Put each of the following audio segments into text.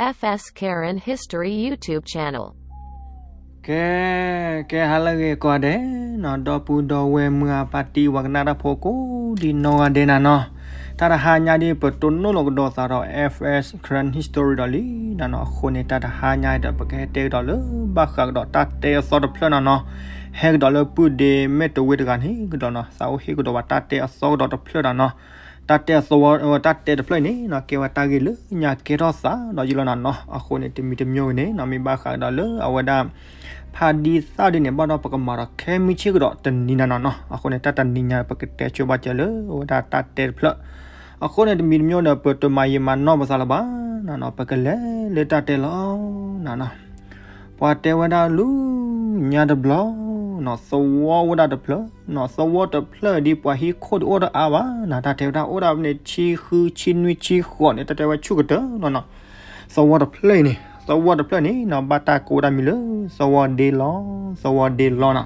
F S Karen History YouTube channel. ကဲ, ကဲဟါလၢအဂ့ၤကိးဂၤဒဲးနီၤ, ဒီပုၢ်ဒီဝဲၢ်မုၢ်အပၢ်တံၢ်ဝဲကနၣ်တၢ်ဖိကိးဒံနီၢ်ဂၤဒဲးနၤနီၤ, တၢ်တဟါညါဒ်ပတိၢ်နီၣ်လီၤကဒီးသးဒီး F S Karen History ဒီးလံနၤနီၤ, အဃိန့ၣ် တၢ်တဟါညါဒီး ပကဟဲတဲကဒီးလၢဘၣ်ဃးကဒီးတၢ်တဲအသီတဖျၢၣ်နၤနီၤ, ဟဲကဒီးလၢပုၢ်ဒ့မဲာ်တဝ့တဂၤန့ၣ်ကဒီးနီၤ, သးအိၣ်ဟ့ၣ်ကဒီးဘၣ်တၢ်တဲအသီကဒီးတဖျၢၣ်နၤနီၤ, တၢ်တဲအသီ, တၢ်တဲတဖျၢၣ်အံၤန့ၣ်နီၤ ကဲဝဲတၢ်ဂ့ၢ်လၢညါကဲထီၣ်သးဒီးယလီၤနၤနီၤ, အဃိန့ၣ် တမံၤတမံၤဂ့ၤန့ၣ်နီၤ မ့ၢ်ဘၣ်ဃးကဒီးလၢအဝဲဒၣ် ဖါဒံသၣ်ဒ်န့ၣ် ဘၣ်ဒီးပကမၤဒီးခဲမုၢ်ဆ့ၣ်ကဒီးတနံၤနၤနီၤနီၤ, အဃိန့ၣ် တၢ်တနံၤညါ ပကတဲဆိဘၣ်စၢၤလၢအဝဲဒၣ်တၢ်တဲတဖျၢၣ်, အဃိန့ၣ် တမံၤတမံၤဒီး ပတမၤယံာ်မၤနီၢ်ပသးလၢၤဘၣ်နၤနီၤ, ပကလဲၤလၢတၢ်တဲလီၤနၤနီၤ, ပှၤတဲဝဲဒၣ်လူညါတဘျီနီၤ, သဝီအိၣ်ဒၣ်တဖျၢၣ်နီၤ, သဝီတဖျၢၣ်ဒ်ပှၤဟံၣ်ခိၣ်ဒ်အိၣ်ဒီးအါဘၣ်နၤ, တၢ်တဲဝဲဒၣ်အိၣ်ဒၣ်န့ၣ် ဆံဃု ဆံနွံ ဆံဃိးန့ၣ် တၢ်တဲဝဲဆူၣ်ကတၢၢ်လီၤနီၤ, သဝီတဖျၢၣ်အံၤန့ၣ်, သဝီတဖျၢၣ်န့ၣ်နီၤ ဘၣ်တၢ်ကိးဝဲဒၣ်မံၤလၢ သဝီဒ့လီၤ, သဝီဒ့လီၤနီၤ,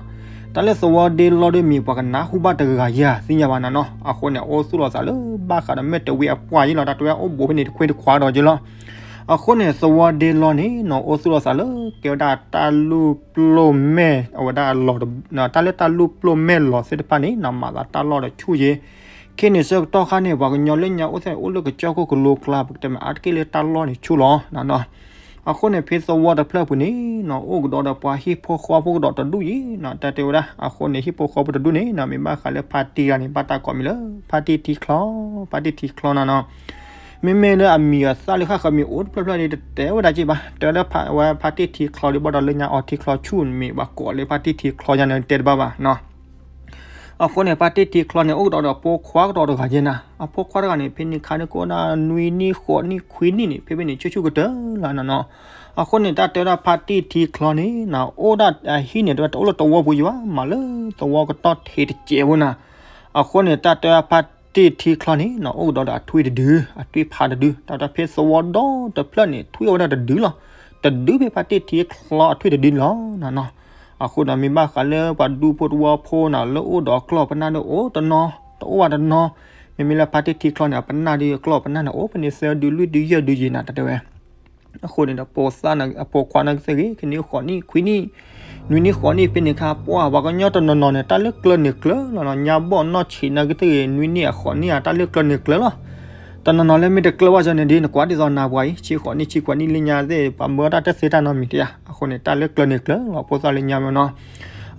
တၢ်လၢသဝီဒ့လီၤဒ်မ့ၢ်ပှၤကနၢ်ဟူဘၣ်တဂၤယၤသ့ၣ်ညါဘၣ်နၤနီၤ, အဃိန့ၣ် အိၣ်သူၣ်လီၤသးလၢဘၣ်ဃးဒီးမဲာ်တဝ့အပှၢ်ယ့လီၤ, တၢ်တဲဝဲအိၣ်ဘူးဖဲန့ၣ်တခွ့တခွါဒီးယ့လီၤ, အဃိန့ၣ် သဝီဒ့လီၤန့ၣ်နီၤ အိၣ်သူၣ်လီၤသးလၢ ကဲဝဲဒၣ်တၢ်လူၢ်ပျိၢ်မဲာ် အဝဲဒၣ်လီၤ, တၢ်လၢတၢ်လူၢ်ပျိၢ်မဲာ်လီၤသ့ၣ်တဖၣ်န့ၣ်နီၤ မၤသးတၢ်လီၢ်ဒီးဆူၣ်ယ့, ခဲန့ၣ်ဆၢကတီၢ်ခါန့ၣ် ပှၤကညီလၢညါအိၣ်သ့ၣ်န့ၣ် အိၣ်လၢကစၢၢ်ခိၣ်ကလိကျါ ပကတဲမ့ၢ်အါတက့ၢ်လၢတၢ်လီၢ်န့ၣ်ဆူၣ်လီၤနၤနီၤ, အဃိန့ၣ် ဖဲသဝီတဖျၢၣ်ပူၤန့ၣ်နီၤ အိၣ်ကဒီးဒီးပှၤဟံၣ်ဖိဃီဖိကဒီးတဒူၣ်ယ့နီၤ, တၢ်တဲဝဲဒၣ် အဃိန့ၣ် ဟံၣ်ဖိဃီဖိတဒူၣ်န့ၣ်နီၤ မ့ၢ်ဘၣ်ဃးလၢဖါတံၢ်တဂၤန့ၣ် ဘၣ်တၢ်ကိးမံၤလၢ ဖါတံၢ်ထံချီ, ဖါတံၢ်ထံချီနၤနီၤ, မ့မ့ၢ်လၢအမံၤအသၣ်လၢဃၣ်ဃၢၤမ့ၢ်အိၣ်တဖျၢၣ်ဖျၢၣ်န့ၣ် တတဲဝဲဒၣ်က့ၢ်ဘၣ်, တဲဝဲဒၣ်ဖါ, ဝဲဖါတံၢ်ထံချီဒီး ဘၣ်ဒီးလၢညါအီၤထံချီဆူၣ်န့ၣ် မ့ၢ်ဘၣ်ကိးလၢဖါတံၢ်ထံချီယါန့ၣ် တဲတဘၣ်ဘၣ်နီၤ အဃိန့ၣ် ဖါတံၢ်ထံချီန့ၣ် အိၣ်ကဒီးဒီးအဖိခွါကဒီးတဂၤယဲနၤ, အဖိခွါတဂၤန့ၣ် ဖဲန့ၣ်ခါန့ၣ် ကအိၣ်ဒၣ်နွံနံၣ်ဃိးနံၣ်ခွံနံၣ်န့ၣ် ဖဲဖဲန့ၣ်ဆူၣ်ဆူၣ်ကတၢၢ်လီၤနၤနီၤ, အဃိန့ၣ် တၢ်တဲဝဲဒၣ်ဖါတံၢ်ထံချီန့ၣ်နီၤ အိၣ်ဒၣ်အဟံၣ်န့ၣ် တဝဲတအိၣ်လၢသဝီပူၤယံၤဘၣ် မၤလၢသဝီကတီၢ်ထံးတစဲးဖိနၤ, အဃိန့ၣ် တၢ်တဲဝဲဖါတံၢ်ထံချီန့ၣ်နီၤ အိၣ်ကဒီးဒီးအထွံၣ်တဒု, အထွံၣ်ဖးတဒု, တၢ်တဲဖဲသဝီဒီတဖျၢၣ်န့ၣ် ထွံၣ်အိၣ်ဝဲဒၣ်တဒုလီၤ, တဒုဖဲဖါတံၢ်ထံချီအထွံၣ်တဒုန့ၣ်လီၤနၤနီၤ အဃိဒီးမ့ၢ်ဘၣ်ဃးလၢပှၤဒူဖိတဝီဖိနၤ လၢအိၣ်ဒီးအကျီၢ်ပနၢ်ဒီးအိၣ်တနီၤ, တအိၣ်ဘၣ်တနီၤ, မ့မ့ၢ်လၢဖါတံၢ်ထံချီန့ၣ် အပနၢ်ဒီးအကျီၢ်ပနၢ်န့ၣ် အိၣ်ဖဲန့ၣ်သၢဒုလွံၢ်ဒုယဲၢ်ဒုယံၤနၤ တၢ်တဲဝဲ, အဃိန့ၣ်ဒီး ပိာ်သၣ်အဖိခွါနၢ်ကသ့ၣ်ဂ့ၤ ခံနံၣ်ဃိးနံၣ်ခွံနံၣ်, နွံနံၣ်ဃိးနံၣ်ဖဲန့ၣ်ခါ ပှၤပှၤကညီတနီၤနီၤန့ၣ် တၢ်လၢကျၢၤန့ၣ်ကျၢၤလီၤနီၤ, ညါဘီၣ်နီၢ်ဆံးနၢ်ကသ့ၣ်ဂ့ၤ နွံနံၣ်အဃိးနံၣ်ဧါ တၢ်လၢကျၢၤန့ၣ်ကျၢၤလီၤ တနီၤနီၤလၢမ့ၢ်တကျၢၤဘၣ်စၢၤန့ၣ် ဒ်နကွၢ်ဒ်သိးနၤပှၤအံၤ ဆံဃိးနံၣ်ဆံခွံနံၣ်လၢညါသ့ၣ် ပှၤမၢတၢ်တသ့တၢ်နီတမံၤတယါ, အဃိန့ၣ် တၢ်လၢကျၢၤန့ၣ်ကျၢၤလီၤ ဖိသၣ်လၢညါမ့ၢ်နီၤ,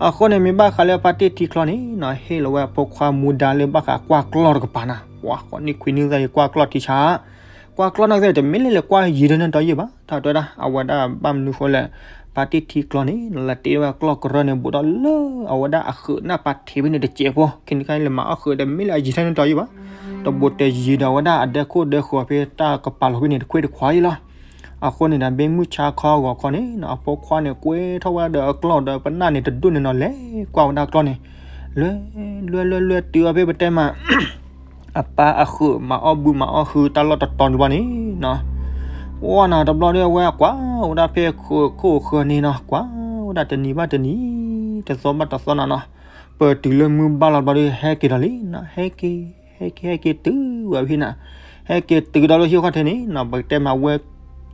အဃိန့ၣ် မ့ၢ်ဘၣ်ဃးလၢဖါတံၢ်ထံချီန့ၣ်နီၤ ဟ့ၣ်လီၤဝဲအဖိခွါမူဒါလၢဘၣ်ဃးကွၢ်ကျီၢ်တကပၤနၤ, ပှၤဃိးနံၣ်ခွံနံၣ်သ့ၣ် ကွၢ်ကျီၢ်ထံဆါ ကွၢ်ကျီၢ်နၢ်ကသ့ၣ် တမ့ၢ်လၢလဲၤကွၢ်ယံၤထဲန့ၣ်တီယံၤဘၣ်, တၢ်တဲဒၣ် အဝဲဒၣ်ဘၣ်မနုၤဃိလဲၣ်, ဖါတံၢ်ထံချီန့ၣ် လဲၤတ့ဝဲအကျီၢ်ကရၢန့ၣ် ဘူးဒီးလၢအဝဲဒၣ်အဃုာ်နၢ်ပၤထံးဖဲန့ၣ်တစဲးဖိ, ခဲန့ၣ်ခါလဲၤမၤအီၣ်ဃုာ်တမ့ၢ်လၢအယံၤထဲန့ၣ်တီယံၤဘၣ်, တဘူးတယံၤဒီးအဝဲဒၣ်အဒဲခိၣ်ဒဲဃီၤဖဲတၢ်ကပၤလီၤဖဲန့ၣ်တခွ့တခွါအံၤလီၤ. အဃိန့ၣ်ဒီး ဘ့ၣ်မုၢ်ဆါခီဂီၤခီန့ၣ် အဖိခွါန့ၣ် ကွဲထီၣ်ဝဲဒီးအကျီၢ်ဒီးပနၢ်န့ၣ်တဒူၣ်န့ၣ်နီၤ လဲၤကွၢ်ဝဲဒၣ်ကျီၢ်န့ၣ် လွဲလွဲလွဲလွဲတုၤအီၤဖဲပတဲမး အပၢ်အဃုာ်မၤအီၣ်ဘုမၤအီၣ်ဟုတၢ်လီၢ်တတီၤန့ၣ်ဘၣ်န့ၣ်နီၤ, ဝဲနၤတဘျီဒီးအဝဲကွၢ်ဝဲဒၣ်ဖဲခိၣ်ဃၢၤန့ၣ်နီၤ ကွၢ်ဝဲဒၣ်တနံၤဘၣ်တနံၤ တသီဘၣ်တသီနၤနီၤ, ပတုၤလၢမုၢ်ဘၣ်လီၤဘျီဒီး ဟဲက့ၤဒီးလံနီၤ, ဟဲက့ၤ ဟဲက့ၤ ဟဲက့ၤတုၤဝဲဖဲနၤ, ဟဲက့ၤတုၤဒီးလၢဟံၣ်ခီၣ်ထံးန့ၣ်နီၤ ပကတဲမးဝဲ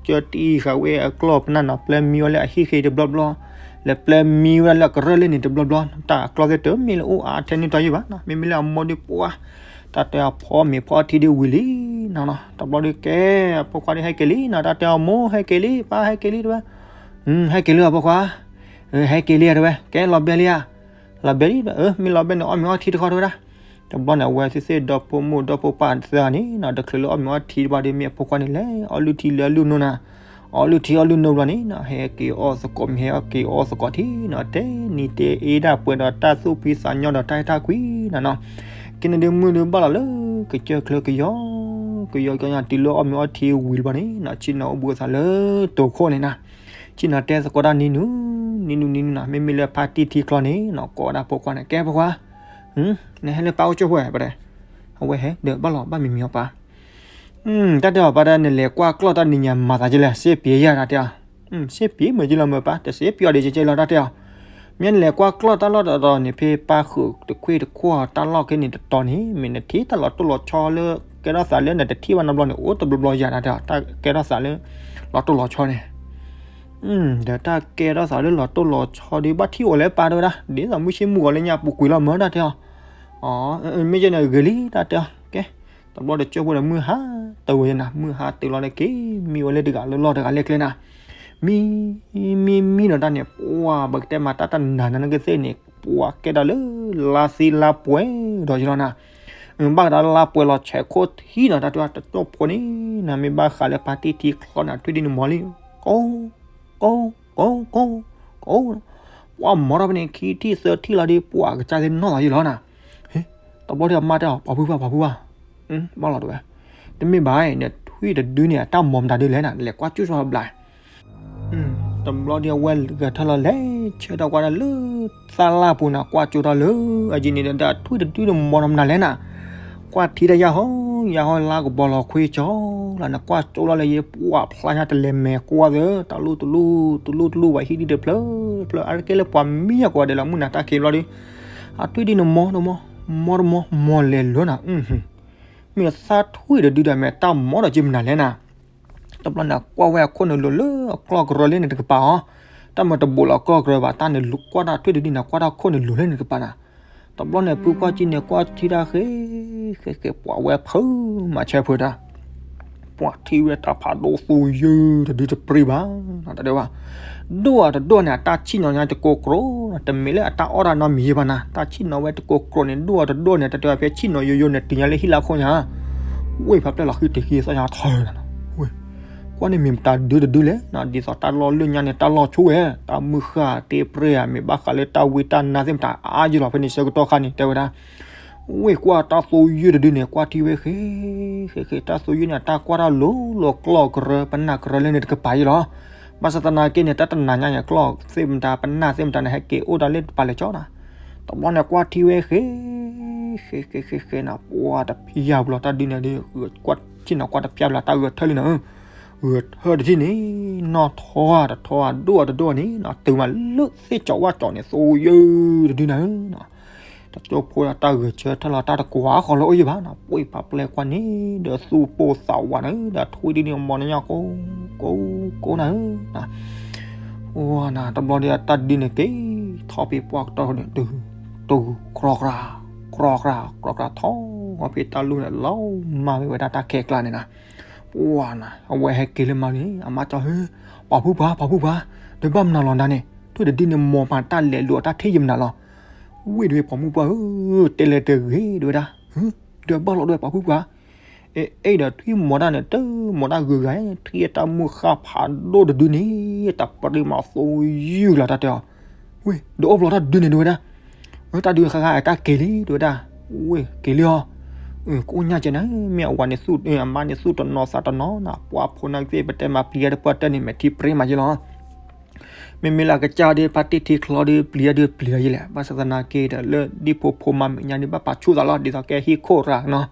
ကၢတံၢ်ဃာ်ဝဲအကျီၢ်ပနၢ်နီၤ ပျဲမံဝဲလၢအဟံၣ်ဃ့တဘျီဘျီ, လဲၤပျဲမံဝဲဒၣ်လၢအကရၢၢ်လၢန့ၣ်တဘျီဘျီ, တၢ်အကျီၢ်သ့ၣ်တမ့ၢ်လၢအိၣ်အါထဲန့ၣ်တီယံၤဘၣ်နီၤ, မ့မ့ၢ်လၢအမိၢ်ဒုးပှၢ် တၢ်တဲအဖီမ့ၤဖီထံဒုးဝံၤလံနီၤနီၤ, တဘျီဒီးကဲ အဖိခွါဒီးဟဲက့ၤလံနီၤ, တၢ်တဲအမိၢ်ဟဲက့ၤလံ ပၢ်ဟဲက့ၤလံတဲဝဲ, ဟဲက့ၤလံအဖိခွါ, ဟဲက့ၤလံတဲဝဲ, ကဲလီၤဘဲလံဧါ, လီၤဘဲလံ, မ့ၢ်လီၤဘဲန့ၣ် အီၣ်မ့ၤအီထံတခီတဲဝဲဒၣ်, တဘျီန့ၣ် အဝဲသ့ၣ်သ့ၣ်ဒီဖိမိၢ်ဒီဖိပၢ်သၢဂၤန့ၣ်နီၤ တချုးလၢအီၣ်မ့ၤအီထံတဘျီဒီး မ့ၢ်အဖိခွါန့ၣ်လဲၤအီၣ်လုၢ်ထံလၢအလုၢ်နိၣ်နၤ, အီၣ်လုၢ်ထံအီၣ်လုၢ်နိၣ်ဘျီန့ၣ်နီၤ ဟဲက့ၤအီၣ်သကိးမ့ၤ ဟဲက့ၤအီၣ်သကိးထံနီၤ, တဲနံၤတဲအ့ဒၣ်ပှဲၤဒီးတၢ်သူၣ်ဖှံသးညီဒီးတၢ်အဲၣ်တၢ်ကွံနီၤနီၤ, ကန့ၣ်ဒုးမုၢ်ဒုးဘၣ်လီၤလၢကစၢၢ်ချၢကယီကယီကယီ တုၤလၢအီၣ်မ့ၤအီထံဝံၤတဘျီန့ၣ်နီၤ ဆ့ၣ်နီၤအိၣ်ဘှံးအသးလၢတိာ်ခိၣ်န့ၣ်နီၤ ဆ့ၣ်နီၤတဲသကိးတၢ်နံၤနုၤ နံၤနုၤနံၤနုၤနီၤ, မ့မ့ၢ်လၢဖါတံၢ်ထံချီန့ၣ်နီၤ ကိးဝဲဒၣ်ဖိခွါန့ၣ် ကဲဖိခွါ, နဟဲလၢပၢ်အိၣ်ကၠိဖိဧါ, အဝဲဟဲဒီးဘၣ်လီၤဘၣ်မံၤမံၤအီၤပၢ်, တၢ်တဲအီၤပၢ်တဲ နလဲၤကွၢ်ကျီၢ်တၢ်နံၤညါမၤသးကလဲၣ် စ့ပှဲၤယၤတၢ်တဲအီၤ, စ့ပှဲၤမ့ၢ်ကလီၤမၢ်ပၢ် တစ့ပှဲၤအီၤဒံးကဲကဲလီၤတၢ်တဲအီၤ, မ့ၢ်နလဲၤကွၢ်ကျီၢ်တၢ်လီၢ်တတီၤန့ၣ် ဖဲပၢ်ဃုာ်တခွ့တခွီတၢ်လီၢ်ခဲန့ၣ်တတီၤန့ၣ် မ့ၢ်နထံၣ်တၢ်လီၤတိၢ်လီၤဆီလၢ ကဲထီၣ်သးလၢနတထံၣ်ဘၣ်နီတဘျီန့ၣ် အိၣ်တဘျီဘျီယၤတၢ်တဲအီၤ တၢ်ကဲထီၣ်သးလၢ လီၤတိၢ်လီၤဆီန့ၣ်, ဒီးတၢ်ကဲထီၣ်သးလၢလီၤတိၢ်လီၤဆီဒီး ဘၣ်ထံၣ်အိၣ်လၢပၢ်တဲဝဲဒၣ်, ဒ်သိးမုၢ်ဆ့ၣ်မုၢ်ဂီၤလၢညါပူၤကွံာ်လီၤမၢတၢ်တဲအီၤ, မ့ၢ်ကဲန့ၣ်ဂ့ၤလံတၢ်တဲအီၤ, ကဲ, တဘျီဒီးကၠိဖိဒီးမုၢ်ဟါတဝဲနၤ, မုၢ်ဟါတုၤလီၤန့ၣ်က့ၤ မံဝဲလၢတဂၤလၢလီၢ်တဂၤလၢကျဲနၤ, မံ မံမံဒီးတၢ်န့ၣ် ပှၤ ပကတဲမးတၢ်တနၤနၤနကသ့ၣ်န့ၣ် ပှၤကဲဒၣ်လၢ လါသံလါပှဲၤဒီးယလီၤနၤ, ဘၣ်ကဒါလါပှဲၤလီၤဆဲးခိၣ်ထံနီၤ တၢ်တဲဝဲတကၠိဖိန့ၣ်နၤ, မ့ၢ်ဘၣ်ဃးလၢပၢ်တံၢ်ထံချီနၤ ထွံၣ်ဒံန့ၣ်မီၤလံ, ကိး ကိး ကိး ကိး, ပှၤမီၤထီၣ်ဖဲန့ၣ် ခံထံၣ်သၢထံၣ်လီၤဒီး ပှၤကစၢ်သ့ၣ်နီၣ်လီၤယလီၤနၤ, တဘျီဒီးအမါတဲအီၤ ပှၤဖုပှၢ် ပှၤဖုပှၢ်, ဘၣ်လီၤတဲဝဲ, တမ့ၢ်ဘၣ်နထွံၣ်တဒုန့ၣ် အတၢ်မီၤမတၤဒုလဲၣ်နၤ လဲၤကွၢ်ကၠိၣ်ဆီဘျး တဘျီဒီးအဝဲဂဲၤထၢၣ်လီၤ လဲၤဆၢထၢၣ်ကွၢ်တၢ်လၢ သၣ်လၢ်ပူၤနၤ ကွၢ်ကၠိတၢ်လၢ အယံၤန့ၣ်ဒီး ထွံၣ်တဒုန့ၣ်မီၤနီၤမနုၤလဲၣ်နၤ, ကွၢ်ထံတၢ်ယၢ်ဟီ ယၢ်ဟီလါကဘီလီၤခွံကၠီလီၤ နကွၢ်ကၠိလီၤလၢယဲ ပှၤဖျါညါတလဲၤမဲာ်ကွၢ်သၢ တၢ်လူၢ်တလူၢ် တလူၢ်တလူၢ် ဝဲဟံၣ်ဒံးတဖျၢၣ်တဖျၢၣ် အါတက့ၢ်လၢပှၤမံအကိးဂၤဒဲးလီၤ မုၢ်နၤတၢ်ခံးဘျီဒီး အထွံၣ်ဒံန့ၣ်မီၤတမီၤ မီၤတမီၤ မီၤလဲၤလိၤနၤ မ့ၢ်သၣ်ထွံၣ်တဒုဒီး မ့ၢ်တၢ်မီၤဒီးက့မနုၤလဲၣ်နၤ, တဘျီန့ၣ် ကွၢ်ဝဲအခိၣ်နူာ်လိၤလၢအကျီၢ်ကရၢလၢန့ၣ်တကပၤအီၤ, တၢ်မၤတဘူးလီၤကျီၢ်ကရၢဘၣ် တၢ်န့ၣ်ကွၢ်တၢ်ထွံၣ်တဒုန့ၣ် ကွၢ်တၢ်ခိၣ်နူာ်လိၤလၢန့ၣ်တကပၤနၤ, တဘျီန့ၣ် ပုၢ်ကွၢ်ကၠံန့ၣ် ကွၢ်ထံတၢ်ဃ့ ဃ့ဃ့ ပှၤဝဲဖုမၤဆၢဖုတၢ် ပှၤထံၣ်ဝဲတၢ်ဖးဒိၣ်သိယုၢ်တဒုတပြံဘၣ်, တၢ်တဲဝဲ, ဒိၣ်အတဒိၣ်န့ၣ် အတၢ်ဆံၣ်နီၤညါတကိးကြိး, တမ့ၢ်လၢအတၢ်အီၣ်တၢ်နီတမံၤယဲဘၣ်နၤ, တၢ်ဆံၣ်နီၤဝဲတကိးကြိးန့ၣ် ဒိၣ်အတဒိၣ်န့ၣ် တၢ်တဲဝဲဖဲဆံၣ်နီၤယိယိန့ၣ် တုၤညါလၢဟံၣ်လၢအခိၣ်ညါ, ဝ့ၢ်ဖးပျဲၢ်လီၤဃံတ့ၢ်ဃံသီၣ်ညါထီၣ်နၤ, ဝ့ၢ်, ကွၢ်န့ၣ်မ့ၢ်မတၤဒုတဒုလဲၣ်, ဒ်သိးတၢ်လီၢ်လၢညါန့ၣ် တၢ်လီၢ်ဆိဝဲ, တၢ်မုၢ်ဃၢ်တ့ပြဲဧါ မ့ၢ်ဘၣ်ဃးလၢတၢ်ဝံတၢ်နါသ့ၣ်မတၤအါယံၤလီၤ ဖဲန့ၣ်ဆၢကတီၢ်ခါန့ၣ် တဲဝဲဒၣ် ဝ့ၢ်ကွၢ်တၢ်သိယုၢ်တဒုန့ၣ် ကွၢ်ထံဝဲဃ့, ဃ့ဃ့ တၢ်သိယုၢ်န့ၣ် အတၢ်ကွၢ်တၢ်လိၤလိၤကျီၢ်ကရၢ ပနၢ်ကရၢလၢန့ၣ်တကပၤယဲလီၤ, ဘၣ်ဆၣ်သနာ်က့န့ၣ် တၢ်တနၤညါန့ၣ် ကျီၢ်သ့ၣ်မတၤ ပနၢ်သ့ၣ်မတၤန့ၣ် ဟဲက့ၤအိၣ်တၢ်လၢတပၤလဲၤကၠီနၤ, တဘျီန့ၣ် ကွၢ်ထံဝဲဃ့ ဃ့ဃ့ဃ့ဃ့နၤ ပှၤတဖျါပူၤလီၤ တၢ်ဒုန့ၣ်ဒုး ကွၢ်ထံနီၤ ကွၢ်တဖျါပူၤလီၤ တၢ်ဂဲၤထၢၣ်လံနၤ ဂဲၤထၢၣ်တထံၣ်န့ၣ် နီၢ်ထီၣ်တထီၣ် ဒိၣ်တဒိၣ်န့ၣ် တုၤမးလၢသ့ၣ်ကၠီဝၣ်ကၠီန့ၣ် သိယုၢ်တဒုနၤဧၢ, တကၠိဖိတၢ်ဂဲၤဆၢထၢၣ်လီၤ တၢ်တကွၢ်ဃီလၢအိၣ်ယံၤဘၣ်နၤ ပှ့ၤဖးပျဲၢ်ကွၢ်န့ၣ် ဒီးသူၣ်ပိၢ်သးဝးန့ၣ် ဒီးထွံၣ်ဒံန့ၣ်မီၤန့ၣ်ညါကိး ကိး ကိးနၤဧၢ, အိၣ်နၤ တဘျီဒီးတၢ်ဒုန့ၣ်က့ၤ ထီၣ်ဖဲပှၢ်ကတီၢ်န့ၣ် တုၤ တုၤ ကြီကြၤ ကြီကြၤ ကြီကြၤ ထီၣ်ဖဲတၢ်လူၢ်န့ၣ် လီၤမၢ်ဝဲဒၣ်တၢ်ခဲကျါန့ၣ်နၤ, ပှၤနၤ အဝဲဟဲက့ၤလၢမၤန့ၣ် အမါကၠီ ဟ့ ပှၤဖုပှၢ် ပှၤဖုပှၢ် ဒီးဘၣ်မနုၤလီၤနၤန့ၣ် ထွံၣ်တဒုန့ၣ် မီၤပှၤတၢ်လဲၤလိာ်အတၢ်ထံၣ်ယမနုၤလီၤ, ဝ့ၢ်ဒဝဲပှၤမုၢ်ပှၢ်ဧၢ တဲလဲၤတဂ့ၤဒဝဲဒၣ်, ဒီးဘၣ်လီၤဒဝဲပှၤဖုပှၢ် အဲ အဲၣ်ဒီးထွံၣ်မီၤတၢ်န့ၣ် တမီၤတၢ်ဂုၤဂၤ ထွံၣ်အတၢ်မုၢ်ဃၢ်ဖးဒိၣ်တဒုန့ၣ် တၢ်ပရံမၤသိယုၢ်လီၤတၢ်တဲအီၤ, ဝ့ၢ် ဒီးအိၣ်ဘျီတၢ်ဒုန့ၣ်ဒဝဲဒၣ်, တၢ်ဒုခါခါအတၢ်က့ၤလံဒဝဲဒၣ်, ဝ့ၢ် က့ၤလံအီၤ, ကအိၣ်ညါကဲနၤ မ့ၢ်အဝၤန့ၣ်သူၣ် အမါန့ၣ်သူၣ်တနီၤသးတနီၤနၤ ပှၤဖိနၢ်ကသ့ၣ် ပတဲမၤပျံၤတၢ်တပှၢ်တၢၢ်န့ၣ် မဲာ်ထံပြ့မးယဲလီၤ မ့မ့ၢ်လၢအကစၢ်ဒီး ဖါတံၢ်ထံချီဒီး ပျံၤဒီးပျံၤလီၤယဲလဲၣ်, ဘၣ်ဆၣ်သနာ်က့ဒီး လၢဒ်ဖိဖိမါမဲာ်ညါဒုး ဘၣ်ပာ်ဆူၣ်သးလီၤ ဒ်သိးကဲဟံၣ်ခိၣ်ရၤနီၤ,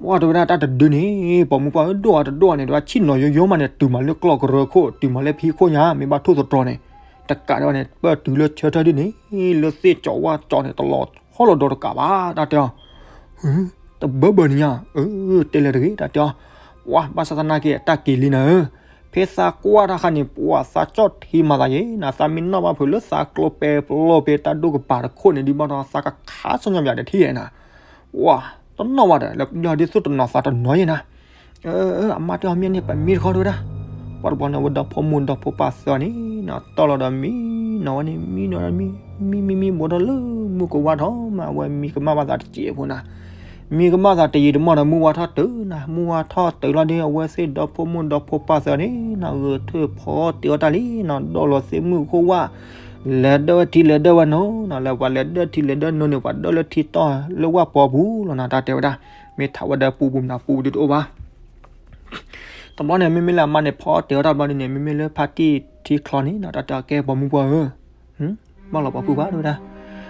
ပှၤတဲဝဲဒၣ်တၢ်တဒုန့ၣ် ပိာ်မုၣ်ပှၢ်ဧၢ ဒိၣ်အတဒိၣ်န့ၣ် တဲဝဲဆံၣ်နီၤယိယိမးန့ၣ် တုၤမးလၢကျီၢ်ကရၢခိၣ် တုၤမးလၢပဟံၣ်ခိၣ်ညါ မ့ၢ်ဘၣ်ထိၣ်သတြီၤန့ၣ် တကးဒံးဘၣ်န့ၣ် ပၢၢ်တုၤလၢဆၢထၢၣ်ဒ်န့ၣ် လၢသ့ၣ်ကၠီဝၣ်ကၠီန့ၣ် တလီၤဆီလီၤဒီးတကးဘၣ် တၢ်တဲအီၤ တဘၢဘၢန့ၣ်ညါ အၢ တဲလဲၤတဂ့ၤ တၢ်တဲအီၤ, ပှၤ ဘၣ်ဆၣ်သနာ်က့ တၢ်က့ၤလံနၤဧၢ, ဖဲသးကွၢ်တၢ်ခါန့ၣ် ပှၤသးကၠီၣ်ထံမၤသးယဲ နသးမ့ၢ်နီၣ်ဘၣ်ဖုးလၢသးကျိပဲပျီပဲတၢ်ဒိၣ်ကပၤတခိၣ်န့ၣ် ဒုးဘၣ်ဒီးသးကခါဆူညါပယၤတထံၣ်ယဲနၤ, ပှၤ တနီၣ်ဘၣ်ဒီး လၢပျီဒ်သိးတနီၤသးတနီၤယဲနၤ, အၢ အမါတဲအီၤမ့ၢ်န့ၣ် ပမံတခီတဝဲဒၣ်, ပှၤတဘျီန့ၣ် ဝဲဒီဖိမုၣ်ဒီဖိပၢ်သၢန့ၣ် နီၤတီၢ်လီၤဒီးမံနီၤဝဲန့ၣ် မံနီၤဒီးမံ မံမံမံ ဘူးဒီးလၢမုၢ်ကဝါထီၣ်မး အဝဲမံကမၣ်ဘၣ်သးတစဲးဖိနၤ မံကမၣ်သးတယံာ်တမီၢ်ဒီး မုၢ်ဝါထီၣ်တုၤနၤ မုၢ်ဝါထီၣ်တုၤလီၤဒီး အဝဲသ့ၣ်ဒီဖိမုၣ်ဒီဖိပၢ်သၢန့ၣ် နဂဲၤထၢၣ်ဖီတ့ၢ်အီၤတၢ်လံ နီၤဒီးလီၤသ့ၣ်မုၢ်ခိၣ်ဝၣ် လဲၤဒၢထံလဲၤဒၢဝဲနိနီၤ လၢပှၤလဲၤဒၢထံလဲၤဒၢနိန့ၣ် ပှၤဒၢလၢထံတီၢ်လၢဝၣ်ပီပူၤလီၤနၤ တၢ်တဲဝဲဒၣ်, မ့ၢ်ထးဝဲဒၣ်ပူပူၤမနုၤပူပူၤဒုးတအိၣ်ဘၣ် တဘျီန့ၣ် မ့မ့ၢ်လၢအမါန့ၣ် ဖီတ့ၢ်အီၤတၢ်ဘျီဒ်န့ၣ် မ့မ့ၢ်လၢဖါတံၢ်ထံချီန့ၣ်နီၤ တၢ်တဲအီၤကဲပိာ်မုၣ်ပှၢ်ဧၢ ဘၣ်လီၤပှၤဖုပှၢ်တဝဲဒၣ်,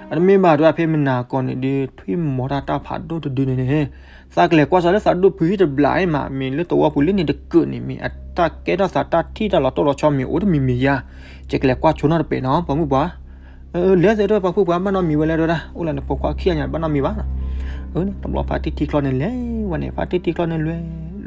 အတမ့ၢ်ဘၣ်တဝဲဖဲမနၤကီၢ်န့ၣ်ဒီး ထွံၣ်မီၤတၢ်တၢ်ဖးဒိၣ်တဒုန့ၣ်န့ၣ်, သးကလဲၤကွၢ်စးလၢသးဒိၣ်ဖုဟံၣ်တဘျီအံၤမး မ့ၢ်လၢသဝီပူၤလၢန့ၣ်တကုာ်န့ၣ် မ့ၢ်အတၢ်ကဲထီၣ်သးတၢ်ထံၣ်တၢ်လီၤတိၢ်လီၤဆီမ့ၢ်အိၣ်တမံၤမံၤယါ, ယကလဲၤကွၢ်ဆိနီတပဲာ်နီၤ ပိာ်မုၣ်ပှၢ် လဲၤသ့ၣ်တဝဲပှၤဖုပှၢ် ဘၣ်နီတမံၤဝဲလဲၣ်တဝဲဒၣ် အိၣ်လၢနဖိခွါခံဂၤညါ ဘၣ်နီတမံၤဘၣ်, တဘျီဖါတံၢ်ထံချီန့ၣ်လဲၤဝဲန့ၣ် ဖါတံၢ်ထံချီန့ၣ်လဲၤ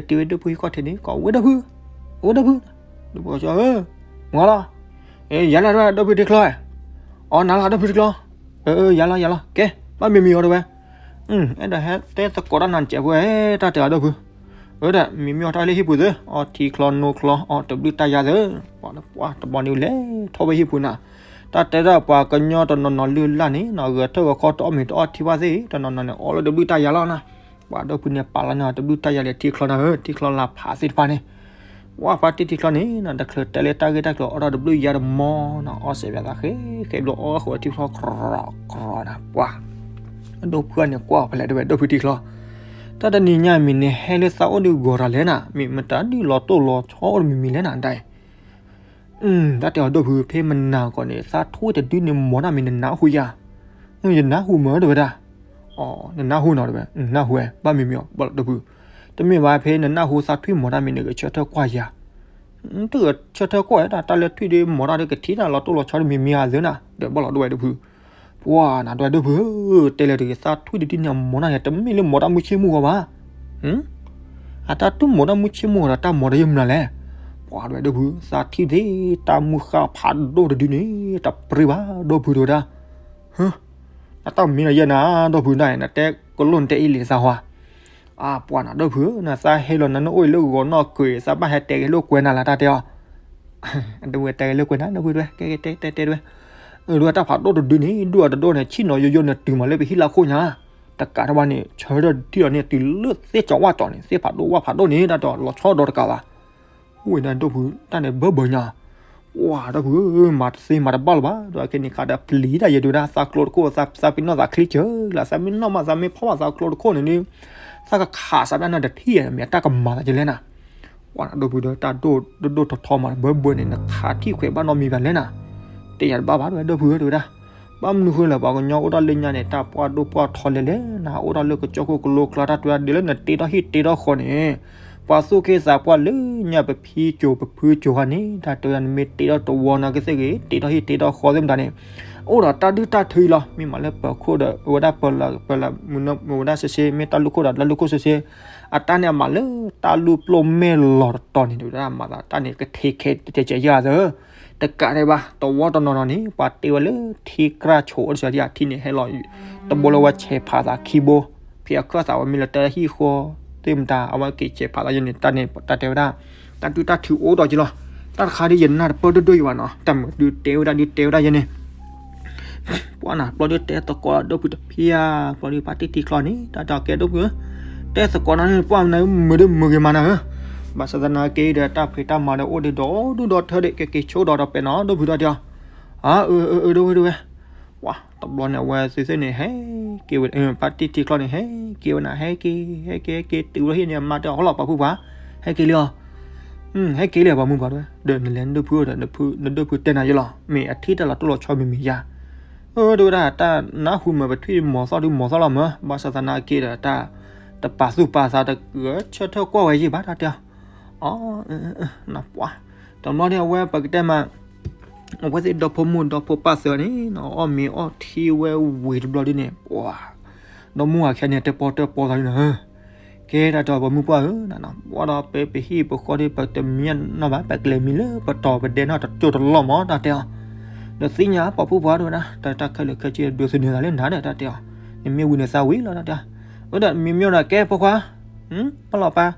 မ့ၢ်လဲၤတ့ဝဲဒိၣ်ဖုဟံၣ်ခီၣ်ထံးန့ၣ် ကိးဝဲဒိၣ်ဖု, ဝဲဒိၣ်ဖု, ဒိၣ်ဖုကီး မၤလီၤ, ယၤလီၤဒိၣ်ဖုတံၤချီ, အီ နၤလီၤဒိၣ်ဖုတံၤချီ, အၢ ယၤလီၤယၤလီၤ ကဲ ဘၣ်မံၤမံၤအီၤတဝဲ, အဲၣ်ဒိးဟဲတဲသကိးတၢ်နၤစဲးဖိ တၢ်တဲအီၤဒိၣ်ဖု, အၢ ဒ်မံၤမံၤအီၤတၢ်လၢဟံၣ်ပူၤသၢ, အီထံချီနိချီ အီတဘျုးတၢ်ယၤသၢ, ပှၤတဘျီန့ၣ်လဲၤထီၣ်ဝဲဟံၣ်ပူၤနၤ, တၢ်တဲဒၣ်ပှၤကညီတနီၤနီၤလုၢ်လၢ်န့ၣ် နီၢ်ဂဲၤထၢၣ်ဂီၤခီတအီၣ်မ့ၤတအီၣ်ထံဘၣ်သ့ၣ် တနီၤနီၤန့ၣ် အီလၢတဘျုးတၢ်ယၤလီၤနၤ, ပှၤဒိၣ်ဖုန့ၣ် ပာ်လီၤန့ၢ်တဘျုးတၢ်ယၤလၢထံချီနၤဧၢ, ထံချီလၢဖးသ့ၣ်တဖၣ်န့ၣ် ဝဲဖါတံၢ်ထံချီန့ၣ် တချုးတဲလၢတၢ်ဂ့ၢ်တၢ်ကျိၤအီၣ်ထီၣ်တဘျုးယၤတမီၤနီၤ အီစဲးဘၣ်သးဃဲ ဃဲဘျီအီၣ်ဃိးထံချီ ကြီကြီနၤ ပှၤ အဒိၣ်ဖုန့ၣ်ကွၢ်ဖဲလဲၣ်တဝဲဒိၣ်ဖုတံၤချီ, တၢ်တနံၤညါမံၤန့ၣ် ဟဲလၢသးအိၣ်ဒုးဂီၤတၢ်လဲၣ်နၤ, မ့ၢ်မတၤဒုးလီၤတိၢ်လီၤဆီအိၣ်တမံၤမံၤလဲၣ်နၤဒၣ်အံၤ, တၢ်တဲအီၤဒိၣ်ဖု ဖဲမနၤကီးန့ၣ် သးထွံၣ်တဒုန့ၣ် မီၤတၢ်မံၤနနၢ်ဟူယၤ, ယနၢ်ဟူမၢတဝဲဒၣ်, နနၢ်ဟူနီၤတဝဲ, နၢ်ဟူဝဲ ဘၣ်မံၤမံၤအီၤ ဘၣ်လီၤဒိၣ်ဖု, တမ့ၢ်ဘၣ်ဖဲနနၢ်ဟူသးထွံၣ်မီၤတၢ်မံၤန့ၣ် ဂဲၤဆၢထၢၣ်ကွၢ်ယၤ တဂဲၤဆၢထၢၣ်ကွၢ်ဝဲဒၣ် တၢ်လၢထွံၣ်ဒ်မီၤတၢ်ဒ်ကထံၣ်တၢ်လီၤတိၢ်လီၤဆီတမံၤမံၤဧါသ့နၤ ဒီးဘၣ်လီၤဒိၣ်ဝဲဒိၣ်ဖု, ပှၤနၤဒိၣ်ဖုဧၢ, တဲလၢတဂ့ၤ သးထွံၣ်တဒုန့ၣ် အမီၤတၢ်န့ၣ် တမ့ၢ်လၢမီၤတၢ်မုၢ်ဆ့ၣ်မုၢ်ဂီၤဘၣ်, အတၢ်တမီၤတၢ်မုၢ်ဆ့ၣ်မုၢ်ဂီၤဒီး တၢ်မီၤတၢ်ယဲၢ်မနုၤလဲၣ်, ပှၤဒိၣ်ဖု သးထွံၣ်သ့ၣ် တၢ်မုၢ်ဃၢ်ဖးဒိၣ်တဒုန့ၣ် တပြံဘၣ်ဒိၣ်ဖုတဝဲဒၣ် နတၢ်မံၤလီၤယဲၢ်နၤ ဒိၣ်ဖုဒၣ်အံၤ နတဲကလိၣ်နတဲအ့လံသးဟီ, အပှၤနၤဒိၣ်ဖုဧၢ နသးဟဲလီၤနနအိၣ်အံၤလၢဂီၤနီၢ်က့ၤ သးဘၣ်ဟဲတဲဂဲၤလိာ်ကွဲနၤလၢတၢ်တဲအီၤ, အတဝဲတဲဂဲၤလိာ်ကွဲနၤ ဒိၣ်ဖုတဝဲ ကဲကဲတဲတဲတဲတဝဲ, အဒိၣ်တၢ်ဖးဒိၣ်တဒုန့ၣ် ဒိၣ်အတဒိၣ်န့ၣ် ဆ့ၣ်နီၤယိယိန့ၣ်တုၤမးလၢပဟံၣ်လၢခိၣ်ညါ, တကးတဘၣ်န့ၣ် ဆၢထၢၣ်တထံၣ်လီၤန့ၣ် တုၤလၢသ့ၣ်ကၠီဝၣ်ကၠီန့ၣ် သ့ၣ်ဖးဒိၣ်ဝၣ်ဖးဒိၣ်န့ၣ် တၢ်တဲအီၤလီၤဆီဒီးတကးဘၣ် ဝဲဒၣ်ဒိၣ်ဖုတၢ်န့ၣ်ဘၢဘၢညါ, ပှၤဒိၣ်ဖုဧၢ မၤတသ့မၤတဘၣ်လၢၤဘၣ် ဒီးခဲန့ၣ်ခါဒီးပျံၤတၢ်ယဲၢ်ဒုးဒၣ် သးကျိတခိၣ် သးပ့ၤနီၣ်သးချံကၢလၢ သးမ့ၢ်နီၣ်မး သးမ့ၢ်ဖီၣ်ဘၣ်သးကျိတခိၣ်န့ၣ်ဒုး သးကခးစးဒၣ်နၢ်တထံၣ် မ့ၢ်အတၢ်ကမၤသးယဲၢ်လဲၣ်နၤ, ပှၤဒိၣ်ဖုဒီးတၢ်ဒိၣ်ဒိၣ်ထီထီမးဘၢဘၢန့ၣ် နခးထံၣ်ခွဲးဘၣ်နီတမံၤဘၣ်လဲၣ်နၤ, တဲယၤတဘၣ်ဘၣ်တဝဲဒိၣ်ဖုဧၢတဝဲဒၣ် ဘၣ်မနုၤဃိလၢပှၤကညီအိၣ်ဒီးလၢညါန့ၣ် တၢ်ပှၢ်ဒိၣ်ပှၢ်ထီလဲၣ်လဲၣ် နအိၣ်ဒီးလၢကစၢၢ်ခိၣ်ကလိကျါ တၢ်တဲဝဲဒၣ်ဒ်လၢနတ့ထီၣ်ဟံၣ်တ့ထီၣ်ဃီန့ၣ် ပှၤသူၣ်က့သးပှၢ်လၢညါပဖံကၠိၤပဖုကၠိၤဃီန့ၣ် တၢ်တဲဝဲဒၣ်နမ့ၢ်တ့ထီၣ်တဝီနီၢ်ကသ့ၣ်ဂ့ၤ တ့ထီၣ်ဟံၣ်တ့ထီၣ်ဃီသ့ၣ်မတၤန့ၣ် အိၣ်ဒီးတၢ်ဒုၣ်တၢ်ထုအံၤလီၤ မ့ၢ်မးလၢပၢၤခိၣ်ဒီး ဝဲဒၣ်ပၢၤလၢ ပၢၤလၢ မုၢ်နမုၢ်ဝဲဒၣ်စ့စ့ မ့ၢ်တၢ်လူၢ်ခိၣ်ဒီးတၢ်လူၢ်ခိၣ်စ့စ့ အတၢ်န့ၣ်အမးလၢတၢ်လူၢ်ပျိၢ်မဲာ်လီၤတတီၤန့ၣ် တဝဲဒၣ်မၤသးတၢ်န့ၣ်ကထံခဲတကဲကဲယၤသၢ တကးဒံးဘၣ် တဝီတနီၤနီၤန့ၣ် ပှၤတ့ဝဲလၢထံကြၢ်ဆိးအိၣ်တစှၤဒံး အထံန့ၣ်ဟဲလီၤ တဘိလၢဝဲဆဲးဖးသးခံဘိ ဖဲအခၢၣ်သးဝဲမ့ၢ်လၢတၢ်ဟံၣ်ဃီသ့ၣ်မတၤ အဝဲက့ၤဆဲးဖးသးယဲၢ်န့ၣ် တၢ်န့ၣ် တၢ်တဲဝဲဒၣ် တၢ်ဒုၣ်တၢ်ထုအိၣ်ဒီးက့ၤလီၤ တၢ်တခါဒ်ယနၢ်တပၢၢ်ဒိၣ်ဒိၣ်ယံၤဘၣ်နီၤ တၢ်မုာ်ဒုးတဲဝဲဒၣ်ဒုးတဲဝဲဒၣ်ယဲၢ်န့ၣ် ပှၤနၤ ပျီဒုးတဲသကိးဒိၣ်ဖုတဖျၢၣ် ပျီဒုးဖါတံၢ်ထံချီန့ၣ် တၢ်တဲအီၤကဲဒိၣ်ဖု တဲသကိးနၤန့ၣ် ပှၤနၤ မုာ်ဒုးမုာ်ဂ့ၤမးနၤဧၢ ဘၣ်ဆၣ်သနာ်က့ဒီး တၢ်ဖံးတၢ်မၤဒီးအိၣ်ဒံးဒီဒူၣ်ဒီထၢဒံး ကက့ၤဆိဒီးဒီးပဲာ်နီၤ ဒိၣ်ဖုဒီးတဲအီၤ အၢ အၢ အၢ ဒိၣ်ဝဲဒိၣ်ဝဲ ပှၤတဘျီန့ၣ် အဝဲသ့ၣ်သ့ၣ်န့ၣ် ဟဲက့ၤဝဲ ဖါတံၢ်ထံချီန့ၣ် ဟဲက့ၤဝဲနၤ ဟဲက့ၤ ဟဲက့ၤ ဟဲက့ၤ တုၤဝဲဟံၣ်န့ၣ် အမါတဲအီၤ ဟီလီၤပှၤဖုပှၤ ဟဲက့ၤလံအီၤ ဟဲက့ၤလံပှၤမုၢ်ပှၤတဝဲ ဒီးနလဲၤနဒိၣ်ဖုဒီး နဒိၣ်ဖုတဲနၤယဲၢ်လီၤ မ့ၢ်အထံၣ်တၢ်လီၤတိၢ်လီၤဆီမံၤမံၤယါ အၢ တဝဲဒၣ်တၢ်နၢ်ဟူမၢ်ပထွံၣ်မီၤသီၣ်ဒုးမီၤသီၣ်လီၤမၢ် ဘၣ်ဆၣ်သနာ်က့ဒီးတၢ် တပာ်သူၣ်ပာ်သးတဂဲၤဆၢထၢၣ်ကွၢ်ဝဲယံၤဘၣ်တၢ်တဲအီၤ အၢ နပှၤ တဘျီန့ၣ် အဝဲပကတဲမး အဝဲသ့ၣ်ဒီဖိမိၢ်ဒီဖိပၢ်သၢန့ၣ် အီၣ်မ့ၤအီထံဝဲဝံၤတဘျီဒ်န့ၣ် ပှၤ ဒီမါဝၤခံဂၤန့ၣ် တပီၢ်တပီၢ်သးဒ်န့ၣ် ကဲတၢ်တဲအီၤပှၤမုၢ်ပှၢ်ဧၢ ပှၤဒီးပပဟံၣ်ပဃီဒီး ပတမံနီၢ်ဘၣ် ပကလဲၤမံလၢပတီၢ်ပဒဲနီၢ်တကၠိၢ်တလီၢ်မး တၢ်တဲအီၤ ဒီးသ့ၣ်ညါပှၤဖုပှၤတဝဲဒၣ် တၢ်တၢ်ခဲလၢာ်ခဲဆ့ဒိးသန့ၤသးလၢနၤဒီး တၢ်တဲအီၤ နမ့ၢ်ဝံၤန့ၣ်သးဝံၤလီၤ တၢ်တဲအီၤ ဝဲဒၣ်မံမံဒီး ကဲဖိခွါ ပလီၤပာ်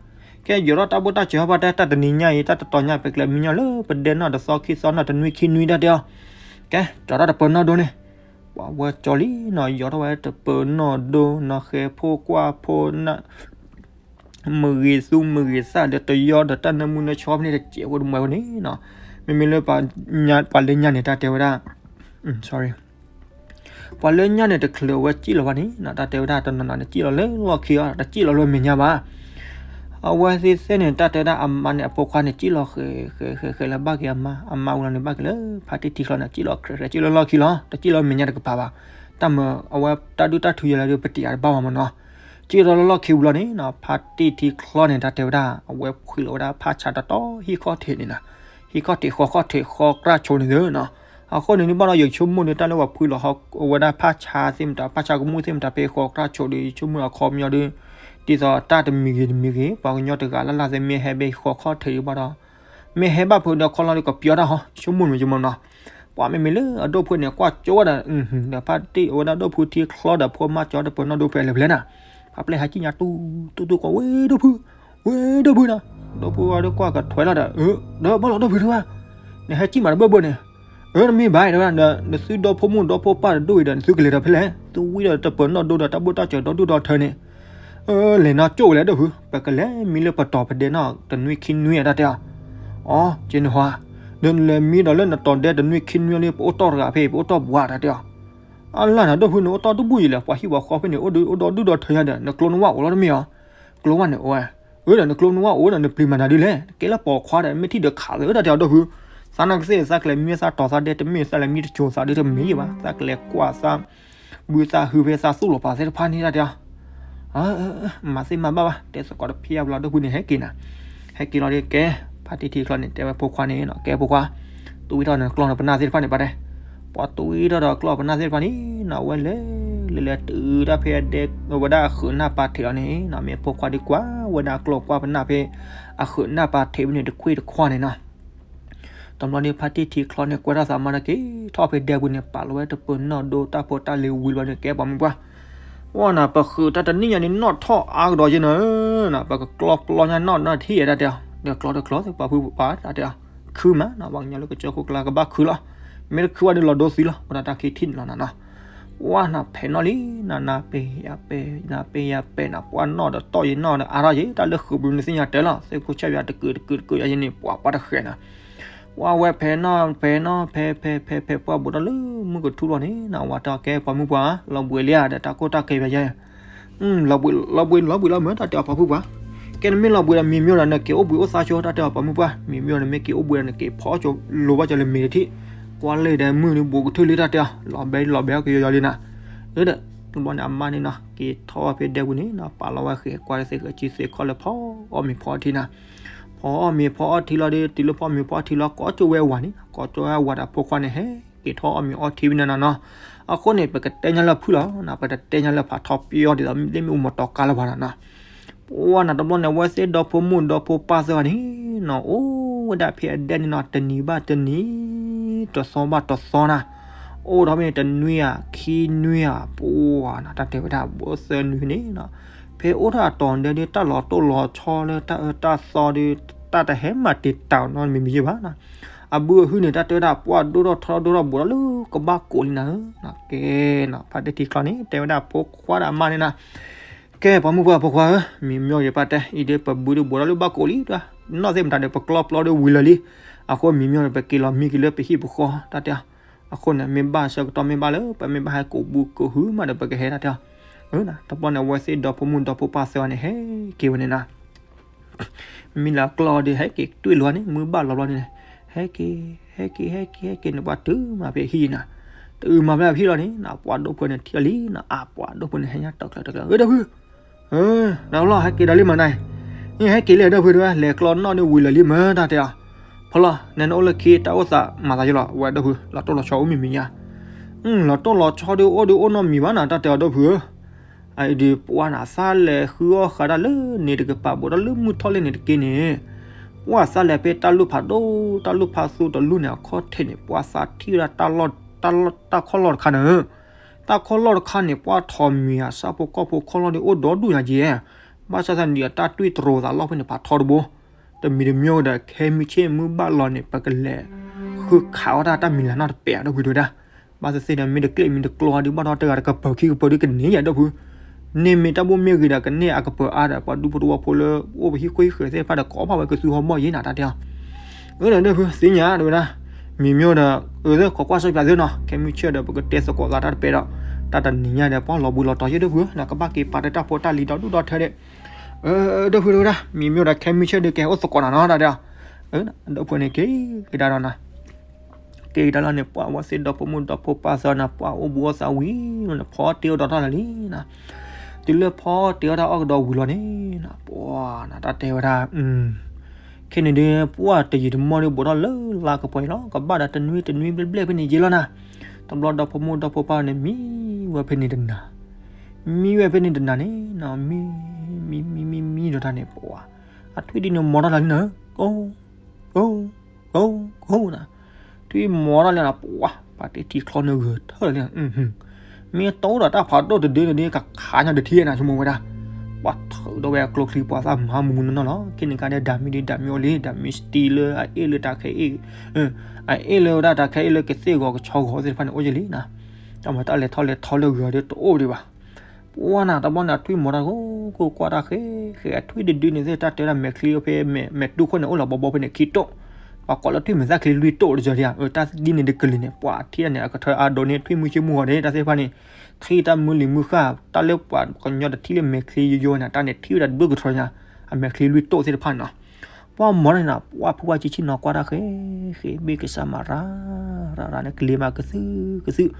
ကဲယီၤထီၣ်တၢ်ဘိၣ်တၢ်စၢၤဟီၣ်ပှၤတဲ တၢ်တနံၤညါအံၤ တၢ်တတီၤညါ ပကလဲၤမံညီလၢပဒဲနီၢ်တသီခံသီနီၢ်တနွံခံနွံ တၢ်တဲအီၤ ကဲ ကၠီၤထီၣ်တပၢၤနီၢ်ဒိၣ်န့ၣ် ပှၤဝဲကၠီၤလံနီၤ ယီၤထီၣ်ဝဲတပၢၤနီၢ်ဒိၣ်နီၤ ဃဲၤဖိကွၢ်ဖိနၢ် မုၢ်ဂ့ၤသူမုၢ်ဂ့ၤသၣ်ဒီးတယီဒီးတၢ်နၢမူနၢဆှီဖဲန့ၣ် တစဲးဖိတမှဲၤဖိန့ၣ်နီၤ မ့မ့ၢ်လၢ ပှၤလၢညါန့ၣ် တၢ်တဲဝဲဒၣ် sorry ပှၤလၢညါန့ၣ် တချုးအဝဲစံၣ်လီၤဘၣ်န့ၣ်နီၤ တၢ်တဲဝဲဒၣ်တနီၤနီၤန့ၣ် စံၣ်လီၤလၢလီၢ်ခံအီၤ တစံၣ်လီၤလၢမဲာ်ညါဘၣ် အဝဲသ့ၣ်သ့ၣ်န့ၣ် တၢ်တဲဝဲဒၣ်အမါန့ၣ် အဖိခွါန့ၣ် စံၣ်လီၤဃဲၤဃဲၤဃဲၤဃဲၤလၢဘၣ်က့ၤအမါ အမါဝံၤလီၤန့ၣ် ဘၣ်က့ၤလၢဖါတံၢ်ထံချီန့ၣ် စံၣ်လီၤဃဲၤဃဲၤ စံၣ်လီၤလီၢ်ခံလီၤ တစံၣ်လီၤမဲာ်ညါတကပၤဘၣ် တၢ်မၢအဝဲတၢ်ဒုၣ်တၢ်ထုယဲၢ်လၢဒုး ပတယၤတဘၣ်ဘၣ်မးနီၤ စံၣ်လီၤလီၢ်ခံဝံၤလီၤန့ၣ်နီၤ ဖါတံၢ်ထံချီန့ၣ် တၢ်တဲဝဲဒၣ် အဝဲဖှံလီၤဝဲဒၣ်ဖးဆးတတီၤ ဟံၣ်ခီၣ်ထံးန့ၣ်နီၤ ဟံးခီၣ်ထံးဃီခီၣ်ထံးဃီကြၢ်ဆိးန့ၣ်သ့နီၤ. အဃိန့ၣ် နဘၣ်ဒီးယဆိကမိၣ်န့ၣ် တၢ်လၢပှၤဖုလီၤဟီဝဲဒၣ်ဖးဆါသ့ၣ်မတၤ ဖးဆါကမူၣ်သ့ၣ်မတၤ ဖဲဃီကြၢ်ဆိးဒီး ယဆိကမိၣ်အခီပညီဒီး ဒ်သိးတၢ်တမံၤဂ့ၤတမံၤဂ့ၤ ပှၤကညီတဂၤလၢ်လၢ်သ့ၣ် မ့ၢ်ဟဲဘၣ်ဃီခီၣ်ထံးဒံးဘၣ်ဒီး မ့ၢ်ဟဲဘၣ်ဖုဒီးခီလီၤဒီးကပျီတၢ်ဟီ ယဆိကမိၣ်မ့ၢ်ယမနီၤ. ပှၤမ့မ့ၢ်လၢအဒိၣ်ဖုန့ၣ် ကွၢ်ကၠိဝဲဒီး ဒီးဖါတံၢ်အဝဲဒၣ်ဒိၣ်ဖုထံချီဒီး ဖိမါကၠီတပၢၤနီၣ်ဒိဖဲလဲၣ်ဖဲလဲၣ်နၤ, ဖါပျဲၢ်ဟးကံၣ်ညါတူၢ်တူၢ်တူၢ်ကီး ဝ့ၢ်ဒိၣ်ဖု, ဝ့ၢ်ဒိၣ်ဖုနၤ, ဒိၣ်ဖုဝဲဒီးကွၢ်ကထွဲလီၤဒီး ဒီးဘၣ်လီၤဒိၣ်ဖုတဝဲ, နဟဲကံၣ်မးတဘၣ်ဘၣ်န့ၣ်, အၢ တမ့ၢ်ဘၣ်ဝဲဒၣ် နသုဒီဖိမိၢ်ဒီဖိပၢ်တဒိၣ်အံၤဒီး နသုကလဲၤဒီးဖဲလဲၣ်, သုဝံဒီးတပၢၤနီၣ်ဒိဒီးတၢ်ဘိၣ်တၢ်စၢၤဒီဒူၣ်ဒီထၢန့ၣ် လဲၤနီၢ်ကၠိၣ်ဝဲလဲၣ်ဒိၣ်ဖု, ပကလဲၤမံလၢပတီၢ်ပဒဲနီၣ် တနွံခံနွံတၢ်တဲအီၤ, အီ က့နဟါ, ဒီးနလဲၤမံဒီးလၢနတီၢ်ဒဲတနွံခံနွံလံ ပအိၣ်တီၢ်တဂၤဖဲ ပအိၣ်တီၢ်ပှၤတၢ်တဲအီၤ, အလၢ်နၤဒိၣ်ဖု နအိၣ်တီၢ်တဘူၣ်ယံၤလဲၣ်, ပှၤဟံၣ်ပှၤဃီဖဲန့ၣ် အိၣ်ဒီးအိၣ်ဒီဒူၣ်ဒီထၢညါဒီး နကျိနဝၣ်အိၣ်လီၤတမ့ၢ်အီၤ, ကျိဝၣ်န့ၣ်အိၣ်ဝဲ, အၢဒီးနကျိနဝၣ်အိၣ်ဒီးနပျံၤမၤနၤဒ်လဲၣ်, နကဲလၢပိာ်ခွါဒီးမ့ၢ်ထံၣ်ဒီးခးသၢတၢ်တဲအီၤဒိၣ်ဖု, သးနီၢ်ကသ့ၣ်သးကလဲၤမံသးတီၢ်သးဒဲတမ့ၢ်သးလဲၤမံတစိၤသးဒ်တမ့ၢ်ယံၤဘၣ်, သးကလဲၤကွၢ်သး ဘုသးဟုဖဲသးသူၣ်လီၤပာ်သ့ၣ်တဖၣ်န့ၣ်တၢ်တဲအီၤ, မၤသ့မၤဘၣ်ဘၣ် တဲသကိးတဖျၢၣ်ဘျီဒိၣ်ဖုန့ၣ် ဟဲက့ၤနၤ, ဟဲက့ၤလီၤဒီးကဲ, ဖါတံၢ်ထံချီန့ၣ် တဲဝဲဖိခွါန့ၣ်နီၤ ကဲဖိခွါ, သူဝံထီၣ်နကျီၢ်နပနၢ်သ့ၣ်တဖၣ်န့ၣ်ပၢ်တဲ, ပှၤသူဝံထီၣ်ဒီးကျီၢ်ပနၢ်သ့ၣ်တဖၣ်န့ၣ်နီၤ ဝဲလဲၤလဲၤလဲၤတုၤတၢ်ဖဲအဒဲဝဲဒၣ်အဃုးနၢ်ပၤထံးအီၤန့ၣ်နီၤ မ့ၢ်ဖိခွါဒုးကွၢ်ဝဲဒၣ်ကျီၢ်ကွၢ်ပနၢ်ဖဲ အဃုးနၢ်ပၤထံးဖဲန့ၣ်တခွ့ၣ်တခွါန့ၣ်နီၤ တဘျီန့ၣ် ဖါတံၢ်ထံချီန့ၣ် ကွဲထီၣ်သးမၤတၢ်က့ၤထီၣ်ဖဲဒဲပူၤန့ၣ် ပာ်လီၤဝဲတပၢၤနီၣ်ဒိတၢ်ဖိတၢ်လံၤဝံၤဘျီန့ၣ် ကဲပှၤမုၣ်ပှၢ်, ဝဲနၤ ပဃုးတၢ်တနံၣ်ညါန့ၣ် နီၣ်ထီၣ်အါကဒီးက့နၤ, ပကကျီပျီညါနီၣ်နီၣ်ထံၣ်တၢ်တဲအီၤ, ဒီးကျီတကျီသ့ၣ်ပှၤဖုပှၤတၢ်တဲအီၤ, ခုမးနီၤ ပှၤကညီလၢကစၢၢ်ခိၣ်ကျါကဘၣ်ခုလီၤ, မ့ၢ်တခုဘၣ်ဒီးလီၤဒိသံလီၤ ဝဲဒၣ်တၢ်ခံထံၣ်န့ၣ်လီၤနၤနီၤ ဝဲနၤဖဲးနီၣ်လံ နနၤပ့ၤယၤပဲာ် နၤပ့ၤယၤပဲာ်နၤ ပှၢ်နီၣ်ဒီးတီၢ်ယံၤနီၣ်ဒီး အါထီၣ်ယံၤ တၢ်လၢဃုးပူၤန့ၣ်သ့ၣ်ညါတဲလီၤ သ့ၣ်ခိၣ်ဆၢၣ်ယၤတကုးတကုးတကုးယၤယံၤန့ၣ် ပှၤပှၢ်တဃဲးနၤ, ပှၢ်ဝဲဖဲးနီၣ်ဖဲးနီၣ်ဖဲးဖဲးဖဲးဖဲး ပှၢ်ဘူးထီၣ်လၢမုၢ်ကထူလီၤန့ၣ် နဝၤတၢ်ကဲပှၤမုၣ်ပှၢ် လီၤဘှံးလံဧါဒီးတၢ်ကိၢ်တၢ်ဂီၤဘၣ်ယဲ လီၤဘှံးလီၤဘှံးလီၤမ့ၢ်တၢ်တဲအီၤပှၤဖုပှၢ်, ကဲနမ့ၢ်လီၤဘှံးဒီးမံၤမၠိဒီး နက့ၤအိၣ်ဘှံးအိၣ်သါဆိတၢ်တဲအီၤပှၤမုၣ်ပှၢ်, မံၤမၠိန့ၣ်မ့ၢ်က့ၤအိၣ်ဘှံးဒီး နက့ၤဖီအီၣ်ဆိလိၤဘၣ်ကလၢမ့ၤတထံၣ်, ကွၢ်လၢဒီးမုၢ်န့ၣ်ဘူးကထူလံတၢ်တဲအီၤ လီၤဘဲလီၤဘဲအီၣ်ကယီယီလံနၤ, အၢဒီး တဘျီန့ၣ်အမါန့ၣ်နီၤ က့ၤထီၣ်ဝဲဖဲဒဲပူၤန့ၣ်နီၤ ပာ်လီၤဝဲဃဲၤကွၢ်သ့ၣ်ဃဲၤကံသ့ၣ်ခီၣ်လၢဖီအီၣ်မ့ၤဖီအီထံနၤ, ဖီအီၣ်မ့ၤဖီအီထံလီၤဒီး တုၤလၢဖီအီၣ်မ့ၤဖီအီထံလီၤ ကိးကၠိဝဲအဝၤန့ၣ် ကိးကၠိဝဲအဝၤဒီးဖိခွါန့ၣ် ဟဲက့ၤထီၣ်အီၣ်မ့ၤအီထံဝဲန့ၣ်နီၤနီၤ, အဃိန့ၣ် ပကတဲညါလၢဖုလီၤ ပတတဲညါလၢဖးထီပယီၤဒ်သိးလၢမ့ၢ်အိၣ်မတီၤကါလၢပှၤနီၤနီၤ ပှၢ်နၤတဘျီန့ၣ် အဝဲသ့ၣ်ဒီဖိမိၢ်ဒီဖိပၢ်သ့ၣ်တဖၣ်န့ၣ်နီၤ အိၣ်ဝဲဒၣ်ဖဲအဒဲန့ၣ်နီၤ တနံၤဘၣ်တနံၤ တသီဘၣ်တသီနၤ, အိၣ်ထီၣ်ဖဲန့ၣ်တနွံဧါ ခံနွံဧါ ပှၢ်နၤ တၢ်တဲဝဲဒၣ် ဘိသၢနွံန့ၣ်နီၤ, ဖဲအိၣ်ထီၣ်အတီၢ်ဒဲဒီး တၢ်လီၤတိၢ်လီၤဆီလၢတၢ်အၢတၢ်သီဒီး တၢ်တဟဲမၤတံာ်တာ်နီတမံၤမံၤယဲၢ်ဘၣ်နီၤ, အဘုအဟုန့ၣ် တၢ်တဲဝဲဒၣ် ပှၢ်ဒိၣ်ထီၣ်ထီထီၣ်ဒိၣ်ထီၣ်ဘူးထီၣ်လၢကဘၣ်ကိးလံနၤဧၢ, ကဲနီၤ ဖါတံၢ်ထံချီန့ၣ် တဲဝဲဒၣ်ဖိခွါဒီးအမါန့ၣ်နီၤ ကဲ ပှၤမုၣ်ပှၢ်ဖိခွါဧၢ, မံၤမၠိယပၢ်တဲ အံၤဒီးပဘုဒုးဘူးထီၣ်လၢဘၣ်ကိးလံ, နီၢ်သ့ၣ်မတၤဒီး ပကျီပျီဒီးဝံၤလၢာ်လံ, အဃိမံၤမၠိဒီး ပက့ၤလီၤမံက့ၤလၢပဟံၣ်ပဃီ တၢ်တဲအီၤ, အဃိန့ၣ် မ့ၢ်ဘၣ်ဆၢကတီၢ်မ့ၢ်ဘၣ်လၢ ပမ့ၢ်ဘၣ်ဟဲကိးဘုကိးဟုမးဒီး ပကဟဲတၢ်တဲအီၤ, တဘျီန့ၣ် အဝဲသ့ၣ်ဒီဖိမိၢ်ဒီဖိပၢ်သ့ၣ်တဖၣ်န့ၣ် ဟဲက့ၤဝဲန့ၣ်နီၤ မံၤလၢကျီၢ်ဒီး ဟဲက့ၤတွံၢ်လိာ်န့ၣ် မုၢ်ဘၣ်လီၤဘျီန့ၣ်, ဟဲက့ၤ ဟဲက့ၤ ဟဲက့ၤ ဟဲက့ၤ ဟဲက့ၤန့ၣ် ပှၤတုၤမးဖဲအဟံၣ်နၤ, တုၤမးဖဲအဟံၣ်လီၤန့ၣ် ပှၤဒိၣ်ဖိန့ၣ်ထံၣ်လံနၤ, အါ ပှၤဒိၣ်ဖိန့ၣ် ဟဲညါတီၢ်ကျၢၤတီၢ်ကျၢၤ အၢ ဒီပုၢ်, ဒီပုၢ်လီၤ ဟဲက့ၤဒီးလံမးနၤ, ဟဲက့ၤလံဒီပုၢ်တဝဲ လဲၤကျီၢ်နီၣ်ဒီးဝံၤလၢာ်လံမး တၢ်တဲအီၤ, ဖီလီၤ နဲနအိၣ်လၢခံတၢ်အိၣ်သးမၤသးယလီၤ ဝဲဒီပုၢ် လီၤတိၢ်လီၤဆီအိၣ်မံၤမံၤညါ, လီၤတိၢ်လီၤဆီဒီးအိၣ်ဒီးအိၣ်နီတမံၤဘၣ်နၤ တၢ်တဲအီၤဒီပုၢ်ဧၢ အအံၤဒီးပှၢ်နၤ သးလဲၤဃုအီၣ်ဃာ်တၢ်လၢန့ၣ်တကပၤ ဘူးဒီးလၢမုၢ်ထီၣ်လၢန့ၣ်တက့ၢ်န့ၣ်, ပှၢ်သးလဲၤဖဲတၢ်လူၢ်ဖးဒိၣ် တၢ်လူၢ်ဖးသူတလူၢ်န့ၣ် အခီၣ်ထံးန့ၣ် ပှၢ်သးထံၣ်ဝဲဒၣ်တၢ်လီၢ် တၢ်လီၢ် တၢ်ခီၣ်လီၢ်တခါန့ၣ်, တၢ်ခီၣ်လီၢ်တခါန့ၣ် ပှၢ်ထိးမံၤအဆၣ်ဖိကီၢ်ဖိခီၣ်လီၢ်ဒီးအိၣ်ဒီဒူၣ်ညါက့ၤ, ဘၣ်ဆၣ်သနာ်က့ဒီးတၢ်တွံၢ်တရိၤသးလီၢ်ဖဲန့ၣ် ဖးထီတဘိ တမံၤတမံၤဒီး ခဲမုၢ်ဆ့ၣ်မုၢ်ဘၣ်လီၤန့ၣ် ပကလဲၤဃုခးအီၣ်တၢ်တၢ်မံၤလၢ်နီတပဲာ်ဒီပုၢ်တဝဲဒၣ်, ဘၣ်သ့ၣ်သ့ၣ်ဒီး မ့ၢ်တကျဲမ့ၢ်တကျိဒီး ဘၣ်ဒီးတဂၤတကပၤခံကပၤဒီးကန့ၢ်ယၤဒီပုၢ်, န့ၢ်မ့ၢ်တၢ်ဘိၣ်မ့ၢ်ဂ့ၤဒီး ကန့ၢ်အကပၤအါဒီး ပှၤဒူဖိတဝီဖိလၢအိၣ်ပဟံၣ်ခိၣ်ဟံၣ်ဃဲၤသ့ၣ်တဖၣ်ဒီး ကိးဘၣ်ဝဲကသူဟီၣ်ဘီၣ်ယဲနၤ တၢ်တဲအီၤ, အၢဒီးဒီပုၢ်သ့ၣ်ညါတဝဲဒၣ်, မံၤမၠိဒီး အၢသ့ၣ်ခိးကွၢ်စီပၠးသ့ၣ်နီၤ ခဲမုၢ်ဆ့ၣ်ဒီး ပကတဲသကိးသးတၢ်တပဲာ်ဒီး တၢ်တနံၤညါဒီး ပှၢ်လီၤဘှံးလီၤတီၤယဲဒီပုၢ် နကဘၣ်က့ၤပာ်တၢ်ဖိတၢ်လံၤဒီဒူၣ်ဒီထၢဒီး ဒီပုၢ်တဝဲဒၣ် မံၤမၠိဒီးခဲမုၢ်ဆ့ၣ်ဒီး ကဟဲအိၣ်သကိးနၤနီၤ တၢ်တဲအီၤ, ဒီပုၢ်န့ၣ်က့ၤကဒါဒီးနၤ က့ၤကဒါလီၤန့ၣ် ပှၢ်ဝဲသ့ၣ်ဒီဖိမိၢ်ဒီဖိပၢ်သ့ၣ်နၤ ပှၢ်အိၣ်ဘူးအိၣ်သးဝံၤလီၤန့ၣ် ဖီတ့ၢ်အိၣ်ဒီးတၢ်လၢာ်လံနၤ, တုၤလၢဖီတ့ၢ်အိၣ်တၢ်အီၣ်ကဒီးဝံၤလီၤန့ၣ်နၤ ပှၢ်နၤ တၢ်တဲဝဲဒၣ် ခဲန့ၣ်ဒီး ပှၢ်တယံာ်တမီၢ်ဒီး ဘူးထီၣ်လၢလါကပီၤအံၤလီၤ. ကဘၣ်ဒီးတနွံတနွံဘျဲၣ်ဘျဲၣ်ဖဲန့ၣ်ယဲလီၤနၤ. တဘျီဒီဖိမုၣ်ဒီဖိပၢ်န့ၣ် မံဝဲဖဲန့ၣ်တနၤ, မံဝဲဖဲန့ၣ်တနၤန့ၣ်နီၤ, မံ မံ မံ မံ မံဒီးတၢ်န့ၣ် ပှၢ် အထွံၣ်ဒုန့ၣ်မီၤထီၣ်လၢနၤ, ကိ ကိ ကိ ကိ နၤ, ထွံၣ်မီၤထီၣ်လၢနၤ ပှၢ် ပှၤတ့ထံချီန့ၣ်ဂၢၢ်ထၢၣ်လၢနၤ, မ့ၢ်တအိၣ်ဒီးတၢ်ဖးဒိၣ်တဒုန့ၣ်ဒီး ကခးညီတထံၣ်နၤ ဆိကမိၣ်ဝဲဒၣ်, ပှၢ်ထုးဒီးဝဲအကျိချံပှၤသၣ်မၤမူမူနီၢ်နီၢ်လီၤ. ခဲန့ၣ်ခါဒီးဒၣ်မံဒီးဒၣ်မံအိၣ်လံ, ဒၣ်မံစတံလၢအအ့ၣ်လၢတၢ်ခဲအ့ၣ်, အအ့ၣ်လၢဝဲဒၣ်တၢ်ခဲအ့ၣ်လၢကသ့ၣ်ဂီၤကဆီဂီၤသ့ၣ်တဖၣ်န့ၣ် အိၣ်ယဲလံနၤ, တၢ်မၤတၢ်လဲၤထီၣ်လဲၤထီလၢဂၢၢ်ဒီးတအိၣ်ဒံးဘၣ်. ပှၢ်နၤ တဘျီန့ၣ် အထွံၣ်မီၤတၢ်ကိၢ်ကိၢ်ကွၢ်တၢ်ဃဲဃဲ, အထွံၣ်တဒုန့ၣ်သ့ၣ် တၢ်တဲဒၣ်မဲာ်ချံအိၣ်ဖဲ မဲာ်တူၢ်ခိၣ်န့ၣ် အိၣ်လီၤဘီဘီဖဲန့ၣ်ခံတိၢ်, ပှၤကိးလၢထွံၣ်မဲာ်သၣ်ချံလွံၢ်တိၢ်တစၢၤဒံးဧါ, တၢ်ဒ်န့ၣ်တကလုာ်န့ၣ် ပှၢ်ထံၣ်န့ၣ် အကထၢအါဒိးန့ၢ်ထွံၣ်မုၢ်ဆ့မုၢ်ဂီၤန့ၣ် တၢ်သ့ၣ်တဖၣ်န့ၣ်, ထံၣ်တၢ်မုၢ်လံၤမုၢ်ဃၢ် တၢ်လၢပှၤကညီတထံၣ်လၢမဲာ်ချံယိယိန့ၣ် တၢ်န့ၣ်ထံၣ်ဝဲဒၣ်ဒိၣ်ကထီညါ, အမဲာ်ချံလွံၢ်တိၢ်သ့ၣ်တဖၣ်န့ၣ်နီၤ. ပှၢ်မီၤန့ၣ်နၤ ပှၢ်ဖုပှၢ်ဆံဆံနီၤ ကွၢ်တၢ်ဃဲဃဲ ဘ့ၣ်ကစၢ်မၤရၤရၤရၤန့ၣ် ကလ့ၤမးကသုၣ်ကသုၣ်,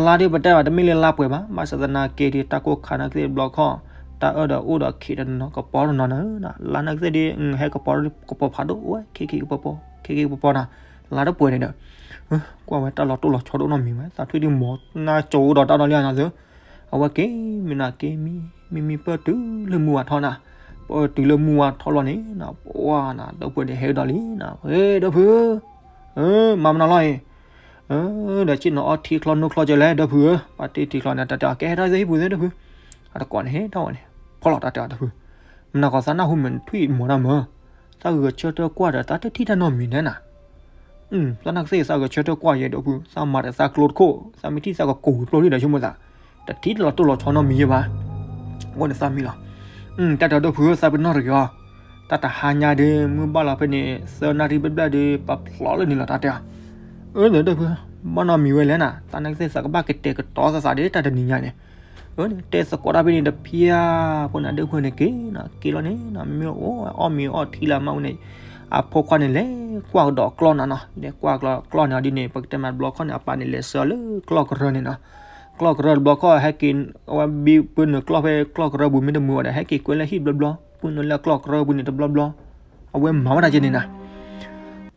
လါဒုးပတဲဘၣ် တမ့ၢ်လၢလါပှဲၤဘၣ်, ဘၣ်ဆၣ်သနာ်က့ဒီး တၢ်ကိၢ်ခါနာ်က့သ့ၣ်တဘျီခီၣ်, တၢ်အၢၣ်ဒီးအိၣ်ဒီးခံးတနီၤ ကပီၤတနီၤနီၤ, လါနာ်က့သ့ၣ်ဒီး ဟဲကပီၤကပီၤဖးဒိၣ် ဝဲခံခံကပီၤပီၤ ခံခံကပီၤပီၤနၤ, လါတပှဲၤန့ၣ်ဒီး ကွၢ်ဝဲတၢ်လီၤတိၢ်လီၤဆီတအိၣ်နီတမံၤဝဲ, သးထွံၣ်ဒုးမီၤနၤ ကၠိဒီးတၢ်ဒီးလံနၤသု, အဝဲက့ၤမ့ၢ်နၤက့ၤမံ မံမံပၢၢ်တုၤလၢမုၢ်ဝါထီၣ်နၤ, ပၢၢ်တုၤလၢမုၢ်ဝါထီၣ်လီၤန့ၣ်နၤ ပှၢ်နၤ ဒီပုၢ်ဝဲၢ်န့ၣ်ဟဲကဒီးလံနၤ, ဟဲဒီပုၢ်ဧၢ, မၤမနုၤလီၤအံၤ, ဒီးဆ့ၣ်နီၤအီထံချီနိချီကဲလဲၣ် ဒီပုၢ်ဧၢ, ပှၤတ့ထံချီန့ၣ် တၢ်တဲအီၤ ကဲဟဲထီၣ်သ့ဟံၣ်ပူၤသ့ ဒီပုၢ်, အတကိးန့ၣ်ဟဲထီၣ်ဝဲန့ၣ်, ဖီလီၤတၢ်တဲအီၤ ဒီပုၢ်, မနၤကီးသးနၢ်ဟူမ့ၢ်ထွံၣ်မီၤတၢ်မၢ, သးဂဲၤဆၢထၢၣ်ကွၢ်ဒီး သးတထံၣ်တၢ်နီတမံၤန့ၣ်နၤ သးနာ်က့သ့ၣ် သးဂဲၤဆၢထၢၣ်ကွၢ်ယဲဒီပုၢ်, သးမၤဒီးသးကျိတခိၣ်, သးမ့ၢ်ထံၣ်သးကကိၢ်ဝံၤပျိၢ်လံဒီး ဆိကမိၣ်သး, တထံၣ်တၢ်လီၤတိၢ်လီၤဆီနီတမံၤယဲဘၣ်, အဃိန့ၣ်သးမံလီၤ, တၢ်တဲဒီပုၢ်ဧၢ သးပ့ၤနီၣ်တဂ့ၤအီၤ, တၢ်တဟါညါဒီး မုၢ်ဘၣ်လီၤဖဲန့ၣ် သၢနၣ်ရံၣ်ဘျဲၣ်ဘျဲၣ်ဒီး ပာ်ဖျိးလၢန့ၣ်လီၤ တၢ်တဲအီၤ, အၢ ဒီပုၢ်, ဘၣ်နီတမံၤဝဲလဲၣ်နၤ, သးနာ်က့သ့ၣ် သးကဘၣ်ကတဲာ်ကတီၤသးသးဒီး တၢ်တနံၤညါန့ၣ် တဲသကိးတၢ်ဖဲန့ၣ်တဖျၢၣ်, ဖိနၤဒီပုၢ်န့ၣ်က့ၤနၤ က့ၤလီၤန့ၣ်နၤ မ့ၢ်အိၣ်အီၣ်မ့ၤအီထံလၢအမါဝဲန့ၣ်, အဖိခွါန့ၣ်လဲၤကွၢ်ကဒီးကျီၢ်နၤနီၤ, လဲၤကွၢ်ကျီၢ်န့ၣ်အီၤဒ်န့ၣ် ပကတဲမးတဘျီခီၣ်န့ၣ် အပၢ်န့ၣ်လဲၤဆှၢအီၤလၢကျီၢ်ကရၢန့ၣ်နီၤ, ကျီၢ်ကရၢတဘျီခီၣ်ဟဲက့ၤ, အဝဲဘံပုၢ်နုာ်ကျီၢ်ဖဲကျီၢ်ကရၢပူၤမ့ၢ်တမုာ်ဝဲဒီး ဟဲက့ၤကွဲလၢဟံၣ်ဘျီဘျီ, ပုၢ်နုာ်လၢကျီၢ်ကရၢပူၤန့ၣ်တဘျီဘျီ, အဝဲမၤဝဲဒၣ်က့ၤန့ၣ်နၤ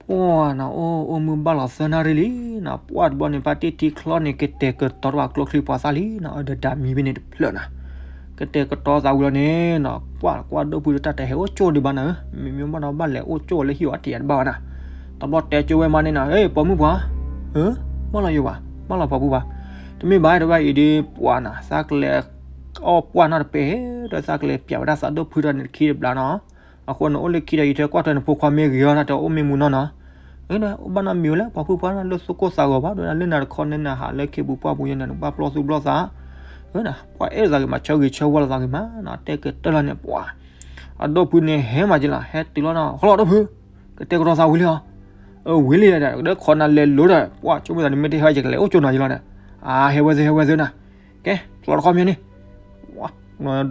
ပှၢ်နၤ အိၣ်အိၣ်မုၢ်ဘၣ်လီၤသၢနၣ်ရံၣ်လံနၤ, ပှၢ်တဘျီန့ၣ် ဖါတံၢ်ထံချီန့ၣ် ကတဲာ်ကတီၤတၢ်ဘၣ်ကျိချံပှၤသၣ်လံနၤ, အၢ ဒီးဒၣ်မံဖဲန့ၣ်တဖျၢၣ်နၤ, ကတဲာ်ကတီၤသးဝံၤလီၤန့ၣ်နၤ, ပှၢ်ကွၢ်ဒီပုၢ်ဒီး တၢ်တဟဲအိၣ်ကၠိဒံးဘၣ်နၤဧၢ, မ့မ့ၢ်ဘၣ်ဒီးဘၣ်လဲၤအိၣ်ကၠိလၢဟံၣ်အီၤတယၤတဘၣ်ဘၣ်နၤ, တဘျီတဲကၠိဝဲမးန့ၣ်နၤ, ဟ့ၣ် ပိာ်မုၣ်ပှၤ, အၢ ဘၣ်လီၤယိၤဘၣ်, ဘၣ်လီၤပိာ်မုၣ်ပှၤ, တမ့ၢ်ဘၣ်တဝဲအံၤဒီး ပှၢ်နၤ သးကလဲၤအီၣ်ပှၢ်နီတပဲဒီး သးကလဲၤပျးဝဲဒၣ်သးဒီပုၢ်ဒီးန့ၣ်တခံတဘျီနီၤ အဃိန့ၣ် အိၣ်လၢခံဒီး ယထဲကွၢ်ထွဲနဖိခွါမ့ၢ်ဂ့ၤအီၤ တၢ်တဲအိၣ်မ့ၢ်မူနီၢ်နီၤ, အၢ ဘၣ်နီတမံၤဝဲလဲၣ် ပှၤဖုပှၢ်လၢသူၣ်ကိၢ်သးဂီၤဘၣ် ဒ်လၢနၤတခီန့ၣ် နဟးလၢခ့ပူၤပှၢ်ပူၤယဲန့ၣ် နကဘၣ်ပျီသူၣ်ပျီသး, အၢ ပှၤအဲၣ်လိာ်သးဂ့ၤမး ဆၢဂ့ၤဆၢဝါလိာ်သးဂ့ၤမးနီၤ တဲကတၢၢ်လီၤန့ၣ် ပှၤ အဒီပုၢ်န့ၣ်ဟဲမးက့ၤလီၤ ဟဲတုၤလီၤနီၤ ဟီလီၤဒီပုၢ်, ကတဲာ်ကတီၤသးဝံၤလံဧါ, အၢ ဝံၤလံဒီး ကဒဲခီနၤလဲၤလိၤဒီး ပှၤဆိကမိၣ်သးန့ၣ် မ့ၢ်တဟဲဝဲ ယကလဲၤအိၣ်ကၠိနီၤယလီၤန့ၣ်, အၢ ဟဲဝဲသု ဟဲဝဲသုနၤ ကဲ ဖျီတခီမ့ၢ်န့ၣ်,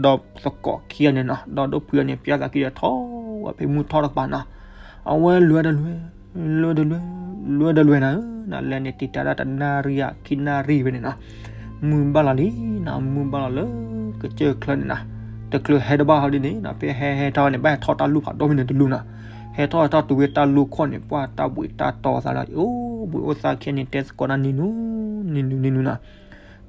ဒီးသကိးခံဂၤန့ၣ်နီၤ ဒီးဒီပုၢ်န့ၣ် ပျဲသးခံဒီးထီၣ်ဝဲ ဖဲမုၢ်ထီၣ်တကပၤနီၤ, အဝဲလဲၤတလဲၤ လဲၤတလဲၤ လဲၤတလဲၤနၤဧၢ, နလဲၤန့ၣ်တံာ်တာ်ဒၣ်တနၣ်ရံၣ်ဧါ ခံနၣ်ရံၣ်ဖဲန့ၣ်နီၤ, မုၢ်ဘၣ်လီၤလံနီၤ မုၢ်ဘၣ်လီၤလၢ ကစၢၢ်ချၢန့ၣ်နီၤ, တချုးဟဲတဘၣ်ဟီဒ်န့ၣ်နီၤ ဖဲဟဲဟဲထီၣ်န့ၣ် ဘၣ်ဟဲထီၣ်တၢ်လူၢ်ဖးဒိၣ်ဖဲန့ၣ်တလူၢ်နီၤ, ဟဲထီၣ်ဟဲထီၣ်တုၤဝဲတၢ်လူၢ်ခီၣ်န့ၣ် ပှၢ်တၢ်ဘှံးတၢ်တီၤသးလီၤ အိၣ်ဘှံးအိၣ်သါခဲန့ၣ် တဲသကိးနၤနံၤနူ နံၤနူ နံၤနူနီၤ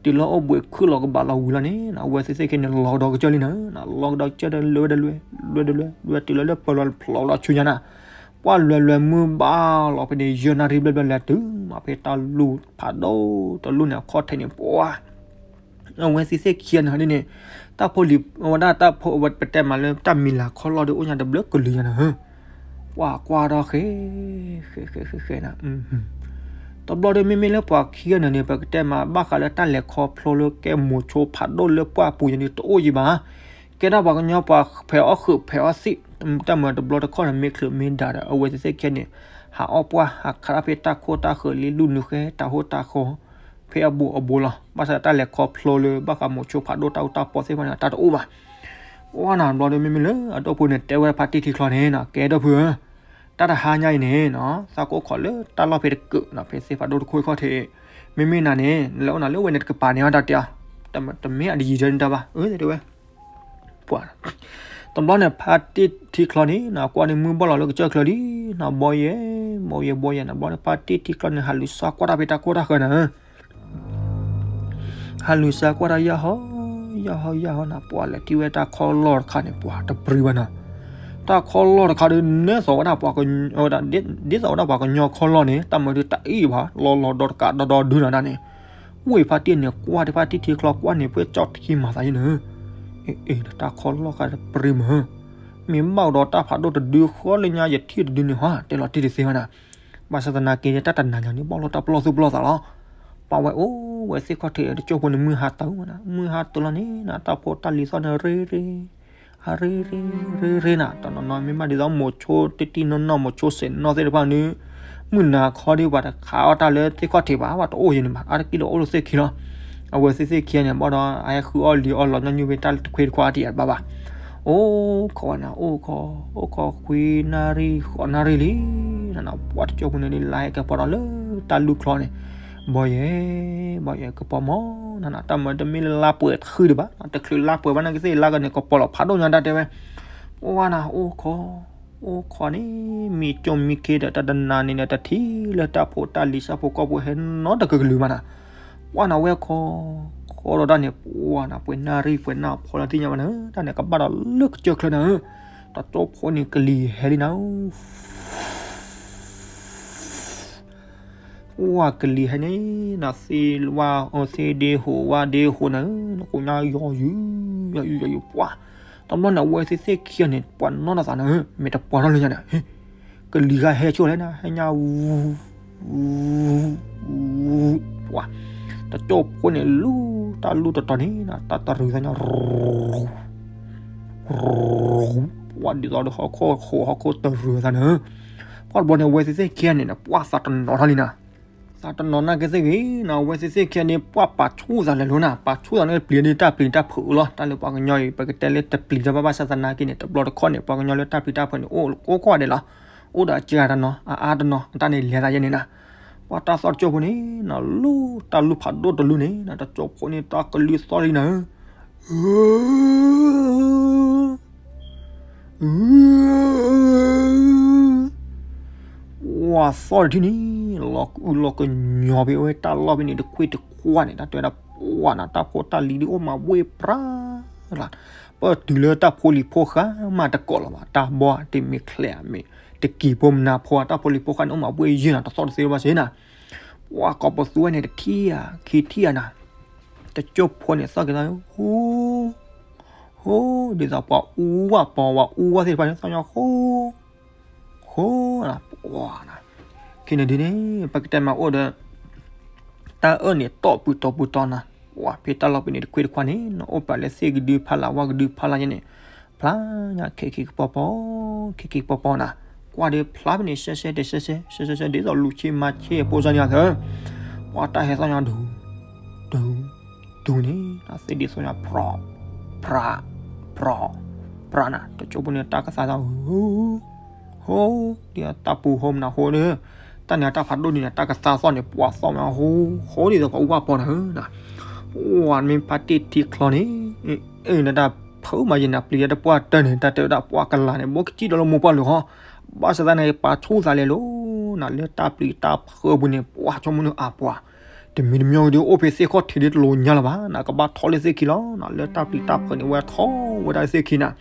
တုၤလၢအိၣ်ဘှံးခုၣ်လီၤကဘၣ်လီၤဝံၤလီၤန့ၣ် အဝဲသ့ၣ်သ့ၣ်ခဲန့ၣ် လီၤကဒီးကစၢၢ်လံနၤ, လီၤကဒီးကစၢၢ်ဒီးလဲၤဝဲဒီးလဲၤ လဲၤဒီးလဲၤ လဲၤတုၤလီၤလၢပၢၤလီၤ ဖျိးလီၤဆူညါနၤ, ပှၢ်လဲၤလဲၤမုၢ်ဘၣ်လီၤဖဲန့ၣ် ယဲၢ်နၣ်ရံၣ်ဘျဲၣ်ဘျဲၣ်လဲၤတုၤမးဖဲတၢ်လူၢ်ဖးဒိၣ်တလူၢ်န့ၣ် အခီၣ်ထံးန့ၣ် ပှၢ် အဝဲသ့ၣ်သ့ၣ်ခံဂၤန့ၣ်ဒ်န့ၣ် တၢ်ဖိလံၤ အဝဲဒၣ်တၢ်ဖိ အဝဲပတဲမးလၢတၢ်မံၤလၤခီလီၢ်ဒီးအိၣ်ညါတဘျုးကလုာ်ညါနၤဧၢ, ပှၤကွၢ်ထီၣ်ဃဲ ဃဲ ဃဲ ဃဲ ဃဲနၤ, တဘျီဒီးမ့မ့ၢ်လၢပှၤခံဂၤန့ၣ်န့ၣ် ပကတဲမးဘၣ်ဃးလၢတၢ်လဲၤခီဖျိလၢကဲမိၤဆိဖးဒိၣ်လၢပှၢ်ပူၤညါန့ၣ်တအိၣ်ယံၤဘၣ်, ကဲဒၣ်ပှၤကညီပှၤဖဲးအီၣ်ဃုာ်ဖဲးအီၣ်သံး, တၢ်မၤတဘျီတခီၣ်န့ၣ် မ့ၢ်ချုးမ့ၢ်ဒၣ်ဒီး အဝဲသ့ၣ်သ့ၣ်ခံဂၤန့ၣ် ဟးအီၣ်ပှၢ် ဟးခးတၢ်ဖဲတၢ်ခိၣ်တၢ်ဃၢၤလံ လူၢ်နုာ်ဃဲတၢ်ဟိတၢ်ဃီ ဖဲအဘူးအဘူးလီၤ. ဘၣ်ဆၣ်တၢ်လဲၤခီဖျိလၢ ဘၣ်ဃးမိၤဆိဖးဒိၣ်တၢ်အူတၢ်ပီသ့ၣ်တဖၣ်န့ၣ် တၢ်တအိၣ်ဘၣ်. ပှၢ်နၤတဘျီဒီး မ့မ့ၢ်လၢအဒီပုၢ်န့ၣ် တဲဝဲဒၣ်ဖါတံၢ်ထံချီန့ၣ်နီၤ, ကဲဒီပုၢ်ဧၢ, တၢ်တဟါညါအံၤန့ၣ်နီၤ သးကိးခိးလၢတၢ်လီၢ်ဖဲတကုးနီၤ ဖဲသ့ၣ်ဖးဒိၣ်တခိၣ်ခီၣ်ထံး, မ့မ့ၢ်နၤန့ၣ် နလဲၤအိၣ်နၤလၢဝဲန့ၣ်တကပၤန့ၣ် တၢ်တဲအီၤ, တမ့ၢ်အတယံၤဒၢနတၢ်ဘၣ်, အၢ တဲဝဲ ပှၢ် တဘျီန့ၣ် ဖါတ့ၢ်ထံချီန့ၣ် နကွၢ်န့ၣ် မုၢ်ဘီၣ်လီၤလၢကစၢၢ်ချၢလံ နဘီယဲၢ် ဘီယဲၢ် ဘီယဲၢ် နဘျီန့ၣ် ဖါတ့ၢ်ထံချီန့ၣ် ဟးလူၤစါကွၢ်တၢ်ဖဲတၢ်ခိၣ်တၢ်ဃၢၤနၤဧၢ ဟးလူၤစါကွၢ်တၢ်ယၢ်ဟီ ယၢ်ဟီ ယၢ်ဟီနၤ ပှၤလဲၤထံၣ်ဝဲတၢ်ခီလီၢ်တခါန့ၣ် ပှၤတပျံၤဘၣ်နၤ, တၢ်ခီလီၢ်တခါဒီး နဲသိးဝဲဒၣ်ပှၤ ဒ်သိးဝဲဒၣ်ပှၤကညီခီလီၢ်န့ၣ် တၢ်မၤဒုးတၢ်အ့ၣ်ဘၣ် လီၤလီၤဒီးတကးဒီဒီဒုနၤဒၣ်န့ၣ်, ဝ့ၢ်ဖါတ့ၢ်န့ၣ် ကွၢ်တဖါတံၢ်ထံချီကွၢ်န့ၣ် ပှဲၤကၠီၣ်ထံမၤသးယဲၢ်န့ၣ်, အ့ၣ် တၢ်ခီလီၢ်တခါတပျံၤမးဧၢ, မ့ၢ်ဘၣ်ဒီးတၢ်ဖးဒိၣ်တဒုဃီလၢညါ ယထံၣ်တဒုန့ၣ်ဟီ တဲလီၤတံၢ်တသ့ဝဲနၤ, ဘၣ်ဆၣ်သနာ်က့ တၢ်တနၤညါန့ၣ် ဘၣ်လီၤတၢ်ပလီၢ်သူၣ်ပလီၢ်သးလီၤ, ပှၤဝဲအိၣ်ဝဲသ့ၣ်ခီၣ်ထံးတကၠိၢ်ဖိန့ၣ် မုၢ်ဟါတၢ်ဝဲနၤ မုၢ်ဟါတၢ်လီၤန့ၣ်နၤ တၢ်ဖိတၢ်လံၤသီၣ်န့ၣ် ရ့ရ့ အရ့ရ့ ရ့ရ့နၤ တနီၤနီၤ မ့ၢ်ဘၣ်ဒ်သိးမိၤဆိတံၢ်တံၢ်နီၢ်နီၢ် မိၤဆိစဲးနီၢ်သ့ၣ်တဖၣ်န့ၣ်, မုၢ်နၤခီဒ်ပှၤတခးအီၣ်တၢ်လၢသ့ၣ်ခီၣ်ထံးဘၣ် ပှၤတအိၣ်ယဲၢ်န့ၣ်ဘၣ် အါတက့ၢ်ဒီးအိၣ်လၢသ့ၣ်ခံလီၤ, အဝဲသ့ၣ်သ့ၣ်ခံန့ၣ် ဘၣ်ဒီးအဟဲဃုအီၣ်လံၤအီၣ်လီၤညီနုၢ်ဖဲတၢ်တခွ့တခွါတံၢ်အဘၣ်ဘၣ်, အိၣ်ခိးဝဲနၤ အိၣ်ခိး အိၣ်ခိးခွံနၣ်ရံၣ်ဃိးနၣ်ရံၣ်လံ, နနၤ ပှၤတကၠိၢ်ဖိန့ၣ်ဒ်လဲၣ်ဟဲကဲပီၤဒီးလၢတၢ်လူၢ်ချီန့ၣ်, ဘီယဲၢ် ဘီယဲၢ်ကပီၤမး, နနၤ တၢ်မၤတမ့ၢ်လၢလါပှဲၤတဃုဒံးဘၣ် တချုးလါပှဲၤဘၣ်န့ၣ်ကသ့ၣ်လါကန့ၣ် ကပီၤလီၤဖးဒိၣ်ညါတၢ်တဲဝဲ, ပှၤနၤ အိၣ်ခိး အိၣ်ခိးန့ၣ် မံကၠိမံခ့ဒီး တၢ်တနၤန့ၣ်ဒီး တထံၣ်လၢတၢ်ဖိတၢ်လံၤဆၣ်ဖိကီၢ်ဖိဟဲနီတကလုာ်ကလုာ်ဘၣ်နၤ, ပှၤနၤ ဝဲခိး ခိးဒီးတၢ်န့ၣ် ပှၤနၤ ပှဲၤနၣ်ရံၣ်ပှဲၤနၣ်ဖီလၢသ့ၣ်ညါဘၣ်နၤ တၢ်န့ၣ် ကဘၣ်ဒီးလၢကစၢၢ်ချၢနၤဧၢ, တကၠိၢ်ဖိန့ၣ် ကလံၤဟဲလံနၤဧၢ ဝဲကလံၤဟဲန့ၣ် နၤ သ့ဝဲ သ့ဒ့ဟိးဝါဒ့ဟိးနၤဧၢ, နကိးညါယီၤယုာ် ယီၤယုာ် ယီၤယုာ် ပှၤ, တဘျီန့ၣ် အဝဲသ့ၣ်သ့ၣ်ခံဂၤန့ၣ် ပှၤနီၢ်နသးနၤဧၢ, မ့ၢ်တပှၤထီၣ်လၢညါဒီး ကလံၤဂၤဟဲဆိၣ်လဲၣ်နၤ ဟဲညါ ဝူ ဝူ ဝူ ပှၤ, တကၠိၢ်ဖိန့ၣ် လူၢ်တၢ်လူၢ်တတီၤန့ၣ်နၤ တၢ်တရူးသးညါ ပှၤဒ်သိးဒီးဟီၣ်ခိၣ်ဃိးဟီၣ်ခိၣ်တရူးသးနၤဧၢ, ပှၤတဘျီန့ၣ် အဝဲသ့ၣ်သ့ၣ်ခံဂၤန့ၣ် ပှၤသးတနီၤထီၣ်လံနၤ, သးတနီၤနာ်က့သ့ၣ်ဂ့ၤနၤ အဝဲသ့ၣ်သ့ၣ်ခံဂၤန့ၣ် ပှၤပာ်ဆူၣ်သးလဲၤလိၤနၤ ပာ်ဆူၣ်သးန့ၣ် ပျံၤဒ်တၢ်ပျံၤတၢ်ဖုးလီၤ တၢ်လၢပှၤကညီအံၤ ပကတဲလၢတပျံၤလၢၤဘၣ်ဘၣ်ဆၣ်သနာ်က့န့ၣ် တဘျီတခီၣ်န့ၣ် ပှၤကညီလၢတၢ်ပျံၤတၢ်ဖုးန့ၣ် အိၣ်ကိးဂၤဒဲးလီၤ, အိၣ်ဒီးအစှၤတနီၤ အအါတနီၤ အတၢ်န့ၣ်လဲၤသးယဲၢ်န့ၣ်နၤ, ပှၤတၢ်သီၣ်တကၠိၢ်ဖိန့ၣ်နၤ လူၢ်တၢ်လူၢ်ဖးဒိၣ်တလူၢ်န့ၣ်နၤ တကၠိၢ်ဖိန့ၣ် တၢ်ကလုၢ်သီၣ်လံနၤဧၢ ပှၤသီၣ်တထံၣ်န့ၣ် လီၤကအုၣ်လီၤကညီၤဖဲအဝဲတၢ်လီၢ်ဖဲန့ၣ် တခွ့တခွါန့ၣ် တၢ်တဲဝဲဒၣ်ပှၤနၤ တၢ်ဖိတၢ်လံၤဒ်အိၣ်မးဝ့ၢ်ပြၢလၢ်, ပတုၤလၢတၢ်ဖိလံၤဖိဃာ်မးတကိးလၢၤဘၣ် တၢ်ဘီတမ့ၢ်ချဲးမ့ၢ် တကံၤဖိမနၤဖိ တၢ်ဖိလံၤဖိဃာ်န့ၣ် အိၣ်မးဝ့ၢ်ယဲၢ်နၤ တသီၣ်တသ့ဘၣ်စ့ၢ်နၤ, ပှၤကိးပသူဝဲန့ၣ် တထံၣ်ဧါ ခံထံၣ်ဧါနၤ, တကၠိၢ်ဖိန့ၣ် သီၣ်က့ၤသီၣ် ဟိ ဟိ ဒ်သိးပှၤအူဝၣ်ပီၤဝဲအူဝၣ်သ့ၣ်တဖၣ်န့ၣ် သီၣ်ညီဃိ ဃိနၤ ပှၤနၤ, ခဲန့ၣ်ဒ်န့ၣ် ပကတဲမးအိၣ်ဒီး တၢ်အၢၣ်န့ၣ်တီၢ်ပူၤတီၢ်ပူၤတီၢ်နၤ, ပှၤဖဲတၢ်လီၢ်ဖဲန့ၣ် တခွ့တခွါန့ၣ် နအိၣ်ပာ်လၢသ့ၣ်ကဒုဖးလၢ် ဝၣ်ကဒုဖးလၢ်ယဲၢ်န့ၣ်, ဖျါညါ ခဲခံကပီၤပီၤ ခဲခံကပီၤပီၤနၤ, ကွၢ်ဒီးဖျါဖဲန့ၣ် ရှဲရှဲတရှဲရှဲ ရှဲရှဲရှဲ ဒ်သိးလူၤဆ့မၤဆ့အဖိစၢ်န့ၣ်အသၢ, ပှၤတၢ်ဟဲသီၣ်ညီဒူ ဒူ ဒူန့ၣ် သ့ၣ်ဒ့သီၣ်ညီ ဖြး ဖြး ဖြး ဖြးနၤ တကၠိၢ်ဖိန့ၣ် တၢ်ကသါသီၣ် ဟိ ဒ်တၢ်ပူၤဟိမနၤဟိဒီး တၢ်န့ၣ်တၢ်ဖးဒိၣ်ဒ်န့ၣ် တၢ်ကသါသီၣ်န့ၣ် ပှၤသီၣ်မးဟိ ဟိဒ်သိးပှၤအူဝၣ်ပီၤနၤဧၢ, ပှၤမ့ၢ်ဖါတ့ၢ်ထံချီန့ၣ် အ့ၣ် နတၢ်ဖုးမးယဲၢ်နၤ ပျံၤတၢ်တပှၢ်တၢၢ်န့ၣ် တၢ်တဲဝဲဒၣ်ပှၤကလၤန့ၣ် ဘိကစံၣ်ဒီးလၢမိၢ်ပှၢ်လိၤဟီ, ဘၣ်ဆၣ်သနာ်က့ ပာ်ဆူၣ်သးလဲၤလိၤနၤ လၢတၢ်ပျံၤတၢ်ဖုးအပူၤန့ၣ် ပှၤဆိကမိၣ်န့ၣ်အါပှၤ တမံၤတမံၤဒီး အိၣ်ဖဲသ့ၣ်ခီၣ်ထံးဒီးတလိၤညါလၢၤဘၣ်နၤ ကဘၣ်ထီၣ်လၢသ့ၣ်ခံလီၤနၤ လၢတၢ်ပျံၤတၢ်ဖုးန့ၣ် ဝဲထီၣ်ဝဲဒၣ်လၢသ့ၣ်ခံနၤ,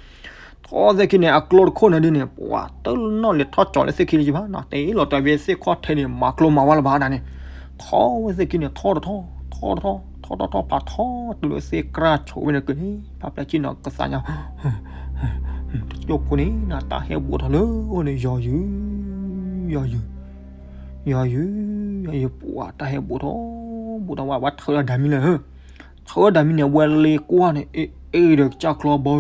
ထီၣ်သ့ၣ်ခံန့ၣ် အကျိတခိၣ်န့ၣ်ဒ်န့ၣ် ပှၤတနီၣ်လဲၤထီၣ်ကၠီၤလၢသ့ၣ်ခံလၢၤဘၣ်နၤ တ့ၢ်လီၤတၢ်ဖဲသ့ၣ်ခီၣ်ထံးန့ၣ် မၤကျိမၤဝါလၢၤဘၣ်ဒၣ်န့ၣ်, ထီၣ်ဝဲသ့ၣ်ခံန့ၣ် ထီၣ်တထီၣ် ထီၣ်တထီၣ် ထီၣ်တထီၣ် ပာ်ထီၣ်တုၤလၢသ့ၣ်ကြၢ်ဆိးဝဲန့ၣ်က့ၤန့ၣ် ဖါပျဲၢ်ကံၣ်နီၤကသးညါ တကၠိၢ်ဖိန့ၣ်နၤ တၢ်ဟဲဘူးထီၣ်လၢအိၣ်န့ၣ် ယီၤယုာ် ယီၤယုာ် ယီၤယုာ် ယီၤယုာ် ပှၤတၢ်ဟဲဘူးထီၣ် ဘူးထီၣ်ဝဲ ဝဲထုးဒီးဒၣ်မံလၢ ထုးဒီးဒၣ်မံန့ၣ် ဝဲလ့ကွၢ်န့ၣ် အ့ၣ် အ့ၣ်ဒီးကစၢ်ကျီဘီ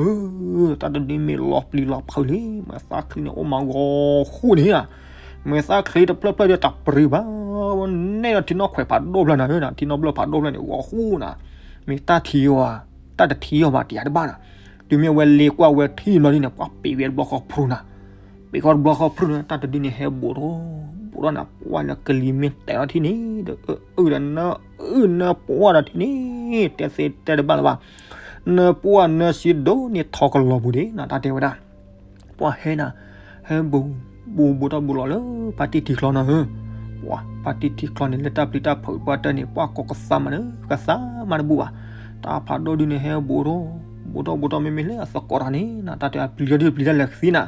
ဧၢ, တၢ်တဒုမ့ၢ်လီၤပျံၤလီၤဖုးလံ, မဲာ်သၣ်ချံန့ၣ် အိၣ်မးဂီၤဃူန့ၣ်ဧါ, မဲာ်သၣ်ချံတဖျၢၣ်ဖျၢၣ်ဒီးတၢ်ပရံၤဘၣ်, နဲၣ်ဒီးထံနီၣ်ခွဲးဖးဒိၣ်ဖျၢၣ်နၤဧၢ, ထံနီၣ်ဘျၢၣ်ဖးဒိၣ်ဖျၢၣ်န့ၣ် ဂီၤဃူနၤ, မ့ၢ်တၢ်ထံအီၤဧါ, တၢ်တထံအီၤဘၣ် တယၤတဘၣ်နၤ, တုၤမ့ၢ်ဝဲလ့ကွၢ်ဝဲထံၣ်ဘျီဒ်န့ၣ် ပှၤပ့ၤဝဲတဘျီဃီဖုးနၤ ပ့ၤဃီတဘျီဃီဖုးန့ၣ် တၢ်တဒုန့ၣ် ဟဲဘူးထီၣ် ဘူးထီၣ်နၤ ပှၤလၢကလံၤမ့ၢ်တဲာ်ထီၣ်ထံၣ်န့ၣ်ဒီး အုၣ်ဒီးနၢ အုၣ်နၢပှၢ်ဒီးထံၣ်န့ၣ် တဲသ့တဲတဘၣ်လၢၤဘၣ်, နပှၢ်နၢစံဒိၣ်န့ၣ်ထီကလီၤပူၤဒံးနီၤ တၢ်တဲဝဲဒၣ်. ပှၢ်ဟဲနၤ, ဟဲဘူး, ဘူးဘူးထီၣ်ဘူးလီၤလၢဖါတံၢ်ထံချီနီၤဧၢ. ပှၢ်ဖါတံၢ်ထံချီန့ၣ် လၢတၢ်ပျံၤတၢ်ဖုးပှၢ်တၢၢ်န့ၣ် ပှၢ်ကိးကသါမးန့ၣ် ကသါမးတဘူၣ်ဘၣ်. တၢ်ဖးဒိၣ်ဒုန့ၣ်ဟဲဘူးထီၣ်, ဘူးထီၣ်ဘူးထီၣ်မ့မ့ၢ်လၢအသကိးတၢ်န့ၣ်နီၤ တၢ်တဲပျံၤထီၣ်ဒုပျံၤတၢ်လဲၤကသံနၤ,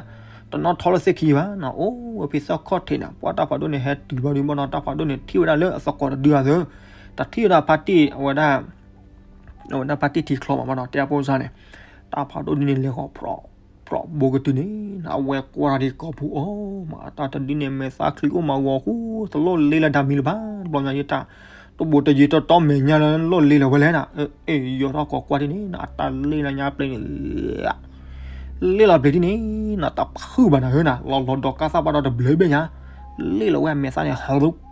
တနီၣ်ထီၣ်လၢသ့ၣ်ခံဘၣ်နီၤ အိၣ်ဝဲဖဲသၣ်ခီၣ်ထံးန့ၣ် ပှၢ်တၢ်ဖးဒိၣ်န့ၣ်ဟဲတုၤဘၣ်ဒုဘၣ်နီၤ တၢ်ဖးဒိၣ်န့ၣ်ထံၣ်ဝဲဒၣ်လၢအသကိးတဒုဧါသၢ, တထံၣ်ဝဲဒၣ်ဖါတံၢ်အဝဲဒၣ် အဝဲဒၣ်ဖါတံၢ်ထံချီမးဘၣ်နီၤ တဲအဖိစၢ်န့ၣ်, တၢ်ဖးဒိၣ်ဒုန့ၣ်လဲၤဃီၤ ပြီးဘူးကတုၤန့ၣ် အဝဲကွၢ်တၢ်ဒ်ကိာ်ပူၤအီၤမး အတၢ်တဒုန့ၣ် မဲာ်သၣ်ချံအိၣ်မးဂီၤဃူ တလိၣ်လ့လၢဒၣ်မံၤလၢၤဘၣ် တဘျီညါယတၢ် တဘူးတယံၤတတီမဲာ်ညါလၢလိၣ်လ့လၢၤဝဲလဲၣ်နၤ, အ့ၣ် ယိၤထီၣ်ကိးကွၢ်ဒ်န့ၣ်နၤ အတၢ်လ့လၢညါပျံၤန့ၣ် လ့လီၤပျံၤဒ်န့ၣ်နၤ တၢ်ဖုးဘၣ်နၤဧၢနၤ လီၤလီၤဒီးကါသၣ်ဘၣ်ဒီးတဘျၢဘ့ၣ်ညါ, လ့လီၤဝဲအမဲာ်သၣ်န့ၣ် ဟဲ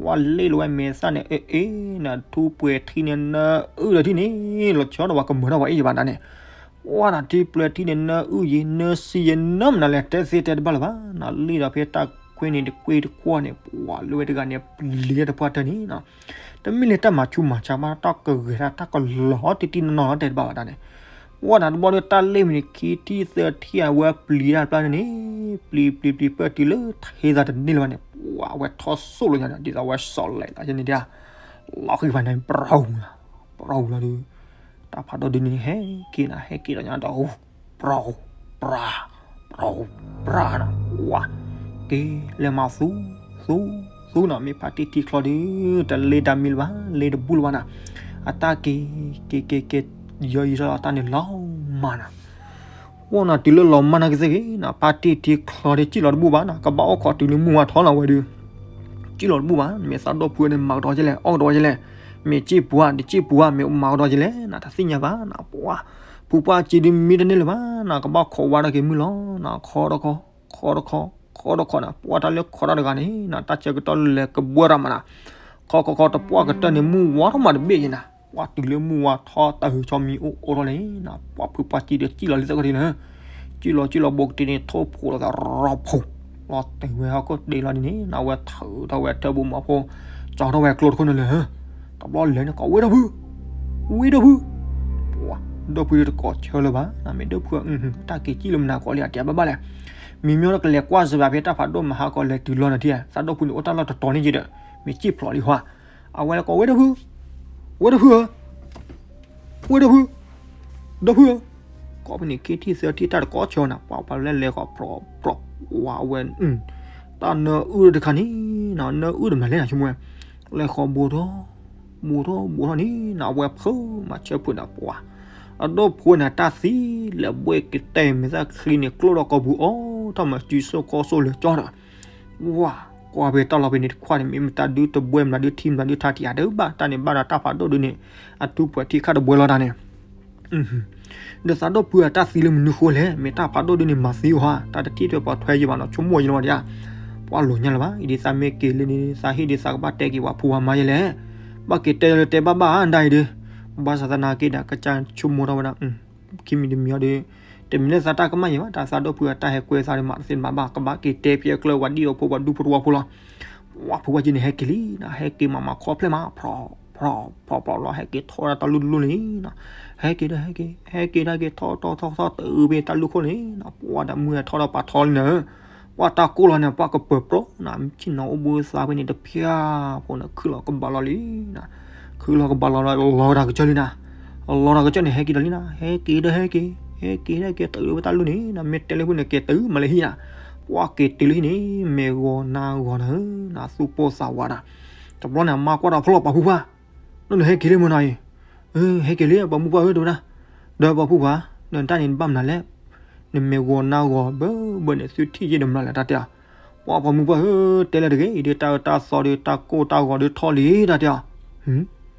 ဝဲလ့လီၤဝဲမဲာ်သၣ်န့ၣ် အ့ၣ်အ့ၣ် နထူပှဲၤထံန့ၣ် နအုၣ်ဒီးထံန့ၣ် လီၤဆီဒီးပှၤကမၢၤထီၣ်ပှၤအ့ၣ်ယဘၣ်နၤန့ၣ်, ဝဲနထူပှဲၤထံန့ၣ် နအုၣ်ယံၤ နစံယံၤ နမနုၤလဲၣ် တဲသ့တဲတဘၣ်လၢၤဘၣ်, နလ့ဒီးဖဲတၢ်ခွ့န့ၣ် တကွ့တကွီၢ်န့ၣ် ပှၤလၢဝဲတဂၤန့ၣ် ပျံၤတၢ်တပှၢ်တၢၢ်န့ၣ်နီၤ, တမ့ၢ်လၢတၢ်မၤဆူးမၤဆါဘၣ် တၢ်ကဂဲၤတၢ် တၢ်ကလီၤတံၢ်တံၢ်နီၢ်နီၢ်တဲတဘၣ်ဘၣ်တၢ်န့ၣ် ဝဲနၤတဘျီဒီးတၢ်လ့ၣ်မံၤန့ၣ် ခံထံၣ်သၢထံၣ်အဝဲပျံၤတၢ်တပျၢ်န့ၣ်န့ၣ်, ပျံၤပျံၤပျံၤပၢၢ်တုၤလၢထံသးတန့ၢ်လၢၤဘၣ်န့ၣ်, ပှၤအဝဲထီၣ်စိၣ်လီၤညါဒီး ဒ်သိးအဝဲစီၤလဲၤသးယဲန့ၣ်ဒၣ်, လီၤဃံဖးန့ၣ် ပြူၤ, ပြူၤလီၤဒီး, တၢ်ဖးဒိၣ်ဒုန့ၣ် ဟဲက့ၤနၤ ဟဲက့ၤဒီးညါဒီး, ပြူၤ, ပြူၤ, ပြူၤ, ပြူၤနၤ, ဝါ, က့ၤလဲၤမၤသူ, သူ, သူနၤ မ့ၢ်ဖါတံၢ်ထံချီဒီး, တလ့တၢ်မံလၢၤဘၣ် လ့တဘူၣ်လၢၤဘၣ်နၤ, အတၢ်က့ၤ, က့ၤက့ၤက့ၤ, ယီၤယံၤထီၣ်အတၢ်န့ၣ်လီၤမၢ်နၤ ဝဲနၤတုၤလၢလီၤမၢ်နၤကသ့ၣ်ဂ့ၤနၤ ဖါတံၢ်ထံချီဒီး စံၣ်လီၤတဘူၣ်ဘၣ်နၤ ကဘၣ်အိၣ်ခိးတုၤလၢမုၢ်ဝါထီလီၤဝဲဒုး, စံၣ်လီၤတဘူၣ်ဘၣ် မ့ၢ်သးဒိၣ်ဖုန့ၣ် မၤကဒီးကလဲၣ် အီၣ်ကဒီးကလဲၣ်, မ့ၢ်စံၣ်ပှၤ တစံၣ်ပှၤ မ့ၢ်မၤကဒီးကလဲၣ်နၤ တသ့ၣ်ညါဘၣ်နၤ ပှၤ, ဖုပှၢ်စံဒုးမံတန့ၢ်လၢၤဘၣ်နၤ ကဘၣ်ခိးဝါဒီးက့ၤမုၢ်လီၤနၤ ခီတခီ, ခီတခီ, ခီတခီနၤ ပှၤတၢ်လၢခီတၢ်တဂၤန့ၣ်နၤ တၢ်ဆၢကတီၢ်လဲၤကဘှၢ်ရၤမးနၤ, ခီခီခီတပှၢ်ကတၢၢ်န့ၣ် မုၢ်ဝါထီၣ်မးတဘ့ၣ်ယဲနၤ ပှၤတုၤလၢမုၢ်ဝါထီၣ်တၢ်ဟုးဆီမံၤအိၣ်အိၣ်ထီၣ်လံနၤ ပှၤဖုပှၢ်စံဒုးစံၣ်လီၤလံသၢခီဒံးနၤ, စံၣ်လီၤစံၣ်လီၤဘူးကတုၤန့ၣ် ထိၣ်ဖိးလီၤသးရီဖူး, လီၤတဲာ်ဝဲဟီၣ်ခိၣ်တ့လီၤဒ်န့ၣ်နၤ အဝဲထုးထီၣ်ဝဲထၢဘူးမၤဖိ, ကၠီထီၣ်ဝဲကျိတခိၣ်န့ၣ်လၢ တဘျီလဲၤန့ၣ်ကိး ဝ့ၢ်ဒီဖု, ဝ့ၢ်ဒီဖု, ပှၤ, ဒီဖုဒုးတကိးဆၢလၢၤဘၣ် နမ့ၢ်ဒီဖုဧၢ, တၢ်က့ၤစံၣ်လၢမနၤကိးလံ အတဲဘၣ်ဘၣ်လဲၣ်, မံမ့ၢ်ဒီးကလဲၤကွၢ်စၢၤဘၣ်ဖဲတၢ်ဖးဒိၣ်မဟါကီးလဲၤတုၤလီၤနၤထံၣ်, သးဒီဖုန့ၣ်အိၣ်တၢ်လီၢ်တတီၤန့ၣ်က့ဒီး, မ့ၢ်စံၣ်ဖျိးလံဟါ, အဝဲလၢကိး ဝ့ၢ်ဒီဖု, ဝ့ၢ်ဒီဖုဧၢ, ဝ့ၢ်ဒီဖု, ဒီဖုဧၢ, ကိးဖဲန့ၣ် ခံထံၣ်သၢထံၣ်တၢ်တကိးဆၢနၤ ပှၤပှၤလၢလဲၤဃီၤပြီပြီ ဝဲအဝဲ တၢ်နၢအုၣ်တခါန့ၣ်နၤ နၢအုၣ်တမၤလဲၣ်နၤဆိကမိၣ်ဝဲ, လဲၤဃီၤဘူးထီၣ်, ဘူးထီၣ်ဘူးထီၣ်န့ၣ်နၤ အဝဲဖုမၤဆၢဖုးနၤပှၤ, အဒိၣ်ဖိန့ၣ် တၢ်သံလၢဘှဲၣ်ကတဲာ်မဲာ်သၣ်ချံန့ၣ် ကျိၣ်ထီၣ်ကိာ်ပူၤအိၣ်ထီၣ်မၤစုစိၢ်ကီၢ်စိၢ်လၢာ်ကၠီဒီး, ဝါ, ကွၢ်ဖဲတၢ်လီၢ်ဖဲန့ၣ်တခွါန့ၣ် မ့ၢ်မတၤဒုတဘှဲမတၤဒုထံမတၤဒုထါထံၣ်ဧါဒုးဘၣ် တၢ်န့ၣ်ဘၣ်ဒီးတၢ်ဖးဒိၣ်ဒုန့ၣ် အထူပှဲၤထံခါတဘှဲလီၤတၢ်န့ၣ် ဒီးသးဒိၣ်ဖုအတၢ်သံလၢမနုၤဃိလဲၣ် မ့ၢ်တၢ်ဖးဒိၣ်ဒုန့ၣ်မၤသံဧါ တၢ်တထံၣ်ထွဲပှၤထွဲယံၤဘၣ်နီၤ ဆိကမိၣ်ယံၤလီၤဒံးဧါ, ပှၤလိာ်ညါလၢၤဘၣ် အံၤဒ်သးမ့ၢ်က့ၤလၢန့ၣ် သးဟ့ၣ်ဒ်သးကဘၣ်တဲက့ၤပှၤဖိပှၤမါယဲလဲၣ်, ဘၣ်က့ၤတဲလၢတဲဘၣ်ဘၣ်အါဒၣ်အံၤဒီး, ဘၣ်ဆၣ်သနာ်က့ဒီး ကစၢ်ဆိကမိၣ်ထီၣ်ဝဲဒၣ် ခံမံၤတမံၤအံၤဒီး, တမံၤလၢသးတၢ်ကမၣ်ယံၤဘၣ် တၢ်သးဒိၣ်ဖုအတၢ်ဟဲကွဲသးဒီးမၤတသ့တဘၣ်ဘၣ် ကဘၣ်က့ၤတဲဖျဲးကျၢၤဝဲဒ်အဖိပှၤဒူဖိတဝီဖိလီၤ, ပှၤဖိပှၤက့ၤန့ၣ်ဟဲက့ၤလံနၤ ဟဲက့ၤမၤမၤခီဖျိမး ဖြီၣ်, ဖြီၣ်, ဖြီၣ်, ဖြီၣ်လီၤ ဟဲက့ၤထီၣ်ဝဲဒၣ်တၢ်လူၢ်တလူၢ်လံနၤ, ဟဲက့ၤဒီးဟဲက့ၤ, ဟဲက့ၤဒၣ်က့ၤထီၣ်ထီၣ်ထီၣ်ထီၣ်တုၤဖဲတၢ်လူၢ်ခိၣ်န့ၣ်, ပှၤဒီးမုၢ်ဟဲထီၣ်ဒီးပာ်ထီၣ်လံနၤ, ပှၤတၢ်ကိၢ်လီၤန့ၣ် ပှၤကပၢၤပြီနၤ ဆ့ၣ်နီၤအိၣ်ဘှံးသါဖဲန့ၣ်တဖၠၣ်ဖိန့ၣ် ခုၣ်လီၤကဘၣ်လီၤလံနၤ, ခုၣ်လီၤကဘၣ်လီၤလီၤ လီၤတၢ်ကစၢၢ်လံနၤ, လီၤတၢ်ကစၢၢ်န့ၣ် ဟဲက့ၤဒီးလံနၤ ဟဲက့ၤဒီးဟဲက့ၤ, ဟဲက့ၤဒီးက့ၤတုၤဖဲတၢ်လူၢ်န့ၣ်နၤ မ့ၢ်တဲလၢဖုန့ၣ် က့ၤတုၤမးလၢဟံၣ်နၤ, ပှၤက့ၤတုၤလၢဟံၣ်န့ၣ် မဲာ်ဂီၤနါဂီၤနၤဧၢ, နသူၣ်ပိၢ်သးဝးနၤ, တဘျီန့ၣ် အမါကွၢ်ဒီး ဖျီၣ်ပှၤဖုပှၢ်, နဟဲက့ၤလံမနၤအံၤ, ဟဲက့ၤလံ ပှၤမုၢ်ပှၢ်ဧၢ တဲဝဲဒၣ်, ဒီးပှၤဖုပှၢ်, နတၢ်န့ၣ်နဘၣ်မနုၤလဲၣ်, နမဲာ်ဂီၤနါဂီၤဘၢဘၢန့ၣ် သုထံၣ်ယ့ၢ်ဒီးမနုၤလဲၣ် တၢ်တဲအီၤ, ပှၤပှၤမုၢ်ပှၢ်ဧၢ တဲလၢတဂ့ၤ အံၤဒ်တၢ်အၢတၢ်သီဒီး တၢ်ကိၢ်တၢ်ဂီၤဒီးထီၣ်လံ တၢ်တဲအီၤ,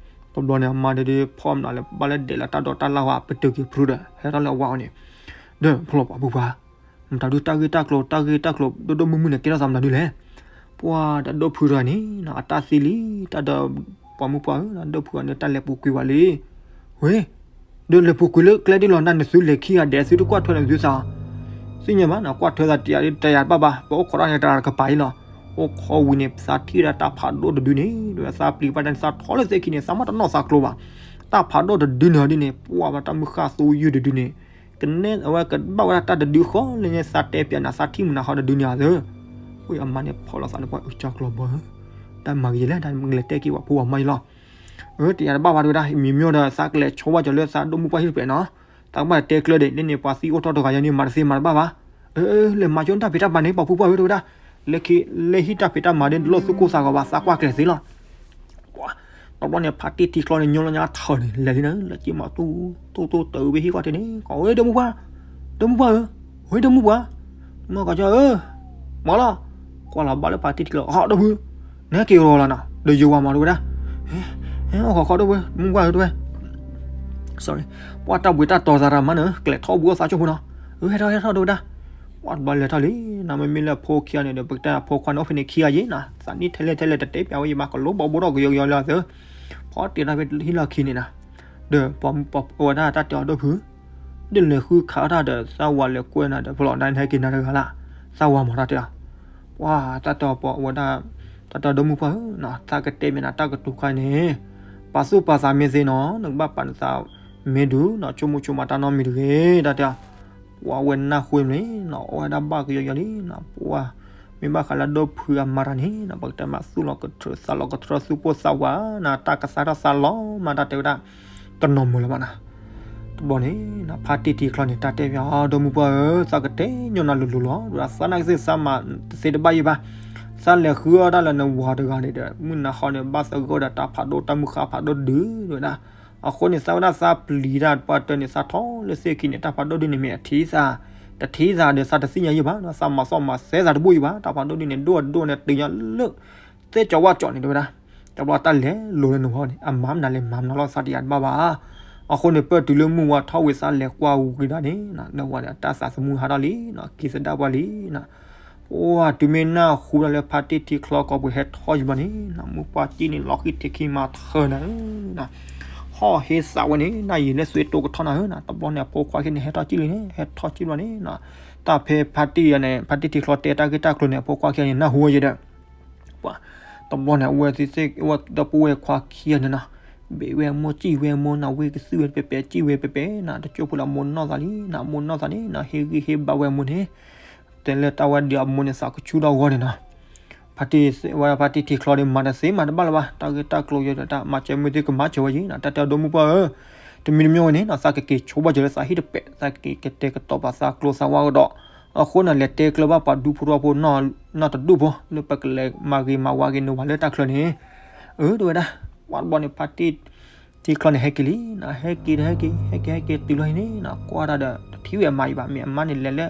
တဘျီန့ၣ် အမါဒီး ဖီၣ်မနုၤလဲၣ် ဘၣ်လၢဒဲးလၢတၢ်ဒိးတၢ်လၢ်ဝဲ ပတုာ်က့ၤဖုဒီး ဟဲထီၣ်လၢအဝဲအီၤန့ၣ်, ဒီးဖျီၣ်ပှၤဖုပှၢ်, မတၤဒုတၢ်ဂ့ၢ်တၢ်ကျိၤ တၢ်ဂ့ၢ်တၢ်ကျိၤဒိၣ်ဒိၣ်မုၢ်မုၢ်န့ၣ် ကဲထီၣ်သးမတၤဒုလဲၣ်, ပှၤတၢ်ဒိၣ်ဖုတဂၤန့ၣ် အတၢ်သံလံ တၢ်ဒီးပှၤမုၢ်ပှၢ်ဧၢ ဒိၣ်ဖုဂၤန့ၣ် တၢ်လဲၤပူၤကွံာ်ဝဲလံ, ဝ့ၢ် ဒီးလဲၤပူၤကွံာ်လၢကျဲဒ်လီၤ နၤနသုလဲၤခံဂၤဒဲးသုတကွၢ်ထွဲဒီးသုသး, သ့ၣ်ညါဘၣ် နကွၢ်ထွဲသးတယၤတယၤဘၣ်ဘၣ် ပအိၣ်ခိးတၢ်န့ၣ်တဂၤတကပၤအံၤလီၤ, ပ အိၣ်ခိးဝံၤန့ၣ် သးထံၣ်ဝဲဒၣ်တၢ်ဖးဒိၣ်တဒုန့ၣ် ဒီးသးပျံၤဘၣ်တၢ်န့ၣ် သးထီၣ်လၢသ့ၣ်ခံန့ၣ် သးမ့ၢ်တနီၣ်သးကျိဘၣ်. တၢ်ဖးဒိၣ်တဒုန့ၣ်ဒ်န့ၣ် ပှၤဘၣ်တၢ်မုၢ်ဃၢ်သိယုၢ်တဒုန့ၣ် ကနဲအဝဲကဘၣ်ဝဲဒၣ်တၢ်တဒုဃီလၢန့ၣ် သးတဲပျးနၤ သးထံၣ်မုာ်နၤဃီတဒုန့ၣ်ဧါသၢ. အၢ အမါန့ၣ်ဖီၣ်လိာ်သးန့ၣ် ပှၤအုၣ်ကၠီကျီၤဘီဧၢ, တၢ်မၤဂ့ၤလဲၣ် တၢ်မၤလဲၤတဲက့ၤဝဲဖိဝဲမါအံၤလီၤ. အၢ တယၤတဘၣ်ဘၣ်တဲဝဲဒၣ် မံၤမ့ၢ်ဒီး သးကလဲၤဆိဘၣ်ကၠီၤလၢသးဒိၣ်မုၢ်ပှၢ်ဟံၣ်တဖျၢၣ်နီၤ. သးကဘၣ်တဲကျၢၤဒံး လၢန့ၣ်ပှၤသံအိၣ်ထီၣ်တဂၤယၤန့ၣ် မၤတသ့မၤတဘၣ်ဘၣ်. အၢ လဲၤမၤကၠီတၢ်ဖံးတၢ်မၤန့ၣ် ပှၤဖိပှၢ်ဧၢ တဲဝဲဒၣ်. လၢခံ လၢဟံၣ်တၢ်ဖံးတၢ်မၤဒ်န့ၣ် တလိၣ်သူၣ်ကိၢ်သးဂီၤဘၣ် သးကွၢ်ကျဲၤသ့လီၤ. တဘျီန့ၣ် ဖါတံၢ်ထံချီန့ၣ် ညိလီၤညါထၢၣ်န့ၣ် လဲၤလံနၤ လၢက့ၤမၤတူၢ်တူၢ်တၢ်ဝဲဟံၣ်ခီၣ်ထံးန့ၣ် ကိးဝဲ ဒိၣ်မုၢ်ပှၢ်, ဒိၣ်မုၢ်ပှၢ်ဧၢ, ဝဲဒိၣ်မုၢ်ပှၢ်, မ့ၢ်ကီးကၠီဧၢ, မၤလီၤ, ကွၢ်လီၤဘၣ်လၢဖါတံၢ်ထံချီ ဟီၣ်ဒိၣ်ဖု, နဟဲက့ၤဂီၤလီၤနီၤ ဒီးယိၤဝါမၤဒိၣ်ဝဲဒၣ်, ဟဲအီၣ်ခီခီဒိၣ်ဝဲ မုၢ်ပှၢ်ဧၢတဝဲ sorry, ပှၤတၢ်ဘှံးတၢ်တီၤသးတမၤနၢၤ ကျဲၤထီၣ်ဘူးအီၣ်သးကၠိဖိနီၤ, အၢ ဟဲထီၣ်ဟဲထီၣ်ဒိၣ်ဝဲဒၣ်, ပှၤတဘျီလဲၤထီၣ်လံ, နမ့မ့ၢ်လၢအဖိခံဂၤန့ၣ်ဒီး ပကတဲအဖိခွါန့ၣ် အိၣ်ဖဲန့ၣ်ခံဂၤယံၤနီၤ, သးနံၣ်ထဲလဲၣ်ထဲလဲၣ်တတဲပျးဝဲယံၤဘၣ် ကလိဘီဘိထီၣ်ကယီကယီလၢအသၢ, ဖီတ့ၢ်တၢ်ဖဲဟံၣ်လီၢ်ခံန့ၣ်နီၤ, ဒီးပှၤအဝဲဒၣ်တၢ်တဲအီၤဒိၣ်ဖု, ဒ်လဲၤဃုခးအီၣ်တၢ်ဒီး သးဝၤလဲၤကွဲနၤဒီး ဖီလီၤဒၣ်နဟဲက့ၤနၤတဂၤလၢ်, သးဝၤမၤတၢ်တဲအီၤ, ပှၤတၢ်တဲအီၤပှၤအဝဲဒၣ်, တၢ်တဲအီၤဒိၣ်မုၢ်ပှၢ်ဧၢ, သးကတဲမ့ၢ်နၤတၢ်ကတိၤခါန့ၣ်, ပာ်သူၣ်ပာ်သးမ့ၢ်သ့နီၤ နကဘၣ်ပာ်နသးမ့ၢ်ဒုးနီၤ ဆိကမိၣ်ဆိကမးတၢ်နီတမံၤတဂ့ၤ တၢ်တဲအီၤ, ပှၤဝဲနၢ်ဟူမ့ၢ်နီၤ အီၣ်ဝဲဒၣ်ဘၣ်ကယီကယီလံနီၤ ပှၤ, မ့ၢ်ဘၣ်ဃးလၢဒိၣ်ဖုအမါတဂၤန့ၣ်နီၤ ပကတဲမးသူၣ်လီၤကထၢသးလီၤကထၢသူၣ်ပိၢ်သးဝးနီၤ တၢ်ကသါထီၣ်သးလီၤမး တၢ်တဲဝဲဒၣ်, တနီၤမုာ်လၢၤဘၣ်နီၤ, တဘျီန့ၣ်, ဖါတံၢ်ထံချီန့ၣ် တၢ်တဲပျးအီၤ ဒိၣ်မုၢ်ပှၢ်ဧၢ သးကတဲညီနၤလိၤလိၤလီၤ ဒီးသးနာ်က့သ့ၣ်သးမၤတသ့တဘၣ်ယံၤဘၣ်, သးလဲၤဃုအီၣ်တၢ်လၢနဝၤတဂၤန့ၣ်ဒီး မုၢ်နၤဃီန့ၣ် ဘၣ်သဂၢၢ်ဒီးတၢ်ဖးဒိၣ်တၢ်မုၢ်ဃၢ်ဖးဒိၣ်တဒုဒၣ်, အဃိန့ၣ် သးဝဲဒၣ်သးပျံၤတၢ်ပှၤတၢၢ်န့ၣ် သးထီၣ်လၢသ့ၣ်ခံန့ၣ် တၢ်ဖးဒိၣ်ဒုန့ၣ်မ့ၢ်အထံသး, တထံသးဒီးသးတသ့ၣ်ညါယံၤဘၣ်နီၤ သးမၤသီၣ်မၤသဲသးတဘူၣ်ယံၤဘၣ် တၢ်ဖးဒိၣ်ဒုန့ၣ် ဒိၣ်ဒိၣ်န့ၣ် တုၤညါလၢ သဲကၠီဝၣ်ကၠီန့ၣ်တဲဝဲဒၣ်, တဘျီတၢ်လဲၤလိၤလၢနဝၤန့ၣ် အမၤမနုၤလဲၤမၤမနုၤလီၤ သးတယၤတဘၣ်ဘၣ်, အဃိန့ၣ် ပၢၢ်တုၤလၢမုၢ်ဝါထီၣ်ဝံၤသးလဲၤကွၢ်ဝံၤဒၣ်န့ၣ်, နဝၤန့ၣ် တၢ်သးသမူဟးထီၣ်လံနီၤ က့ၤသဒၣ်ပှၤလံနီၤ, ပှၤတုၤမ့ၢ်နၢ်ဟူဒၣ်လၢဖါတံၢ်ထံချီကိးပှ့ၤဟဲထီၣ်ယံၤဘၣ်န့ၣ်, မုၢ်ပှၢ်ကံၣ်န့ၣ် လီၤဃံၢ်ထံးခံမၤထၢၣ်နၤဧၢ ဟီၣ်ဟ့သးဝဲန့ၣ် နၢ်ယံာ်လၢသွ့တိကထီၣ်နၤဧၢနီၤ, တဘျီန့ၣ် အဖိခွါခံန့ၣ် ဟဲထီၣ်ကံၣ်လံန့ၣ် ဟဲထီၣ်ကံၣ်ဘျီန့ၣ်နီၤ, တၢ်ဖဲဖါတံၢ်န့ၣ် ဖါတံၢ်ထံချီတဲတၢ်ဂ့ၢ်တၢ်ကျိၤန့ၣ် အဖိခွါခံန့ၣ် နၢ်ဟူဝဲယဲဒီး, ပှၤ, တဘျီန့ၣ် အဝဲသ့ၣ်သ့ၣ် အဝဲဒီပုၢ်ဝဲၢ်ခွါခံဂၤန့ၣ်နီၤ, ဘ့ၣ်ဝဲအမိၢ် စံၣ်ဝဲအမိၢ်နီၤ ဝ့ၢ်ကသုၣ်ဝဲတပဲၤပဲၤ စံၣ်ဝဲပဲၤပဲၤနီၤ တကၠိၢ်ဖိလၢအမိၢ်နီၢ်သးလံနီၤ အမိၢ်နီၢ်သးန့ၣ်နီၤ ဟ့ၣ်ဂံၢ်ဟ့ၣ်ဘါဝဲအမိၢ်န့ၣ်, တဲလၢတၢ်ဝဲဒုးအမိၢ်န့ၣ်သးကဆူၣ်ထီၣ်ဂီၢ်န့ၣ်နီၤ ဖါတံၢ်ဝဲဒၣ်ဖါတံၢ်ထံချီန့ၣ် မၤတသ့မၤတဘၣ်လၢၤဘၣ် တၢ်ဂ့ၢ်တၢ်ကျိၤယဲဒီးတၢ် မၤစၢၤမုၢ်သ့ၣ်ကမၤစၢၤဝဲယံၤနီၤ တၢ်တဲအီၤဒိၣ်မုၢ်ပှၢ်ဧၢ, တမံၤတမံၤဝဲန့ၣ်နီၤ သးကက့ၤဆိဘၣ်စၢၤလၢသးဟံၣ်တပဲာ် သးကက့ၤကတဲာ်ကတီၤပာ်သးကျိၤသးဝါကဒီး, အဃိန့ၣ် လဲၤတဲကျၢၤဘၣ်ပှၤဒူဖိတဝီဖိ နီၢ်တဒူၣ်ဖိ လၢပကလဲၤမၤဂ့ၤမၤဝါက့ၤနဝၤလၢတၢ်ချၢန့ၣ်, အၢ တဲဝဲဒၣ်, ပှၤတဘျီန့ၣ် ဖါတံၢ်ထံချီန့ၣ် ဟဲက့ၤလံနီၤ ဟဲက့ၤဒီးဟဲက့ၤ ဟဲက့ၤဟဲက့ၤတုၤလီၤဟံၣ်န့ၣ်နီၤ ကွၢ်တၢ်ဒီး တထံၣ်ဝဲအမါအံၤဘၣ် မ့ၢ်အမါန့ၣ်လဲၤလၢ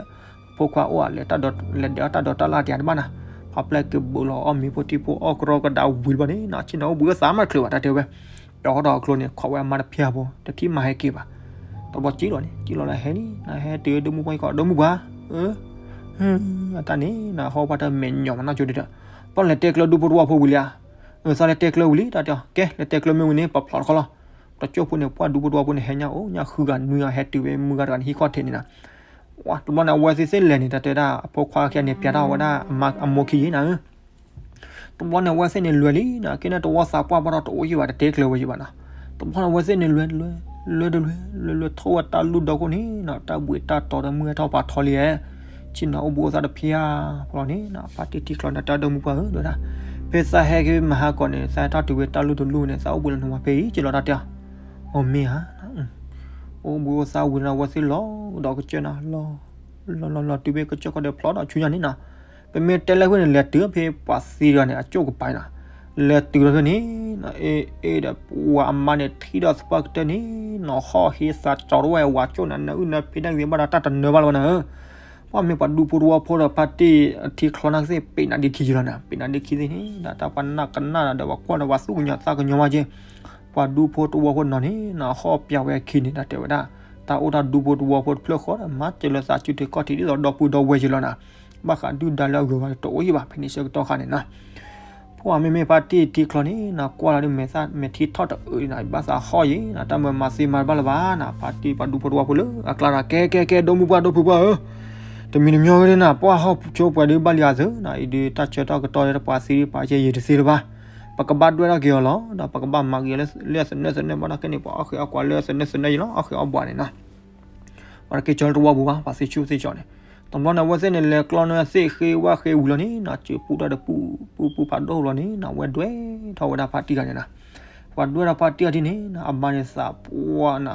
အဖိခွါအိၣ်ဧါ လဲၤတၢ်ဒိး လဲၤဒဲးအီၣ်တၢ်ဒိးတၢ်လၢ်တယၤတဘၣ်နီၤ, ဖါပျဲၢ်က့ၤဘူးလီၤအီၣ်မ့ၤဖိထံဖိအီၣ်ကရီကဒါဝံၤတဘျီန့ၣ်နီၤ ဆ့ၣ်နီၤအိၣ်ဘှံးအိၣ်သါမးတချုးဘၣ် တၢ်တဲဝဲ, တီထီၣ်အကျိၤန့ၣ် ခိးဝဲအမါတဖၠၣ်ဖိ တထံၣ်မၤဟဲက့ၤဘၣ်, တဘျီစံၣ်လီၤန့ၣ် စံၣ်လီၤလၢဟဲလံနီၤ ဟဲတုၤဒိၣ်မုၢ်ပှၢ်အံၤကီး ဒိၣ်မုၢ်ပှၢ်, အၢ အတၢ်န့ၣ်နီၤ ဟီၣ်ပှၢ်တၢ်မဲာ်ညိးမးနီၢ်ကၠိဒံးဒီး, ပှၤလဲၤတဲကျၢၤဒူဖိတဝီဖိဝံၤလံဧါ, အၢ သးလဲၤတဲကျၢၤဝံၤလံ တၢ်တဲအီၤ ကဲ လဲၤတဲကျၢၤမ့ၢ်ဝံၤန့ၣ် ပဖျိးတခီလီၤ, တကၠိၢ်ဖိန့ၣ် ပှၤဒူဖိတဝီဖိန့ၣ် ဟဲညါအိၣ်ညါဃုဂၤနွံဂၤ ဟဲတုၤဝဲမုၢ်ဂၤတဂၤန့ၣ် ဟံၣ်ခီၣ်ထံးန့ၣ်နီၤ, ဝဲတဘျီန့ၣ် အဝဲသ့ၣ်သ့ၣ်လဲၤန့ၣ် တၢ်တဲဒၣ် အဖိခွါခံဂၤန့ၣ် ပျဲတၢ်ဝဲဒၣ်အမိၢ်ခံယံၤနီၤ, တဘျီန့ၣ် အဝဲသ့ၣ်န့ၣ်လဲၤလံနီၤ ကဲန့ၣ်တဝီသးပှၢ်ဘၣ်ဒီးတအိၣ်ယံၤဘၣ် တတဲကျၢၤဝဲယံၤဘၣ်နီၤ, တဘျီန့ၣ် အဝဲသ့ၣ်န့ၣ်လဲၤ လဲၤ လဲၤတလဲၤ လဲၤလဲၤထီၣ်ဝဲတၢ်လူၢ်ဒီခိၣ်န့ၣ်နီၤ တၢ်ဘှံးတၢ်တီၤဒီးမုၢ်ဟဲထီၣ်ဖးထီလံဧါ, ဆ့ၣ်နီၤအိၣ်ဘှံးအိၣ်သါတဖၠၣ်ဖိလီၤန့ၣ်နီၤ ဖါတံၢ်ထံချီန့ၣ် တၢ်ဒိၣ်မုၢ်ပှၢ်ဧၢ တဲဝဲဒၣ်, ဖဲသးဟဲက့ၤမဟါကီးန့ၣ် သးဟဲထီၣ်တုၤဝဲတၢ်လူၢ်တလူၢ်န့ၣ် သးအိၣ်ဘှံးလၢနဝၤဖဲအံၤ က့ၤလီၤတၢ်တဲအီၤ, အိၣ်မ့ၢ်ဧါ အိၣ်ဘှံးအိၣ်သါဝံၤဒီး အဝဲသ့ၣ်လီၤဒီးကစၢၢ်နီၤ လီၤ လီၤလီၤလီၤတုၤဖဲကစၢၢ်ခီၣ်ဒဲးဖျိးဒီးဆူညါန့ၣ်နီၤ, ပမ့ၢ်တဲလၢဝဲန့ၣ် လဲၤတုၤဖဲပှၤသံတဂၤန့ၣ် အကၠိၣ်ကပၤနီၤ, လဲၤတုၤလီၤဖဲန့ၣ်နီၤ အ့ အ့ဒီး ပှၤအမါန့ၣ်ထံၣ်ဒီးသပှၢ်ကတၢၢ်န့ၣ်နီၤ ဟီၣ်ဟ့သးကၠီၤတဝဲဝၤကၠိၣ်န့ၣ် နအုၣ်နဖံးနဂ့ၤဘၣ်ဒီးတၢ်တနၢၤဘၣ်လၢၤဘၣ်နီၤ ပှၤမ့ၢ်ပှၤဒူဖိတဝီဖိဒီး ဖါတံၢ်ထံချီန့ၣ်ကသ့ၣ် ပ့ၤနးဒ့ခံယလီၤနီၤ ပ့ၤနးဒ့ခံသ့ၣ်န့ၣ် ဒီးတၢ်ပှၤနၢ်ကနၣ်ဒီး ပှၤကွၢ်ဒီးပှၤသူၣ်ကညီၤသးကညီၤမးက့ၤ, ပှၤဒူဖိတဝီဖိနီၤန့ၣ်နီၤ ဟီၣ်ပျးဝဲအခံန့ၣ် တၢ်တဲဝဲဒၣ်, တၢ်အိၣ်တၢ်ဒူဖိတဝီဖိတဖျၢၣ်ဃီဒီး မၤစၢၤလၢသးစုထံကီၢ်ထံးဒ်သိးဒီပုၢ်ဒီဝဲၢ်ယလီၤနီၤ, ဘၣ်ဃးဒုၣ်ဒါလၢအဂုၤအဂၤတအိၣ်ယံၤဘၣ် ဖဲန့ၣ်ဆၢကတီၢ်ခါန့ၣ်နီၤ ပှၤမ့မ့ၢ်ဖါတံၢ်ထံချီန့ၣ်နီၤ ကွၢ်လီၤဒ်မဲာ်သၣ်မဲာ်ထံထီၣ်တအုးနီၤ ဘၣ်သးဟီၣ်ယံၤနီၤ တၢ်မၤမၤသ့မၤတဘၣ်လၢၤဘၣ်နီၤ ဖါတံၢ်ပှၤဒူဖိတဝီဖိလၢအကျါဒီး ကဲကဲကဲ ဒိၣ်မုၢ်ပှၢ်ဒိၣ်ဖုပှၢ်ဧၢ, တမံၤတမံၤဂ့ၤန့ၣ်နၤ ပှၤဟီၣ်ဖိပှၤဒုးဘၣ်လံအသုးနၤ အံၤဒုးတၢ်ဆၢကတီၢ်ကတီၢ်လၢတပှၤသံဒံးပှၤကဲယံာ်တသ့လၢၤဘၣ်. ပကဘၣ်ဒွဲၣ်ထီၣ်က့ၤအီၤလီၤ ဒီးပကဘၣ်မၤဂ့ၤအီၤလၢအသနၢၣ်သနၢၣ်ဘၣ်နီၢ်ကဲန့ၣ် ပှၤအီၣ်ဃ့အီၣ်ကွၢ်လၢအသနၢၣ်သနၢၣ်ယံၤလီၤ အီၣ်ဃ့အီၣ်ဘှးန့ၣ်နၤ ပှၤတက့ၤကၠီလၢတဝီပူၤဘၣ် ပှၤသ့ဆူၣ်သ့ကၠီန့ၣ် တဘျီန့ၣ် အဝဲသ့ၣ်န့ၣ် လဲၤကျီန့ၢ်သ့ၣ်ဃ့ဝၣ်ဃ့ဝံၤလီၤန့ၣ်နၤ စၢၤပူတၢ်ဒီးပူ ပူပူဖးဒိၣ်လီၤန့ၣ်နၤ အဝဲဒွဲၣ်ထီၣ်ဝဲဒၣ်ဖါတံၢ်ဂၤန့ၣ်နၤ ပှၤဒွဲၣ်ထီၣ်ဖါတံၢ်ဂၤဒ်န့ၣ်နၤ အမါန့ၣ်သးပှၢ်နၤ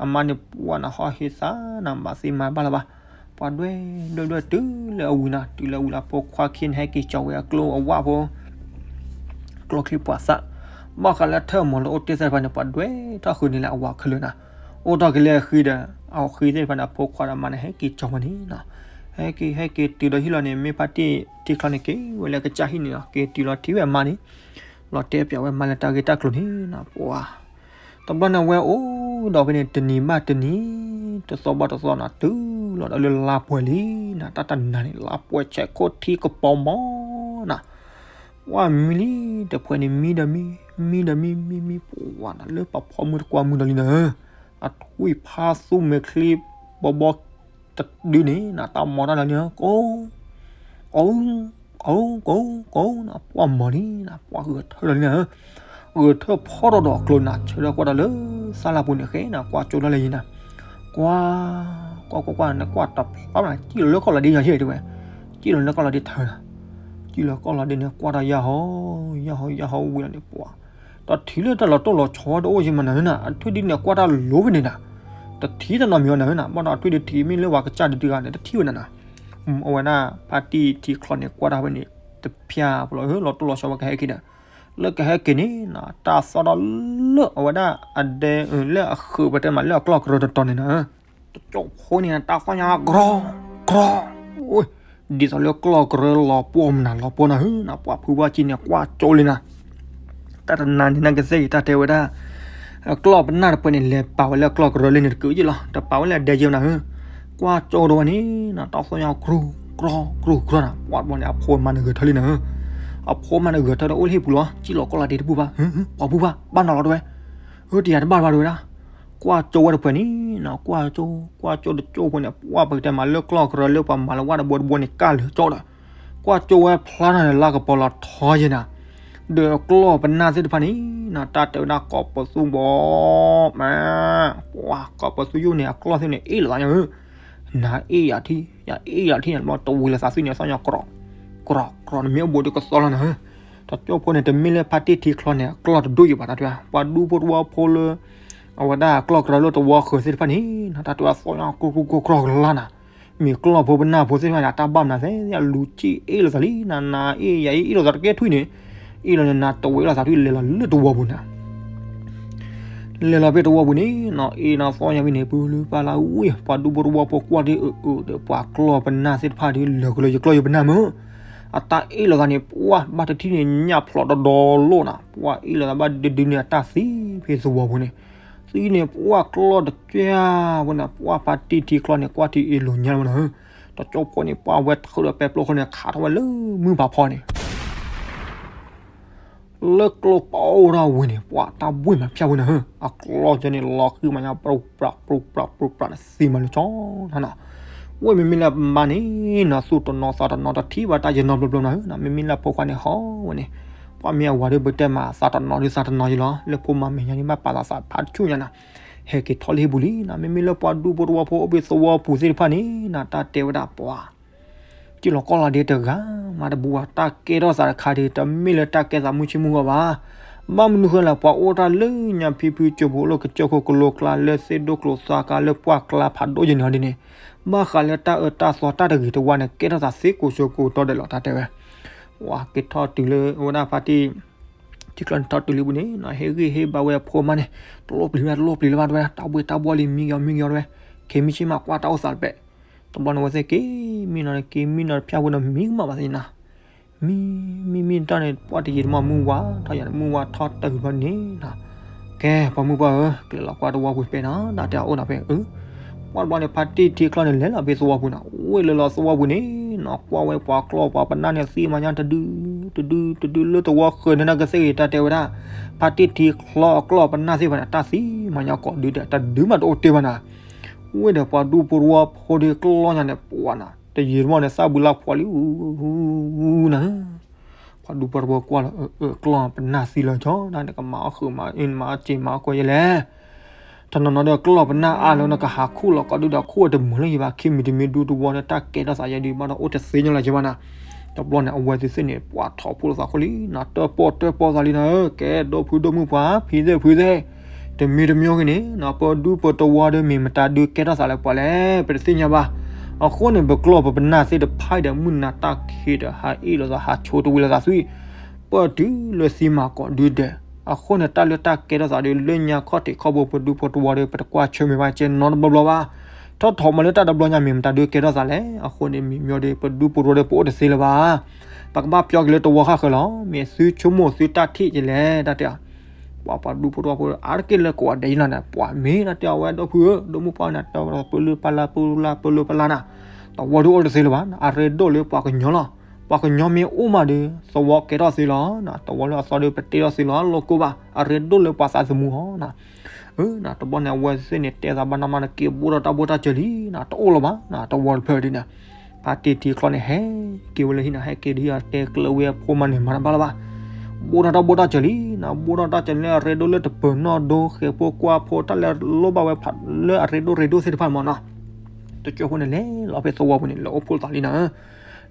အမါန့ၣ်ပှၢ်နၤ ဟီၣ်ဟ့သးနၤ မၤသ့မၤဘၣ်လၢၤဘၣ်. ပှၤဒွဲၣ်ဒွဲၣ်ဒွဲၣ်တုၤလၢအဝံၤနၤ တုၤလၢအဝံၤလၢအဖိခွါခံန့ၣ် ဟဲက့ၤကၠီဝဲအကျိအဝၣ်ဖိ ကျီချံပှၤသၣ် ဘၣ်ဃးလၢထၢၣ်မီၤလၢအိၣ်တ့ၢ်သ့ၣ်တဖၣ်န့ၣ် ပှၤဒွဲၣ်ထီၣ်ဃုာ်န့ၣ်လၢအဝၤခဲလၢာ်နၤ အိၣ်ထီၣ်က့ၤလၢအဃံဒီး အဃံသ့ၣ်တဖၣ်န့ၣ် အဖိခွါဒီးအမါန့ၣ် ဟဲက့ၤကၠီဝဲန့ၣ်နၤ ဟဲက့ၤဟဲက့ၤတုၤဒီးဟံၣ်လီၤန့ၣ် မ့ၢ်ဖါတံၢ်ထံချီန့ၣ် က့ၤဝဲလၢကစၢ်ဟံၣ်န့ၣ်လီၤ က့ၤတုၤလီၤထံၣ်ဝဲအမါန့ၣ် လီၤတဲပၠးဝဲအမါလၢတၢ်ဂ့ၢ်တၢ်ကျိၤန့ၣ်နၤ ပှၤ တဘျီန့ၣ်ဝဲအိၣ်ဒီးဖဲန့ၣ် တနံၤဘၣ်တနံၤ တသီဘၣ်တသီနၤ တုၤလီၤဒီးလၢလါပှဲၤလံနၤ တၢ်တနၤန့ၣ် လါပှဲၤဆဲးခိၣ်ထံကပီၤမီၤနၤ ပှၤမံလံ တဖှဲးန့ၣ်မံဒီးမံ မံဒီးမံ မံမံ ပှၤနၤ လၢပှၤဖီမုၢ်တကွၢ်မုၢ်ဒီးလံနၤ အထွံၣ်ဖးသူမဲာ်ချံဘီဘီ တဒုန့ၣ်နၤ တၢ်မီၤတၢ်လၢလံနၤ ကိ ကိ ကိ ကိ ကိ နၤ ပှၤမီၤလံနၤ ပှၤဂဲၤထၢၣ်လီၤလံနၤ ဂဲၤထၢၣ်ဖီထီၣ်ဒီးအကျိၤနၤ ဆၢထၢၣ်ကွၢ်တၢ်လၢသၣ်လၢ်ပူၤန့ၣ်ဃဲနၤ ကွၢ်ကၠိလၢလၢယံၤနၤ ကွၢ် ကွၢ်ကွၢ်ကွၢ် နကွၢ်တဖျါနၤ စံၣ်လီၤလၢကီၢ်လီၤဒ့ညါယဲၢ်တဲဝဲ စံၣ်လီၤလၢကီၢ်လီၤဒ့ထၢနၤ စံၣ်လီၤကီၢ်လီၤဒ့န့ၣ် ကွၢ်တၢ်ယၢ်ဟီ ယၢ်ဟီ ယၢ်ဟီဝံၤလီၤန့ၣ် ပှၤ တထံၣ်လၢတၢ်လီၤတိၢ်လီၤဆီတအိၣ်ယဲၢ်မးနၤနၤ အထွံၣ်ဒ်န့ၣ် ကွၢ်တၢ်လိၤဖဲန့ၣ်နၤ တထံၣ်တနီၤမံၤအီၤနၤနၤ ဘၣ်ဒီးအထွံၣ်ဒ်ထံၣ်မ့ၢ်လၢပှၤကစၢ်ဒုးတဂၤန့ၣ် တထံၣ်ဝဲနၤနၤ အဝဲဒၣ်ဖါတံၢ်ထံချီန့ၣ် ကွၢ်တၢ်ဖဲန့ၣ် တဖျါပလီၤ လီၤတိၢ်လီၤဆီဝဲကဟဲက့ၤဒီး လၢကဟဲက့ၤန့ၣ်နၤ တၢ်သီၣ်ထီၣ်လၢအဝဲဒၣ်အဒဲ လၢအဃုာ်ပတဲမးလၢအကျီၢ်ကရၢတတီၤန့ၣ်နၤ တကၠိဖိန့ၣ် တၢ်သီၣ်ညါကရီ ကရီ အိ ဒ်သိးလၢကျီၢ်ကရၢလီၤပှီၢ်မနုၤလီၤပှီၢ်နၤဧၢနၤ ပှၤဖုဘၣ်ကံန့ၣ် ကွၢ်ကၠိလံနၤ တၢ်တနၤန့ၣ် နကသ့ၣ်ဂ့ၤတၢ်တဲဝဲဒၣ် ကျီၢ်ပနၢ်တပှဲၤန့ၣ် လဲၤပာ်ဝဲလၢကျီၢ်ကရၢလံန့ၣ် တကုးက့လီၤ တပာ်ဝဲလၢအဒဲက့နၤဧၢ ကွၢ်ကၠိတဝဲန့ၣ်နၤ တၢ်သီၣ်ညါကရူၢ် ကရီ ကရူၢ် ကရီနၤ ပှၤတဘျီန့ၣ် အဖိအမါန့ၣ်ဂဲၤထၢၣ်လံနၤဧၢ အဖိအမါန့ၣ်ဂဲၤထၢၣ်ဒီးအိၣ်လၢဟံၣ်ပူၤလီၤ စံၣ်လီၤကီၢ်လီၤဒ့တဘူၣ်ဘၣ် ပှၤဘူၣ်ဘၣ် ဘၣ်နီၤလီၤတဝဲ အၢ တယၤတဘၣ်ဘၣ်တဝဲဒၣ် ကွၢ်ကၠိဝဲတဖှဲးန့ၣ်နၤ ကွၢ်ကၠိ ကွၢ်ကၠိတကၠိဖိန့ၣ် ပှၤပကတဲမးလၢကျီၢ်ကရၢလၢပှၤမၤလၢဝၣ်တဘိတဘိန့ၣ် ကၢ်လၢာ်ကၠီဒီး ကွၢ်ကၠိဝဲဖျါထီၣ်န့ၣ် လါကပီၤလီၤထီယဲနၤ ဒီးကျီၢ်ပနၢ်သ့ၣ်တဖၣ်န့ၣ်နၤ တၢ်တဲဝဲဒၣ်ကိးပသူဘီ မး ပှၤကိးပသူယိၣ်န့ၣ် အကျီၢ်သ့ၣ်န့ၣ် အ့ၣ်လိာ်သးညါဧၢ နၤအ့ၣ်ယၤထံၣ် ယၤအ့ၣ်ယၤထံၣ်န့ၣ် တဝံၤလၢသးသွံၣ်န့ၣ် သီၣ်ညါကြီၢ် ကြီၢ် ကြီၢ် နမ့ၢ်အိၣ်ဘူးဒီးကသီလီၤနၤဧၢ တကၠိဖိန့ၣ် တမ့ၢ်လၢဖါတံၢ်ထံချီန့ၣ် အကျီၢ်တဒိၣ်ယံၤဘၣ် တၢ်တဲ ပှၤဒူဖိတဝီဖိလၢ အဝဲဒၣ်ကျီၢ်ကရၢလၢတဝီဃၢၤသ့ၣ်တဖၣ်န့ၣ်နၤ တၢ်တဲဝဲသီၣ်ညါကြီၢ်ကြီၢ်ကြီၢ်ကြီၢ်ကလါနၤ မ့ၢ်ကျီၢ်ဖိပနၢ်ဖိသ့ၣ်တဖၣ်န့ၣ် အတၢ်ဘၣ်မနုၤသ့ၣ် အလူၤစံၣ်အ့ၣ်လိာ်သးလံနၤ နၤအ့ၣ်ယၤအ့ၣ် အ့ၣ်လိာ်သးတကဲထွံၣ်န့ၣ် အ့ၣ်လိာ်န့ၣ် နၤတဝံၤလိာ်သးထွံၣ်လဲၤလီၤလၢတဝီပူၤနၤ လဲၤလီၤဖဲတဝီပူၤန့ၣ်နၤ အ့ၣ်နၤသီၣ်ညါဖဲန့ၣ် ပူၤလုၢ်ပာ်လၢဝံၤ ပှၤဒူဖိတဝီဖိကွၢ်ဒ်အၢအၢဒီး ပှၤကျီၢ်ပနၢ်သ့ၣ်တဖၣ်ဒ်လၢာ်ကလၢာ် ယကျီၢ်ယပနၢ်မ့ၢ် အတၢ်အ့ၣ်လိာ်သးန့ၣ် ပှၤဘၣ်တထံၣ်န့ၣ် ညၣ်ဖျိးတဒီလိာ်နၤ ပှၤအ့ၣ်လိာ်သးဘၣ်ဒုဒုန့ၣ် အတၢ်သံဖဲသဝီပူၤန့ၣ် သံန့ၣ် ပှၤကျီၢ်တကၠၢ်ဖိနၤ ပှၤဖါတံၢ်ထံချီန့ၣ် ကွၢ်ထံအ့ၣ်လိာ်ညါလီၤနၤဧၢ တကၠိဖိန့ၣ် ပှၤဝဲထုးဒီးပဲပျိခိၣ်န့ၣ် ခးထီၣ်ဝဲလၢမုၢ်ဖးဖီန့ၣ် လၢကျိပအိၣ်ထီၣ်ဝံၤန့ၣ် ပှၤတၢ်ဘှ့ၣ်မၤဖၠၣ်ဝဲနၤဧၢ, အကျီၢ်ကၠီန့ၣ် လီၤဃံမၤညါ ပြူပြး ပြူပြး ပြူပြးန့ၣ် သံမၤလၢကၠီနၤနီၤ, ဝဲမ့မ့ၢ်လၢမါန့ၣ်နီၤ သူၣ်တနီၤသးတနီၤ တထံၣ်ဘၣ်တၢ်ယနီတဘျီဘျီနၤဧၢ, မ့မ့ၢ်လၢဖိခွါန့ၣ်ဟီဝဲန့ၣ် ပှၤမ့ၢ်အဝၤဒီးပတဲမး သးတနီၤဒုးသးတနီၤယလီၤ, လၢဖိမၤမဲာ်ညါန့ၣ် ဘၣ်ပာ်သးသးဖးဆူၣ်ညါနၤ, ဟဲက့ၤထီၣ်လၢဟံၣ်ပူၤလံနၤ, မ့မ့ၢ်လၢပှၤဒူဖိတဝီဖိအိၣ်ဖဲသဝီပူၤသ့ၣ်တဖၣ်န့ၣ်နၤ တၢ်တဲဝဲဒၣ်ပှၤ စံၣ်လီၤကီၢ်လီၤဒ့တဂၤမးတဘူးဘၣ်, တၢ်ကဲထီၣ်သးတခါဒ် တမ့ၢ်လၢတၢ်ကဲသးမုၢ်ဆ့ၣ်မုၢ်ဂီၢ်ဘၣ်. ဘၣ်မနုၤဃိလဲၣ် ပှၤအိၣ်တၢ်လၢညါဖံဖုကၠိပူၤ အိၣ်လၢကစၢၢ်ခိၣ်ကလိကျါ လၢသ့ၣ်ဒိၣ်ကျိၤသးကါ လၢပှၢ်ကျါဖးဒိၣ်ယဲၢ်န့ၣ်ဟီဒ်န့ၣ်, ဘၣ်ဃးလၢတၢ်အၢတၢ်သီတၢ်တဂ့ၤတဝါန့ၣ် ကဲထီၣ်သးသ့ကိးစိကိးတီၤဒဲးလီၤ တၢ်တဲဝဲ. ပှၤက့ၤထီၣ်တုၤလၢအဝဲဒၣ်ဖါတံၢ် ထံကျါန့ၣ်ထီၣ်တုၤလံပူၤန့ၣ် ဟ့ၣ်ဂံၢ်ဟ့ၣ်ဘါဝဲအဖိမါန့ၣ် တလိၣ်ပျံၤဝဲ တလိၣ်ပျံၤလၢၤဘၣ်တဲဝဲဒၣ်, တၢ်ဘှ့ၣ်တၢ်ဘှီၣ်လံ မံက့ၤအီၤ မံက့ၤအီၤတဲဝဲ, ခဲမုၢ်ဆ့ၣ်မး ကွၢ်တၢ်အိၣ်သးတပဲာ်. တဘျီန့ၣ်အဝဲသ့ၣ်က့ၤမံနီၤန့ၣ် က့ၤမံနီၤတဖျၢၣ်ဖိန့ၣ် မံကမၣ်ဘၣ်သ့ၣ်နၤ, မံ မံမံတၢ်န့ၣ် ပှၢ်တယံာ်တမီၢ် မုၢ်ဝါထီၣ်ယၤန့ၣ် မုၢ်ဝါထီၣ်တၢ်ဂုၤဘျီန့ၣ်နၤ, ကဲ ပှၤမုၢ်ပှၢ်ဧၢ ကလဲၤလီၤကွၢ်တဝီပူၤပဲနီၤ တၢ်တဲအအိၣ်နီၤဖဲအၢ ပှၢ်တဘျီန့ၣ် ဖါတံၢ်ထံကျါန့ၣ် လဲၤလီၤဖဲသဝီပူၤနၤ, ဝဲလဲၤလီၤသဝီပူၤန့ၣ်နၤ ကွၢ်ဝဲပှၤကျီၢ်ပှၤပနၢ်န့ၣ် သံမၤညါတဒု တဒု တဒု လၢသဝီဃၢၤန့ၣ် နကသ့ၣ်ဂ့ၤ တၢ်တဲဝဲဒၣ်, ဖါတံၢ်ထံကျါအကျီၢ်ပနၢ်သ့ၣ်တဖၣ်န့ၣ် တၢ်သံမၤညါကိးဒုဒဲး တဒုမးတအိၣ်တ့ၢ်ဘၣ်နၤ. ဝဲဒီးပှၤဒူဖိတဝီဖိဒ်ကျီၢ်ညါန့ၣ် ပှၤနၤ တယံာ်တမီၢ်န့ၣ် သၣ်ဘုလၢ်ဖှီၣ်လံ အူနၤ, ပှၤဒူဖိတဝီကွၢ်လီၤ အၢ အၢ ကျီၢ်ပနၢ်သံလီၤ ကၠီ နကမၤအီၣ်ဃုာ်မၤအၢမၤအီၣ်စ့မၤအီၣ်ကွဲယဲလဲၣ်. တနီၤနီၤဒီးကျီၢ်ပနၢ်အါလၢနကဟးခူၣ်လီၤကီးဒုဒီးခူၣ်တမုာ်လၢယဘၣ် ခံမံၤတမံၤဒူတဝီဒီးတၢ်ကဲထီၣ်သးယဲဒုးဘၣ်ဒီးအိၣ်တသ့ညီလၢၤယဘၣ်နၤ. တဘျီန့ၣ် အဝဲသ့ၣ်သ့ၣ်န့ၣ် ပှၤထီၣ်ဖှိၣ်လိာ်သးခိၣ်လံနၤ တၢၣ်ပီၣ်တၢၣ်ပီၣ်သးလံနၤ ကဲဒိၣ်ဖုဒိၣ်မုၣ်ပှၤ ဖံသ့ၣ်ဖုသ့ၣ် တမံၤတမံၤဂ့ၤန့ၣ်နၤ ပဒူပတဝီဒီးမ့ၢ်မတၤဒုးကဲထီၣ်သးလၢပှၤလဲၣ် ပတသ့ၣ်ညါဘၣ်. အဃိန့ၣ် ပကျီၢ်ပပနၢ်သ့ၣ်တဖၣ်ဒီး မုၢ်နၤတၢ်ခံးဒီးဟးအ့ၣ်လိာ်သး ဟးဆိတဝံၤလိာ်သးသွံၣ် ပၢၢ်တုၤလၢသံမၤကီးဒုဒဲး. အဃိန့ၣ် တၢ်လၢတၢ်ကဲထီၣ်သးဒီး လၢညါခီၣ်ထံးခီၣ်ဘိ ပဒူဖိတဝီဒီး ပတကွၢ်ဆၢၣ်မဲာ်ဘၣ်ကဲနီတဘျီဘျီဘၣ်. ထီၣ်ထီၣ်မးလၢတၢ်တဘျီညါ မ့ၢ်မတၤဒုးကဲထီၣ်သးလဲၣ်. အဃိန့ၣ် မ့ၢ်မ့ၢ်ဒီး ပဒူပတဝီဒီး ပအိၣ်တသ့လၢၤဘၣ်. ပကဘၣ်ပျီက့ၤလၢတဝီဃၣ်ဃၢၤလီၤ. မ့ၢ်သုဆိကမိၣ်သုတၢ်ထံၣ်ကလဲၣ် တၢ်တဲအီၤ ပှၤပှၤဒူဖိတဝီဖိ အါတက့ၢ်လၢကိးဂၤဒဲးယလီၤနၤ ပှၤမ့ၢ်တၢ်တဲအီၤဝဲ ဒိၣ်ဖုဧၢ ဒိၣ်မုၣ်ပှၢ်နၤ တဲဝဲဒၣ် ပလၢပလၢ ပလၢပလၢပလၢနၤ တဝီဒုးအိၣ်တသ့လၢၤဘၣ်. အရ့ဒိၣ်လၢပှၤကညီလီၤ. ပှၤကညီမ့ၢ်အိၣ်မးဒီး သဝီကဲထီၣ်သ့လီၤ. တဝီလၢအသီဒီး ပတ့ထီၣ်သ့လီၤ လိၣ်ကိၢ်ဘၣ် အရ့ဒိၣ်လၢပှၤသးသမူဟီနၤ. တဘျီန့ၣ် အဝဲသ့ၣ်န့ၣ် တဲသးဘၣ်နမးနက့ၤ ဘိၣ်ထီၣ်တၢ်ဘိၣ်တၢ်စၢၤလံနၤ တအိၣ်လၢၤဘၣ်နၤ တဝီတဖျၢၣ်ဒ်န့ၣ် ဖါတံၢ်ထံချီန့ၣ် ဟဲက့ၤဝဲလၢဟံၣ်နၤ ဟဲက့ၤဒ်အတဲကျၢၤဝဲအဖိမးန့ၣ် မၤတဘၣ်လၢၤဘၣ်. ဘိၣ်ထီၣ်တၢ်ဘိၣ်တၢ်စၢၤလံနၤ ဘိၣ်ထီၣ်တၢ်စၢၤလၢအရ့ဒိၣ်လၢတပၢၤနီၣ်ဒိ ဃဲၤဖိကွၢ်ဖိ တၢ်လဲၤလိၣ်ဘၣ်ဝဲဖးလၢအရ့ဒိၣ်ရ့ဒိၣ်သ့ၣ်တဖၣ်မးနၤ. တကၠိဖိန့ၣ် လဲၤလီၤဖဲသဝီပူၤန့ၣ် လဲၤအိၣ်ဖှိၣ်သးလံနၤ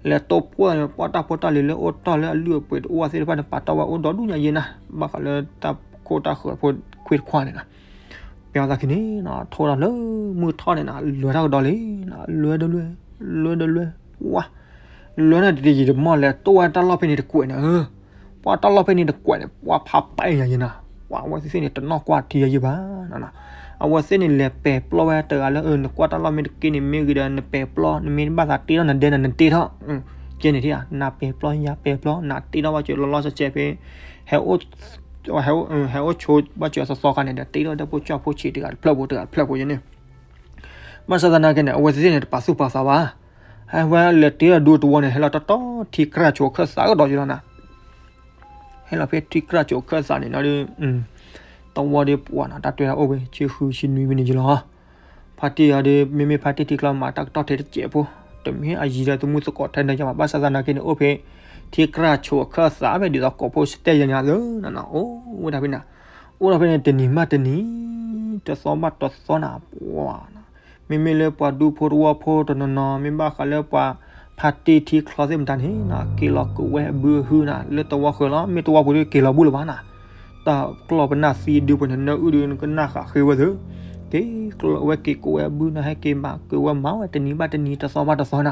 လဲၤတိဖှိၣ်သးန့ၣ် ပှၤတၢ်ဖိတၢ်လံၤလၢအိၣ်တ့ၢ်လၢအလုၢ်အပှ့ၤတအိၣ်ဝဲသ့ၣ်တဖၣ်န့ၣ် ပာ်တ့ၢ်ဝဲအိၣ်ဒီဒူၣ်ညါယဲနၤ ဘၣ်ဃးလၢတၢ်ခိၣ်တၢ်ဃၢၤဖိခွ့တခွါန့ၣ်နၤ. ပျီသးခံန့ၣ်နၤ ထိၣ်တၢ်လၢမုၢ်ထီၣ်န့ၣ်နၤ လဲၤတၢ်ကဒီးလံနၤ လဲၤဒီးလဲၤ လဲၤဒီးလဲၤ ပှၤ လဲၤန့ၣ်တယံာ်တမီၢ်လဲၤတိၢ်ဝဲတၢ်လီၢ်ဖဲန့ၣ်တကွဲးန့ၣ် ပှၤတၢ်လီၢ်ဖဲန့ၣ်တကွဲးန့ၣ် ပှၤဖးပာ်ညါယဲနၤ ပှၤအဝဲသ့ၣ်န့ၣ် တနီၣ်ကွၢ်ထံယဲယဲဘၣ်နၤ အဝဲသ့ၣ်န့ၣ် လဲၤပဲာ်ပျီဝဲတဂၤလၢ နကွၢ်တၢ်လီၢ်မ့ၢ်တက့ၢ်န့ၣ် မ့ၢ်ဂ့ၤဒီး နပဲာ်ပျီ နမ့ၢ်ဘၣ်သးတ့ထီၣ်နဒဲနၤ နတ့ထီၣ် ကဲန့ၣ်ထံၣ်ဧါ နပဲာ်ပျီ ယၤပဲာ်ပျီ နတ့ထီၣ်ဘၣ်စၢၤလီၤလီၤဆဲးဆဲးဖဲ ဟဲအိၣ် ဟဲအိၣ်ဆိးဘၣ်စၢၤသီသီခါန့ၣ်ဒီး တ့ထီၣ်တၢ်ဖိကၠိဖိဆံးတဂၤတဖျၢၣ်ဖိတဂၤတဖျၢၣ်ဖိယဲန့ၣ် ဘၣ်ဆၣ်သနာ်က့န့ၣ် အဝဲသ့ၣ်န့ၣ် တပာ်သူၣ်ပာ်သးဘၣ်. ဟဲဝဲလဲၤတ့ထီၣ်ဒူတဝီန့ၣ် ဟဲလီၤတီတီထံကြၢ်ဆိးခၢၣ်သးကဒီးယဲလီၤနၤ ဟဲလီၤဖဲထံကြၢ်ဆိးခၢၣ်သးန့ၣ်ဒီး တဝီဒီးပှၤနၤ တၢ်တွဲတၢ်အိၣ်ဝဲ ဆံဃုဆံနွံမံးနံးယဲလီၤ. ဖါတံၢ်အီၤဒီး မ့မ့ၢ်ဖါတံၢ်ထံချီမၤတၢ်ကတီၢ်ထဲတစဲးဖိ တမ့ၢ်အယံၤဒီးသမူသကိးထဲန့ၣ်ယမး ဘၣ်ဆၣ်သနာ်က့န့ၣ် အိၣ်ဖဲ ထံကြၢ်ဆိးအခၢၣ်သးဖဲဒ်သိးကိးဖိစတဲယဲညါသ့နၤနၤ အိၣ်ဝဲဒၣ်ဖဲနၤ အိၣ်ဒီးဖဲန့ၣ် တနံၤဘၣ်တနံၤ တသီဘၣ်တသီနၤ ပှၤ မ့မ့ၢ်လၢပှၤဒူဖိတဝီဖိတနီၤနီၤ မ့ၢ်ဘၣ်ဃးလၢပှၤဖါတံၢ်ထံချီသ့ၣ်မတၤန့ၣ်နၤ က့ၤလီၤကဝဲအဘုအဟုနၤ လၢတဝီဃၢၤလီၤ မ့ၢ်တဝီပူၤဒီးက့ၤလီၤဘူၣ်လၢၤဘၣ်နၤ တၢ်ကျီၢ်ပနၢ်သံဒုပှဲၤန့ၣ် နၢအုၣ်ဒုနကနၣ်ဃာ်ဃ့ဝဲသ့ က့ၤကျီၢ်ဝဲက့ၤကဝဲအဘုနၤ ဟဲက့ၤမၤကဝဲမၤဝဲ တနံၤဘၣ်တနံၤတသီဘၣ်တသီနၤ ပှၤ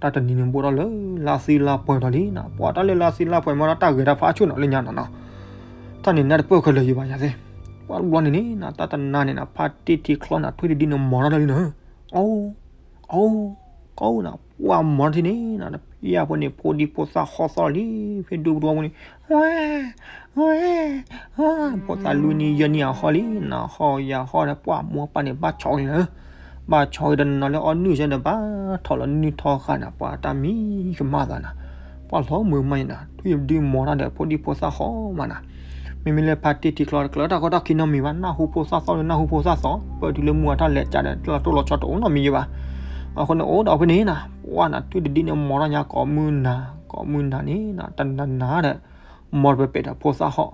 တၢ်တနံၤန့ၣ်ဘိးထီၣ်လၢလါသံလါပှဲၤဒီးလံနၤ ပှၤတၢ်လၢလါသံလါပှဲၤမ့ၢ်ဒီးတၢ်ဂဲၤတၢ်ဖးဆူၣ်နီၤလၢညါနီၤနီၤ တၢ်န့ၣ်နၢ်တပၢၢ်ခဲလၢာ်ယံၤဘၣ်ယၤသ့ ပှၤတဘျီန့ၣ်န့ၣ်နၤ တၢ်တနါန့ၣ်နၤ ဖါတံၢ်ထံချီနၤ ထွံၣ်တဒုန့ၣ်မၤထီၣ်တၢ်လံနၤ အိ အိ ကိးနၤ ပှၤမၤထီၣ်ထံန့ၣ်နၤ ဖံယၤဖိန့ၣ် ဖိဒံဖိသၣ်ဟီၣ်သီၣ်လံ ဖဲဒူပတဝီပူၤန့ၣ် ဝဲ ဝဲ ဖိသၣ်လွံၢ်နံၣ်ယဲၢ်နံၣ်အဟီၣ်လံနၤ ဟီၣ်ယၤဟီၣ်ဒီး ပှၤမိၢ်ပၢ်န့ၣ် ဘၣ်ဆီဂ့ၤလၢ ဘၣ်ဆီဂ့ၤဒီးနီၤလၢအီၣ်နုၢ်ဆဲဒီး ဘၣ်ထီၣ်လီၤနုၢ်ထီၣ်ဃာ်နၤ ပှၤတၢ်မံကမၣ်သးနၤ ပှၤလီၤမုာ်မးနၤ ထွံၣ်ဒုမၤတၢ်ဒီး ဖိဒံဖိသၣ်ဟီၣ်မးနၤ မ့မ့ၢ်လၢဖါတံၢ်ထံချီတကျၢၤတၢ်ကီတၢ်ခံနီတမံၤဘၣ် နၢ်ဟူဖိသၣ်သီၣ်ဒီး နၢ်ဟူဖိသၣ်သီၣ် ပၢၢ်တုၤလၢမုၢ်အတၢ်လဲၤကၢ်ဒီး တၢ်လီၤတိၢ်လီၤဆီတအိၣ်နီတမံၤယံၤဘၣ် အဃိန့ၣ် အိၣ်ဒီးဖဲန့ၣ်နၤ ပှၤနၤ ထွံၣ်တဒုန့ၣ် မၤထီၣ်ညါကိးမုၢ်နၤ ကိးမုၢ်နၤန့ၣ်နၤ တနၤနၤဒီး မ်ပပဲာ်ဒီးဖိသၣ်ဟီၣ်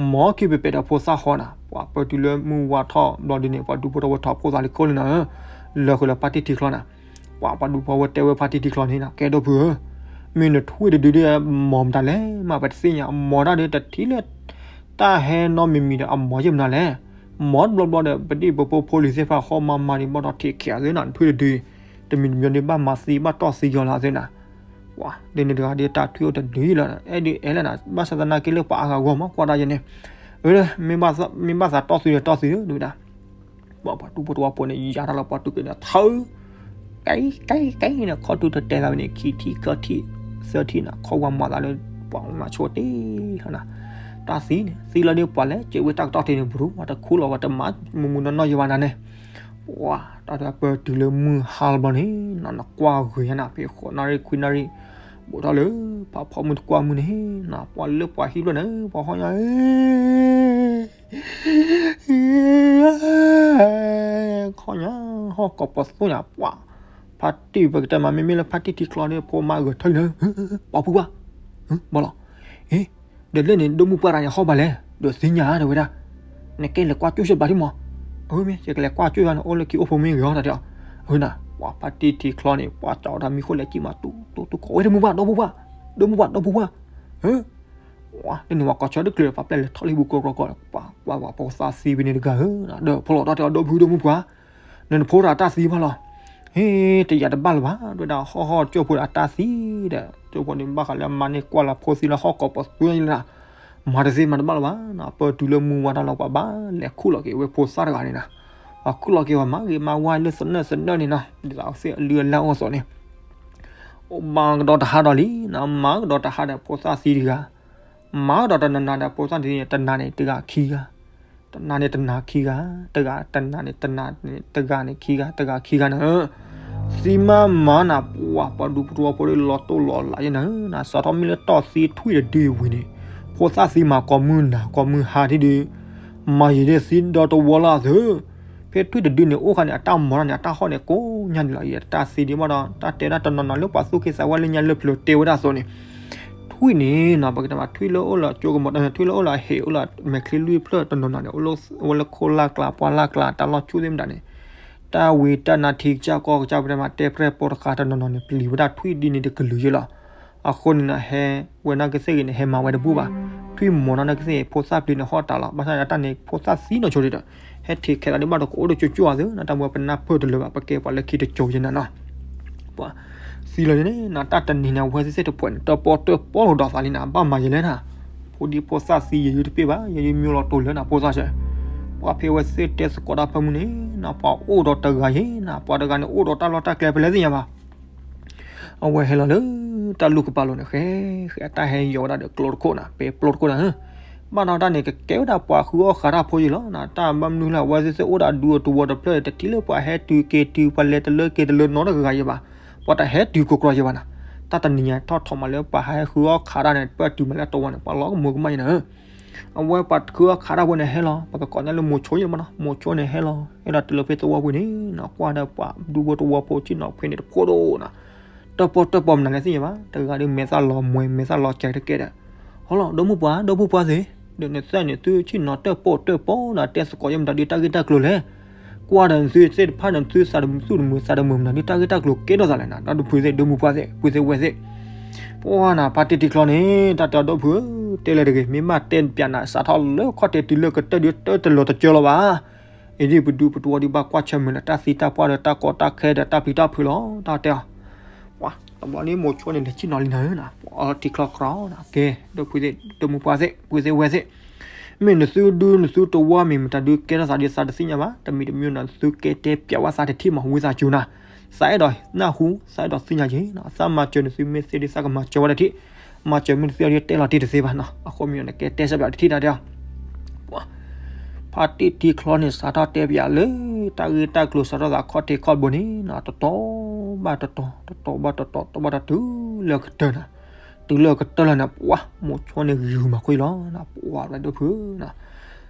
မ်ခံပပဲာ်ဒီးဖိသၣ်ဟီၣ်နၤ ပှၤပၢၢ်တုၤလၢမုၢ်ဝါထီၣ်ဘျီဒ်န့ၣ် ပှၤဒူဖိတဝီထီၣ်ဖိသၣ်လံခိၣ်လံနၤဧၢ လၢဃုာ်လၢဖါတံၢ်ထံချီနၤ ပှၤပှၤဒူဖိဝဲတဲဝဲဖါတံၢ်ထံချီန့ၣ်နၤ ကဲဒိၣ်ဖုဧၢ မ့ၢ်နထွံၣ်တဒုဒ်မၤမတၤလဲၣ် မ့ၢ်ပတသ့ၣ်ညါ အမၤတၢ်ဒီးတထံၣ်လၢ တၢ်ဟဲနီတမံၤမံၤဒီး အမၤယဲၢ်မနုၤလဲၣ် မၤတဘျီဘျီဒီး ပဒံၣ်ပဖိဖိလံၤသ့ၣ်တဖၣ် ဟီၣ်မၤမၤဒံးဘၣ်ဒီး ထံးခံးအသ့နၤ နထွံၣ်တဒု တမံၤတမံၤဒ်ဘၣ်မၤသံဘၣ်တီၢ်သံယီၤလၢအသ့နၤ ပှၤ ဒ်န့ၣ်တဂၤဒ်တၢ်ထွံၣ်အိၣ်တဒုလီၤ အဲၣ်ဒုးအဲၣ်လၢနၤ ဘၣ်ဆၣ်သနာ်က့လၢပှၤအါဂၤဂီၢ်မး ကွၢ်တၢ်ယဲန့ၣ် အၢ မ့ၢ်ဘၣ်သးတီၢ်သံဒီးတီၢ်သံဒီး ဒုးဝဲဒၣ် ပှၤပှၤဒူဖိတဝီဖိန့ၣ် ယၤတၢ်လီၤပှၤတူၢ်က့ၤန့ၣ် ထၢ ကဲကဲကဲန့ၣ် ခီၣ်ထူတတဲသးဝဲန့ၣ် ခံထံၣ်ကီၢ်ထံၣ် သၢထံၣ်နၤ ခီၣ်ဝါမၤသးလၢ ပှၤမၤဆိတ့ၢ်လီၤနၤ တၢ်သံန့ၣ် သံလီၤဒ်ပှၤလဲၤစၢၤဝဲတၢ်ကတီၢ်ထံးန့ၣ် ဘြူၤ ပှၤတခူလီၤ ပှၤတမၤမုာ်မုာ်နီၢ်နီၢ်ယံၤဘၣ်နၤန့ၣ် ပှၤ တၢ်တပၢၢ်တုၤလၢမုၢ်ဟါတဘျီန့ၣ် နနကွၢ်ဂ့ၤညါနၤ ဖဲဃိးနၣ်ရံၣ်ခွံနၣ်ရံၣ် ဘူးထီၣ်လၢ ဖးဖီမုၢ်တကွၢ်မုၢ်န့ၣ် နပှၤလၢပှၤဟံၣ်ဖျၢၣ်န့ၣ် ပှၤဟီၣ်ညါ ခီၣ်ညါ ဟီၣ်ကိးပသူညါ ပှၤ ဖါတံၢ်ပကတဲမး မ့မ့ၢ်လၢဖါတံၢ်ထံချီန့ၣ် ဖိမါဂဲၤထၢၣ်လံနၤ, ပှၤဖုပှၢ်, ဘၣ်လီၤ, အ့ ဒီးလၢန့ၣ် ဒိၣ်မုၢ်ပှၢ်တဂၤန့ၣ် ဟီၣ်ဘၣ်လဲၣ်, ဒီးသ့ၣ်ညါတဲဝဲဒၣ်, နကဲလဲၤကွၢ်ကၠိၣ်ရှဲဘၣ်ထံမး, အမ့ၢ် ယကလဲၤကွၢ်ကၠိၣ်ယၤန့ၣ် အိၣ်လၢခံအိၣ်ဖိမ့ၢ်ဂ့ၤအီၤတၢ်တဲအီၤ, အနၤ ပှၤဖါတံၢ်ထံချီန့ၣ် ပှၤကၠီတၢ်မံၤဃိလဲၤကံၣ်မး တူတူတူခိးဝဲ ဒိၣ်မုၢ်ပှၢ် ဒီဖိပှၢ်, ဒိၣ်မုၢ်ပှၢ် ဒီဖိပှၢ်, လၢန့ၣ်ပှၤကီၢ်ဆၢတကျၢၤ ပှၤပျဲၢ်လဲၤထီၣ်လံဘူးကီကီကီ, ပှၤပှၤဖိသၣ်သံဖဲန့ၣ်တဂၤဧၢ, ဒီးဖီလီၤတၢ်တဲအီၤ ဒီပုၢ်ဒိၣ်မုၢ်ပှၢ်, နနဖိတၢ်တၢ်သံဘၣ်လီၤ, ဟ့ တယၤတဘၣ်လၢၤဘၣ်, တဲဝဲဒၣ်ဟီၣ်ဟီၣ်ကၠိၣ်ဖိဒီးအတၢ်သံဒီး ကၠိၣ်ဖိန့ၣ်ဘၣ်ဃးလၢအမါန့ၣ်ကွၢ်လၢဖိသံလၢဟီၣ်ကိးပသူန့ၣ်လီၤ, မၤတသ့မၤတဘၣ်လၢၤဘၣ်, ပၢၢ်တုၤလၢမူဝါတၢ်လီၤ ပှၤဘၣ်လဲၤခူၣ်လီၤက့ၤဝဲဖိသၣ်တဂၤန့ၣ်နၤ, ပှၤခူၣ်လီၤက့ၤပှၤမၤဂ့ၤမၤဝါလၢသနၢၣ်သနၢၣ်န့ၣ်နီၤ, ဒ်သိးသ့ၣ်အလုၢ်အလၢ်အိၣ်အသိးန့ၣ် အိၣ်မၤကဒီးတဟါဒီးလံ, မၤကဒီးတဟါဒီးဖိသၣ်သံတဂၤ, မၤကဒီးတနၤနၤဒီးဖိသၣ်သံန့ၣ် တနၤန့ၣ်တဂၤခံဂၤ, တနၤန့ၣ်တနၤခံဂၤ, တဂၤတနၤန့ၣ်တနၤန့ၣ်တဂၤန့ၣ်ခံဂၤ တဂၤခံဂၤန့ၣ်, သံမးမၤနၤ ပှၤပှၤဒူဖိတဝီဖိဒီးလီၤတိၢ်လီၤလးယဲနၤ, နစးထီၣ်မ့ၢ်လၢတီၢ်သံထွံၣ်တဒုဝံၤန့ၣ်, ဖိသၣ်သံမၤကိးမုၢ်နၤကိးမုၢ်ဟါထံၣ်ဒီး မၤယံၤဒ်သံဒီတဝီလၢအသု, ဖဲထွံၣ်တဒုန့ၣ် အိၣ်ဃာ်န့ၣ် အတၢ်မၤတၢ်န့ၣ် အတၢ်ဟီၣ်န့ၣ် ကိးညါန့ၣ်လီၤ, ယတၢ်သံဒံးဘၣ်ဒီး တၢ်တဲဒၣ်တနီၤနီၤလၢပှၤသူၣ်က့သးဝါလၢညါလၢပျၢၤတဲဝဲဒၣ်အသိးန့ၣ်, ထွံၣ်န့ၣ်နီၤ ပကတဲမး ထွံၣ်လၢအိၣ်လၢကၠိကမီၤ ထွံၣ်လၢအိၣ်လၢအဟ့ၣ်အိၣ်လၢမဲာ်ချံလွံၢ်ဖျၢၣ်တနီၤနီၤန့ၣ် အိၣ်ဝဲလၢခိၣ်လၢ်ကျါ ပှၢ်လၢ်ကျါ တၢ်လီၢ်ဆူၣ်သ့ၣ်မတၤန့ၣ်, တၢ်ဝံတၢ်နါထံကစၢ်ကီၢ်ကစၢ် ပကတဲမး တဲပြဲၢ်ပိာ်တခါတနီၤနီၤန့ၣ် ပျံၤဝဲဒၣ်ထွံၣ်ဒ်န့ၣ်တကလုာ်ယဲလီၤ. အဃိန့ၣ်နီၤ ဟဲဝဲနီၢ်ကသ့ၣ်ဂ့ၤန့ၣ် ဟဲမၤဝဲတဘူၣ်ဘၣ်, ထွံၣ်မီၤနီၢ်ကသ့ၣ်ဂ့ၤ ဖိသၣ်ပျံၤန့ၣ်ဟီၣ်တၢ်လီၤ, ဘၣ်ဆၣ်န့ၣ် အတၢ်န့ၣ် ဖိသၣ်သံနီၢ်ဆိဒံးဒီး ဟဲထံၣ်ခဲလၢာ်ဒံးဘၣ်ဒီး ကအိၣ်ဒီးကၠိကၠိအသုနီၤ, တၢ်မၤပနၢ်ပၢၢ်တလၢာ်ဘၣ်, ပကဲပှၤလၢခံတကၠိယဲနၤနီၤ, ပှၤသံလီၤန့ၣ်နီၤ တၢ်တနံၤန့ၣ် အဝဲသ့ၣ်တဖၣ်န့ၣ် တၢၣ်ပီၣ်တၢၣ်ပီၣ်လိာ်ဒီးသးလံနၤ, ဘၣ်မၤယဲလဲၣ်နၤ, ဖိဒံဖိသၣ်သံယဲယုတပ့ၢ်ဘၣ်, ယဲယုမံလီၤတိာ်လၢနၤဖိသၣ်ဆဲး, ပှၤဖဲအဝဲသ့ၣ်တဲသကိးတၢ်ဖၢမုၢ်န့ၣ်နီၤ ပှၤအိၣ်ဒီးတဂၤယဲနၤ, ပှၤတဂၤန့ၣ်အိၣ်ဒီးတၢ်လီၢ်တၢ်ကျဲဖဲလဲၣ်သ့ၣ်ညါဘၣ် အဝဲဟဲလီၤလၢတၢ်လူၢ်ကပၤလိၤန့ၣ် ဃဲ ဃဲအတၢ်ဟဲယီၤဝဲဒၣ်ဒီးကျိတခိၣ်နၤ, ပဲကျိတခိၣ်နၤ, ဘၣ်ဒီးတၢ်န့ၣ် ကကဲဝဲဒၣ်ပှၤဃုအီၣ်ခးတၢ်ဖိယဲလီၤနၤ, တၢ်ဘၣ်မနုၤလၢအဝဲသ့ၣ်အိၣ်ဒီးအဒူအတဝီတဖျၢၣ် တထံၣ်လၢပှၤဟဲတုၤက့ၤတုၤ ပှၤလဲၤတလၢက့ၤတလၢနီတဂၤယဲဘၣ်, ပှၤတဟဲတုၤကိးကြီယဲဘၣ်နၤ, တၢ်တနံၤညါထီၣ်ထီၣ်မးလၢပှၤဟဲဃုအီၣ်ခးတၢ်န့ၣ် ပၢၢ်တုၤမးလၢတဝီန့ၣ် ပှၤလီၤကမူၤကမၣ်ယဲနၤ အဝဲပှၤဃုအီၣ်ခးတၢ်ဖိန့ၣ်ဟဲလီၤ, ပကကိးညါလၢမိၤဆိယဲမးနီၤ, မိၤဆိန့ၣ်ဟဲလီၤ ဟဲဒီးတုၤလၢဖဲသဝီပူၤန့ၣ်နီၤ, ကွၢ်ဒီးပှၤဒူဖိတဝီဖိဆ့ၣ်နီၤဖဲန့ၣ်တဖိဒိၣ်နီၤ, တၢၣ်ပီၣ်တၢၣ်ပီၣ်မနုၤလဲၣ်သ့ၣ်ညါဘၣ်, တဂၤဒီးမဲာ်သၣ်လီၤမှဲ မဲာ်သၣ်လီၤစဲးတကဲဒီး, ဟီလီၤ ဒီမုၢ်ပှၢ် ဒီပုၢ်ပှၢ်သ့ၣ်, ဒီးနသၢန့ၣ် သုဆ့ၣ်နီၤတၢၣ်ပီၣ်တၢၣ်ပီၣ်ဒီး တဲသကိးယဲမတၤဒုးတၢ်ဂ့ၢ်တၢ်ကျိၤလဲၣ်, ကွၢ်ဒီးနသုသ့ၣ်တဖၣ်န့ၣ် သုသးတမုာ်သူၣ်တမုာ်သးတမုာ်မနုၤဒုးတၢ်ဂ့ၢ်တၢ်ကျိၤကဲထီၣ်သးလဲၣ်နၤ, ဒီပုၢ်သ့ၣ် ဒီမုၢ်ပှၢ်သ့ၣ် ပုၢ်သ့ၣ်ဝဲၢ်သ့ၣ် ပှၤနၤဖါတံၢ်ထံချီန့ၣ် တၢ်တဲအီၤဒီပုၢ်ဧၢ, တဲလဲၣ်တဂ့ၤ, မ့ၢ်ဘၣ်တဲပၠးနၤ စးထီၣ်လၢခီၣ်ထံးတုၤလၢကတၢၢ်ဒုးတၢတလီၤတကၢလီၤဘၣ်. အံၤဒ်ပဒူပတဝီဒုးဘၣ်ကွၢ်ဆၢၣ်မဲာ်လၢ တၢ်သံတၢ်ပှၢ်ဒီးတၢ်ကီတၢ်ခဲဒီးတၢ်ပျံၤတၢ်ဖုးလီၤ တၢ်တဲအီၤ ပှၤတဘျီန့ၣ်မိၤဆိန့ၣ် လဲၤဆ့ၣ်နီၤလံနၤဧၢ, ပှၤထံချီကြၢးနၤ, ကဲ ဒီပုၢ်သ့ၣ် ဒီမုၢ်ပှၢ်သ့ၣ် ပုၢ်သ့ၣ်ဝဲၢ်သ့ၣ် မ့ၢ်နသုဒုနသုတဝီမ့ၢ်မတၤဒုးကဲထီၣ်သးဒုးသးတသ့ၣ်ညါဘၣ်, တမံၤတမံၤနီၤ နသုကဲတဲပၠးဝဲသးတထံၣ်မး ဝံသးစူၤနၤ, သးအဲၣ်ဒိးနၢ်ဟူ သးအဲၣ်ဒိးသ့ၣ်ညါက့ၤ, သးမၤစၢၤနသုမ့ၢ်သ့ဒုးသးကမၤစၢၤဝဲတထံၣ်, မၤစၢၤမ့ၢ်တသ့ဒုးတဲလီၤတံၢ်တသ့ဘၣ်နီၤ, အဃိမ့ၢ်န့ၣ် ကဲတဲဆၢပၠးတထံၣ်တၢ်တဲအီၤ ဖါတံၢ်ထံချီန့ၣ် စးထီၣ်တဲပၠးလၢ တၢ်ဂ့ၢ်တၢ်ကျိၤစးထီၣ်သးခီၣ်ထံးခီၣ်ဘိန့ၣ်နီၤ တတီၤဘၣ်တတီၤ တတီၤဘၣ်တတီၤ တတီၤဘၣ်တတီၤ တုၤလၢကတၢၢ်နၤ, တုၤလၢကတၢၢ်လၢနၤ ပှၤမိၤဆိန့ၣ်ဂုာ်မၤခွံလီၤနၤ, ပှၤဝဲဒၣ်ဒိၣ်ဖုနၤ,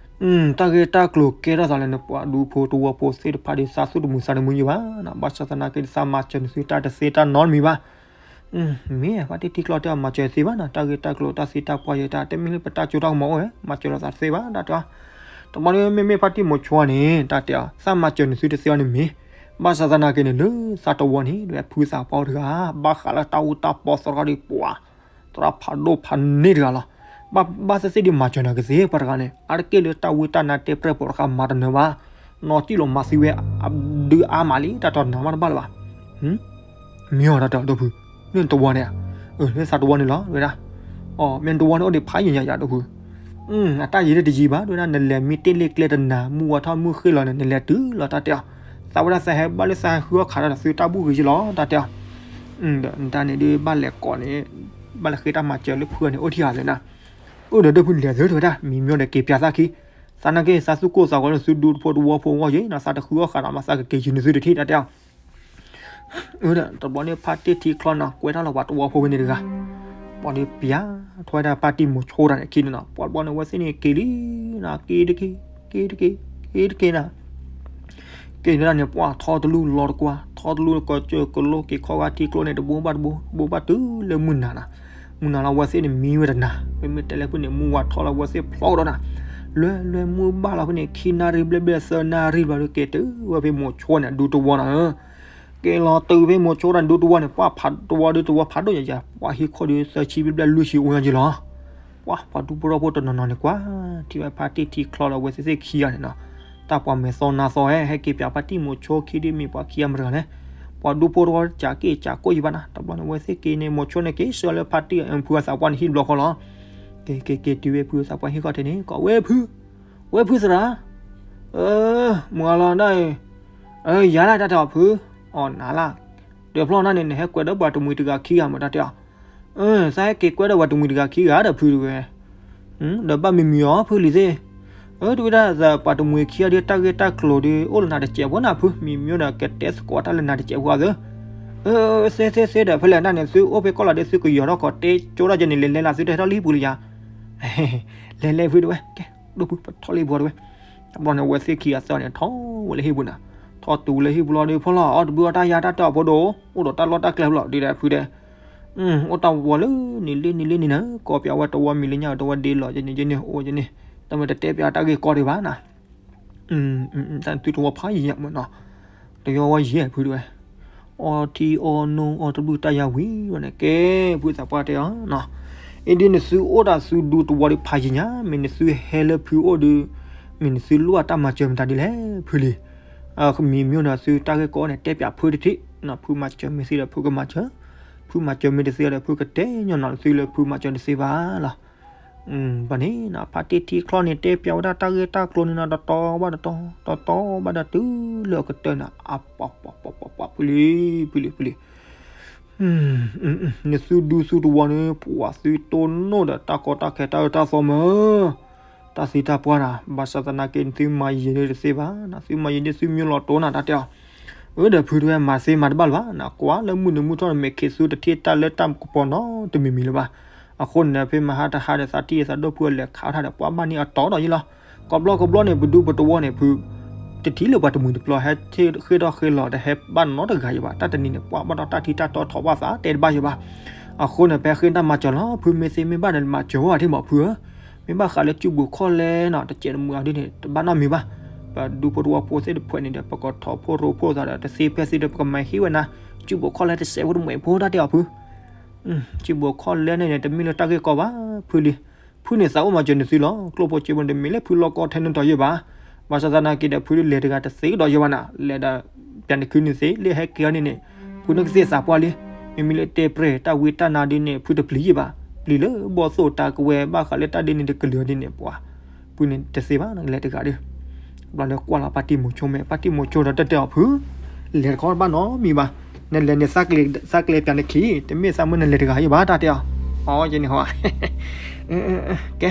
တၢ်ဂ့ၢ်တၢ်ကျိၤကဲထီၣ်သးလၢနပှၤဒူဖိတဝီဖိသ့ၣ်တဖၣ်ဒီး သးသူၣ်တမုာ်သးတမုာ်ယံၤဘၣ်နၤ, ဘၣ်ဆၣ်သနာ်က့ သးမၤစၢၤနသုတၢ်တသ့တၢ်နီတမံၤဘၣ် မ့ၢ်ဖါတံၢ်ထံချီတဲအီၤ မၤစၢၤသ့ဘၣ်နၤ, တၢ်ဂ့ၢ်တၢ်ကျိၤတၢ်သ့တၢ်ပှၢ်ယဲတၢ် တမ့ၢ်လၢပတၢ်ကၠိတၢ်ကမီၤအိၣ်ဝဲ မၤစၢၤလီၤသးတသ့ဘၣ် တၢ်တဲအီၤ, တဘျီန့ၣ် မ့မ့ၢ်ဖါတံၢ်မိၤဆိန့ၣ် တၢ်တဲအီၤ သးမၤစၢၤနသုတသ့အီၤန့ၣ်မ့ၢ်, ဘၣ်ဆၣ်သနာ်က့န့ၣ် လၢသးတဝီန့ၣ် ဒ်ဖုသးပှၢ်တဂၤ ဘၣ်ဃးလၢတၢ်အူတၢ်ပီသရၣ်ဒီးပှၤ သရၣ်ဖးဒိၣ်ဖးန့ၢ်တဂၤလီၤ, ဘၣ်ဘၣ်သ့ၣ်သ့ၣ်ဒုးမၤစၢၤနၤကသ့ပှၤတဂၤန့ၣ် အါတက့ၢ်လၢတၢ်ဝံတၢ်နါတဲပြဲၢ်ပိာ်တခါမၤတနၢၤဘၣ်, နီၢ်စံၣ်လီၤမၤသံဝဲ အဒုးအါမးလံ တၢ်တီၤနၤမးတဘၣ်လၢၤဘၣ် မ့ၢ်အီၤတၢ်တဲအီၤဒိၣ်ဖု, လၢနတဝီန့ၣ်ဧါ, လၢသးတဝီန့ၣ်လီၤ ဝဲဒၣ်, အိ မ့ၢ်နတဝီန့ၣ်အိၣ်ဒံးဖးယံာ်ညါယၤဒိၣ်ဖု, အတၢ်ယံာ်ဒ်တယံာ်ဘၣ် ဝဲဒၣ် နလဲၤမံတ့ၢ်လ့ၣ်ကျဲတနၤ မုၢ်ဝါထီၣ်မုၢ်ဃ့ၢ်လီၤန့ၣ် နလဲၤတုၤလီၤတၢ်တဲအီၤ, သးဝဲဒၣ်သးဟဲဘၣ်လၢသးဟဲဃုအီၣ်ခးတၢ်ဒီး သုတၢ်ဘူၣ်ဂ့ၤယံလီၤ တၢ်တဲအီၤ, ဒီးနတၢ်န့ၣ်ဒုးဘၣ်လဲၤကိးန့ၣ်, ဘၣ်လဲၤဃ့တၢ်မၤစၢၤလၢဖုအီၤန့ၣ် အိၣ်ထံၣ်ဧါလဲၣ်နၤ, အိၣ်ဒီးဒိၣ်ဖုလဲၤသုတဝဲဒၣ် မံၤမ့ၢ်ဒီးက့ၤပၠးသးခံ, သးနာ်က့ သးသူၣ်ကိၢ်သးဂီၤလၢသုဒူတဖိတဝီဖိအဂီၢ်ယံၤနီၤ သးတဃုအီၣ်ဃးဒီးမး သးကက့ၤယံၤနသုတထံၣ်တၢ်တဲအီၤ တဘျီန့ၣ် ဖါတံၢ်ထံချီနီၤ ကွဲးတၢ်လီၤပှၤတဝီဖိဝဲန့ၣ်တဂၤ, ပှၤဒုးပၠးထီၣ်ဝဲဒၣ်ဖါတံၢ်မိၤဆိတၢ်န့ၣ်ခံန့ၣ်နီၤ ပှၤတဘျီန့ၣ် အဝဲသ့ၣ်န့ၣ်က့ၤလံနီၤ က့ၤတက့ၢ် က့ၤတက့ၢ် က့ၤတက့ၢ်နီၤ, က့ၤန့ၣ်ဒၣ်န့ၣ် ပှၢ်ထီတလူလီၤတကွၢ်, ထီတလူကီၢ်ကၢၢ်ကလိက့ၤခီဂာ်ထံကျိန့ၣ် တဘိဘၣ်တဘိ တဘိဘၣ်တုၤလၢမုၢ်နၤနီၤ. မုၢ်နၤလီၤ အဝဲသ့ၣ်န့ၣ်မံဝဲတနၤ, ပမ့ၢ်တဲလၢဖုန့ၣ် မုၢ်ဝါထီလီၤ အဝဲသ့ၣ်ဖျီကဒီးနၤ. လွဲလွဲမုၢ်ဘၣ်လီၤဖဲန့ၣ် ခံနၣ်ရံၣ်ဘျဲၣ်ဘျဲၣ်သၢနၣ်ရံၣ်ဘျီဒီး က့ၤတုၤဝဲဖဲမိၤဆိန့ၣ် ဒူတဝီနီၤဧၢ. က့ၤလီၤတုၤဖဲမိၤဆိတၢ်ဒူတဝီန့ၣ် ပှၢ်ဖးတဝီဒူတဝီဖးဒိၣ်ညါယၤ ပှၢ်ဟံၣ်ခိၣ်ဒုးသၢဆံဘျဲၣ်ဘျဲၣ်လွံၢ်ဆံအိၣ်ညါက့ၤလီၤ. ပှၢ်ပှၤဒူဖိထီၣ်ဖိတနီၤနီၤန့ၣ်ကွၢ် ထံၣ်ဝဲဖါတံၢ်ထံချီဒီးအဝဲသ့ၣ်သ့ၣ်ခံဂၤန့ၣ်နီၤ, တၢ်ပှၤမဲာ်သီနါသီဟဲ ဟဲက့ၤပၠးဖါတံၢ်မိၤဆိခံဒ်မ့ၢ်ပှၤခံဂၤမတၤတဂၤလဲၣ်. ပှၤဒူဖိတဝီစးက့ၢ်စးကိၢ်ယံၤဘၣ်နီၤ, တဘျီန့ၣ်အဝဲသ့ၣ်က့ၤန့ၣ် မိၤဆိန့ၣ်က့ၤဆှၢလၢဖါတံၢ်ဖုအသးပှၢ်န့ၣ်ဟံၣ်တဘျီဃီလီၤ. က့ၤက့ၤက့ၤတုၤဝဲဖုအသးပှၢ်ဟံၣ်ခီၣ်ထံးန့ၣ် ကိးဝဲဖု, ဝဲဖုသရၣ်, မုၢ်ဂၤလီၤဒၣ်အံၤ, ယၤလၢတၢ်တဲအီၤဖု, အီၣ်နၤလၢ, တဖျီၣ်နၤန့ၣ် နဟဲကွဲးဒီးပှၤတမှံၤတဂၤခံဂၤမတၤတဲအီၤ, သးဟဲက့ၤကွဲးဒီးပှၤတမှံၤတဂၤခံဂၤဒီးဖုတဝဲ ဒီးဘၣ်မံမံအီၤဖုလံၤသ့ၣ်, တဝံၤဒၣ်သးပှၤတမှံၤခံဂၤဒီးတၢ်ဂ့ၢ်တၢ်ကျိၤဒီး အိၣ်လၢနၤတစဲးဖိနၤဖု မံမံဒီးကတဲသကိးတၢ်လၢနၤတစဲးဖိအသၢ, သ့သ့သ့ဒီးဖဲလဲၣ်နၤန့ၣ် သုအိၣ်ဖဲကီၢ်လီၤဒီးသုကယီၤထီၣ်ကီးတဲကၠိတၢ်ယဲန့ၣ် လဲၤလဲၤလၢသုတဟဲထီၣ်လၢဟံၣ်ပူၤလၢယၤ, လဲၤလဲၤဖုတဝဲ, ကဲ, ဒိၣ်ဖုပထီၣ်လၢဟံၣ်ပူၤတဝဲ, တဘျီန့ၣ် အဝဲသ့ၣ်ခံဂၤသၢဂၤန့ၣ် ထီၣ်ဝဲလၢဟံၣ်ပူၤနၤ, ထီၣ်တုၤလၢဟံၣ်ပူၤလီၤဒီး ဖီလီၤအီၣ်တဘျုးအီၣ်တၢ်ယၤတၢ်တဲအီၤဖိဒိၣ်, အိၣ်ဒီးတၢ်လီၢ်တၢ်ကျဲဖဲလီၤဒ်ဒီးဖုတဲ အိၣ်တၢ်ဝီလၢနံၤလံနံၤလံနံၤနၤ ကိးပၠးဝဲတဝီမံၤလၢညါတဝီဒ့လီၤ ယန့ၣ်ယန့ၣ်အိၣ်ယန့ၣ်, တမ့ၢ်တတဲပၠးတၢ်ဂ့ၢ်ကီဒံးဘၣ်နၤ, တၢ်သုတဝီဖးယံၤညါမ့ၢ်နီၤ, တယီဝီယံၤဖုတဝဲ, အီထံအီနိအီတဘျုးတၢ်ယၤဝံၤဝဲန့ၣ် ကဲ, ဖုသးပှၢ်တဲအီၤနီၤ, အ့ဒ်နသုအိၣ်တၢ်သုဒူတဝီဒီးဖးယံၤညါ မ့ၢ်နသုဟဲလၢဖုအိၣ်ဒီး, မ့ၢ်နသုလိၣ်အတၢ်မၤစၢၤမတၤဒ်လဲၣ်ဖုလံၤ မံၤမံၤဒီးသုတၢ်ဂ့ၢ်ကီန့ၣ် တဲပၠးဖုတထံၣ်, ဖုမၤစၢၤမ့ၢ်သ့ဒီးဖုကမၤစၢၤ, ဖုမၤစၢၤမ့ၢ်တသ့ဒီး ဖုကတဲညီနုၢ်သုလၢဖုမၤစၢၤတသ့ဘၣ်လီၤ. ဘၣ်န့ၣ်နီၤ ဖါတံၢ်ထံချီန့ၣ် တဲပၠးဝဲဒၣ်တၢ်ဂ့ၢ်တၢ်ကျိၤန့ၣ်နီၤ တတီၤဘၣ်တတီၤ တတီၤဘၣ်တတီၤတုၤလၢအကတၢၢ်န့ၣ် အပှၤပှၤပှၤပှၤပှၤဖုလံၤ ဖုလံၤ ဖုလံၤ နသုဒူသုတဝီန့ၣ် ပှၤသုတိၢ်နီၣ်ဒီးတၢ်ကီတၢ်ခဲတၢ်အၢတၢ်သီမး, တၢ်သံတၢ်ပှၢ်နၤ, ဘၣ်ဆၣ်သနာ်က့ နသုမၤယံၤဒ်တသ့ဘၣ်, နသုမၤယံၤဒ်သုမံလီၤတိၢ်နၤတၢ်တဲအီၤ, အၢ ဒီးဖုတဝဲမၤသ့မၤတဘၣ်လၢၤဘၣ်, နကွၢ်လၢမုၢ်နံၤမုၢ်ထီၣ်န့ၣ် မ့ၢ်ခ့သူတထံၣ်တၢ်လၢတၢ်ကပီၤနီတမံၤမံၤလၢၤဘၣ်. အဃိန့ၣ် ဖဲမဟါတဟါဒီး သးထံၣ်သးဒိၣ်ဖုအလဲၤခးထီၣ်ဒီး ပှၤဘၣ်န့ၢ်အတီဒီးယံၤလီၤ. ကဘျီကဘျီန့ၣ် ပဒူပတဝီန့ၣ် ဖု တထံၣ်လၢပှၤတမှံၤတပျီၤ ဟဲဃ့ထီၣ်ဃ့လီၤ တဟဲဘၣ်နီတဂၤယံၤဘၣ်. တၢ်တနံၤန့ၣ် ပှၤဘၣ်ဒီးတၢ်ထံတၢ်တီထီၣ်ဘၣ်သးတဲတဘၣ်ယံၤဘၣ်. အဃိန့ၣ် ဖဲဃ့တၢ်မၤစၢၤလီၤ ဖုမ့ၢ်သ့မ့ၢ်ဘၣ်ဒီး မၤစၢၤဝဲထံၣ်မးဖုဧၢ, မ့ၢ်ဘၣ်ဃးလၢစုဘိးခီၣ်လဲနီၤ တစဲးတမှဲၤအီၤဒ်န့ၣ် တဘၣ်နီတမံၤဘၣ်. ပဒူဖိတဝီဖိသ့ၣ်တဖၣ်န့ၣ်ဒီး ပကထီၣ်ဖိရိဖိသးဒီး တသ့ဖဲသ့ဒီး ပကမၤဟ့ၣ်ဝဲနၤ စုဘိးခီၣ်လဲတစဲးဖိတမှဲၤဖိတၢ်တဲအီၤဖု စုဘိးခီၣ်လဲန့ၣ်န့ၣ် တမ့ၢ်လၢတၢ်ဂ့ၢ်ကီဘၣ် ဖုလံၤ. ဖုန့ၣ်သးအိၣ်မၤစၢၤနသုလီၤ. ကျိၣ်ဖိစ့ဖိန့ၣ် တမ့ၢ်လၢဖုလီၢ်ကီထဲနတီၤယံၤဘၣ်. ဘၣ်ဆၣ်သနာ်က့ဒီး ဖုလဲၤတဂၤတသ့ကဒီးယံၤဘၣ်နၤ, လဲၤဒီး ပျးနခံန့ၣ်သ့ လၢဟဲက့ၤအီၤန့ၣ်န့ၣ် ဖုန့ၣ်ကသ့သးပှၢ်လံ. မ့မ့ၢ်လၢတဲပြဲၢ်တၢ်ဝံတၢ်နါဒ်န့ၣ် ဖုတပျံၤယံၤဘၣ်. ပျံၤလၢဘီၣ်သိၣ်တၢ်ကဝဲၤ ဘၣ်ဃးလၢတၢ်ဒ်န့ၣ်တကလုာ်ဒ်န့ၣ် ပှၤ ဖုန့ၣ်တသ့ဘၣ် နကလဲၤတဂၤဒီး ဘျီလၢကွၢ်လီၤပၢ်တံၢ်မိၤဆိမဲာ် ပၢ်တံၢ်မိၤဆိဒီးတတဲအီၤဖု လဲၤတခီဘၣ်နီတမံၤဘၣ်. နလဲၤန့ၣ် သးကျဲပျးနခံ တမ့ၢ်သးမုၢ်နလဲၤတဂၤယံၤဘၣ် တၢ်တဲအီၤ. အီ ယဲန့ၣ်ဟီ ကဲ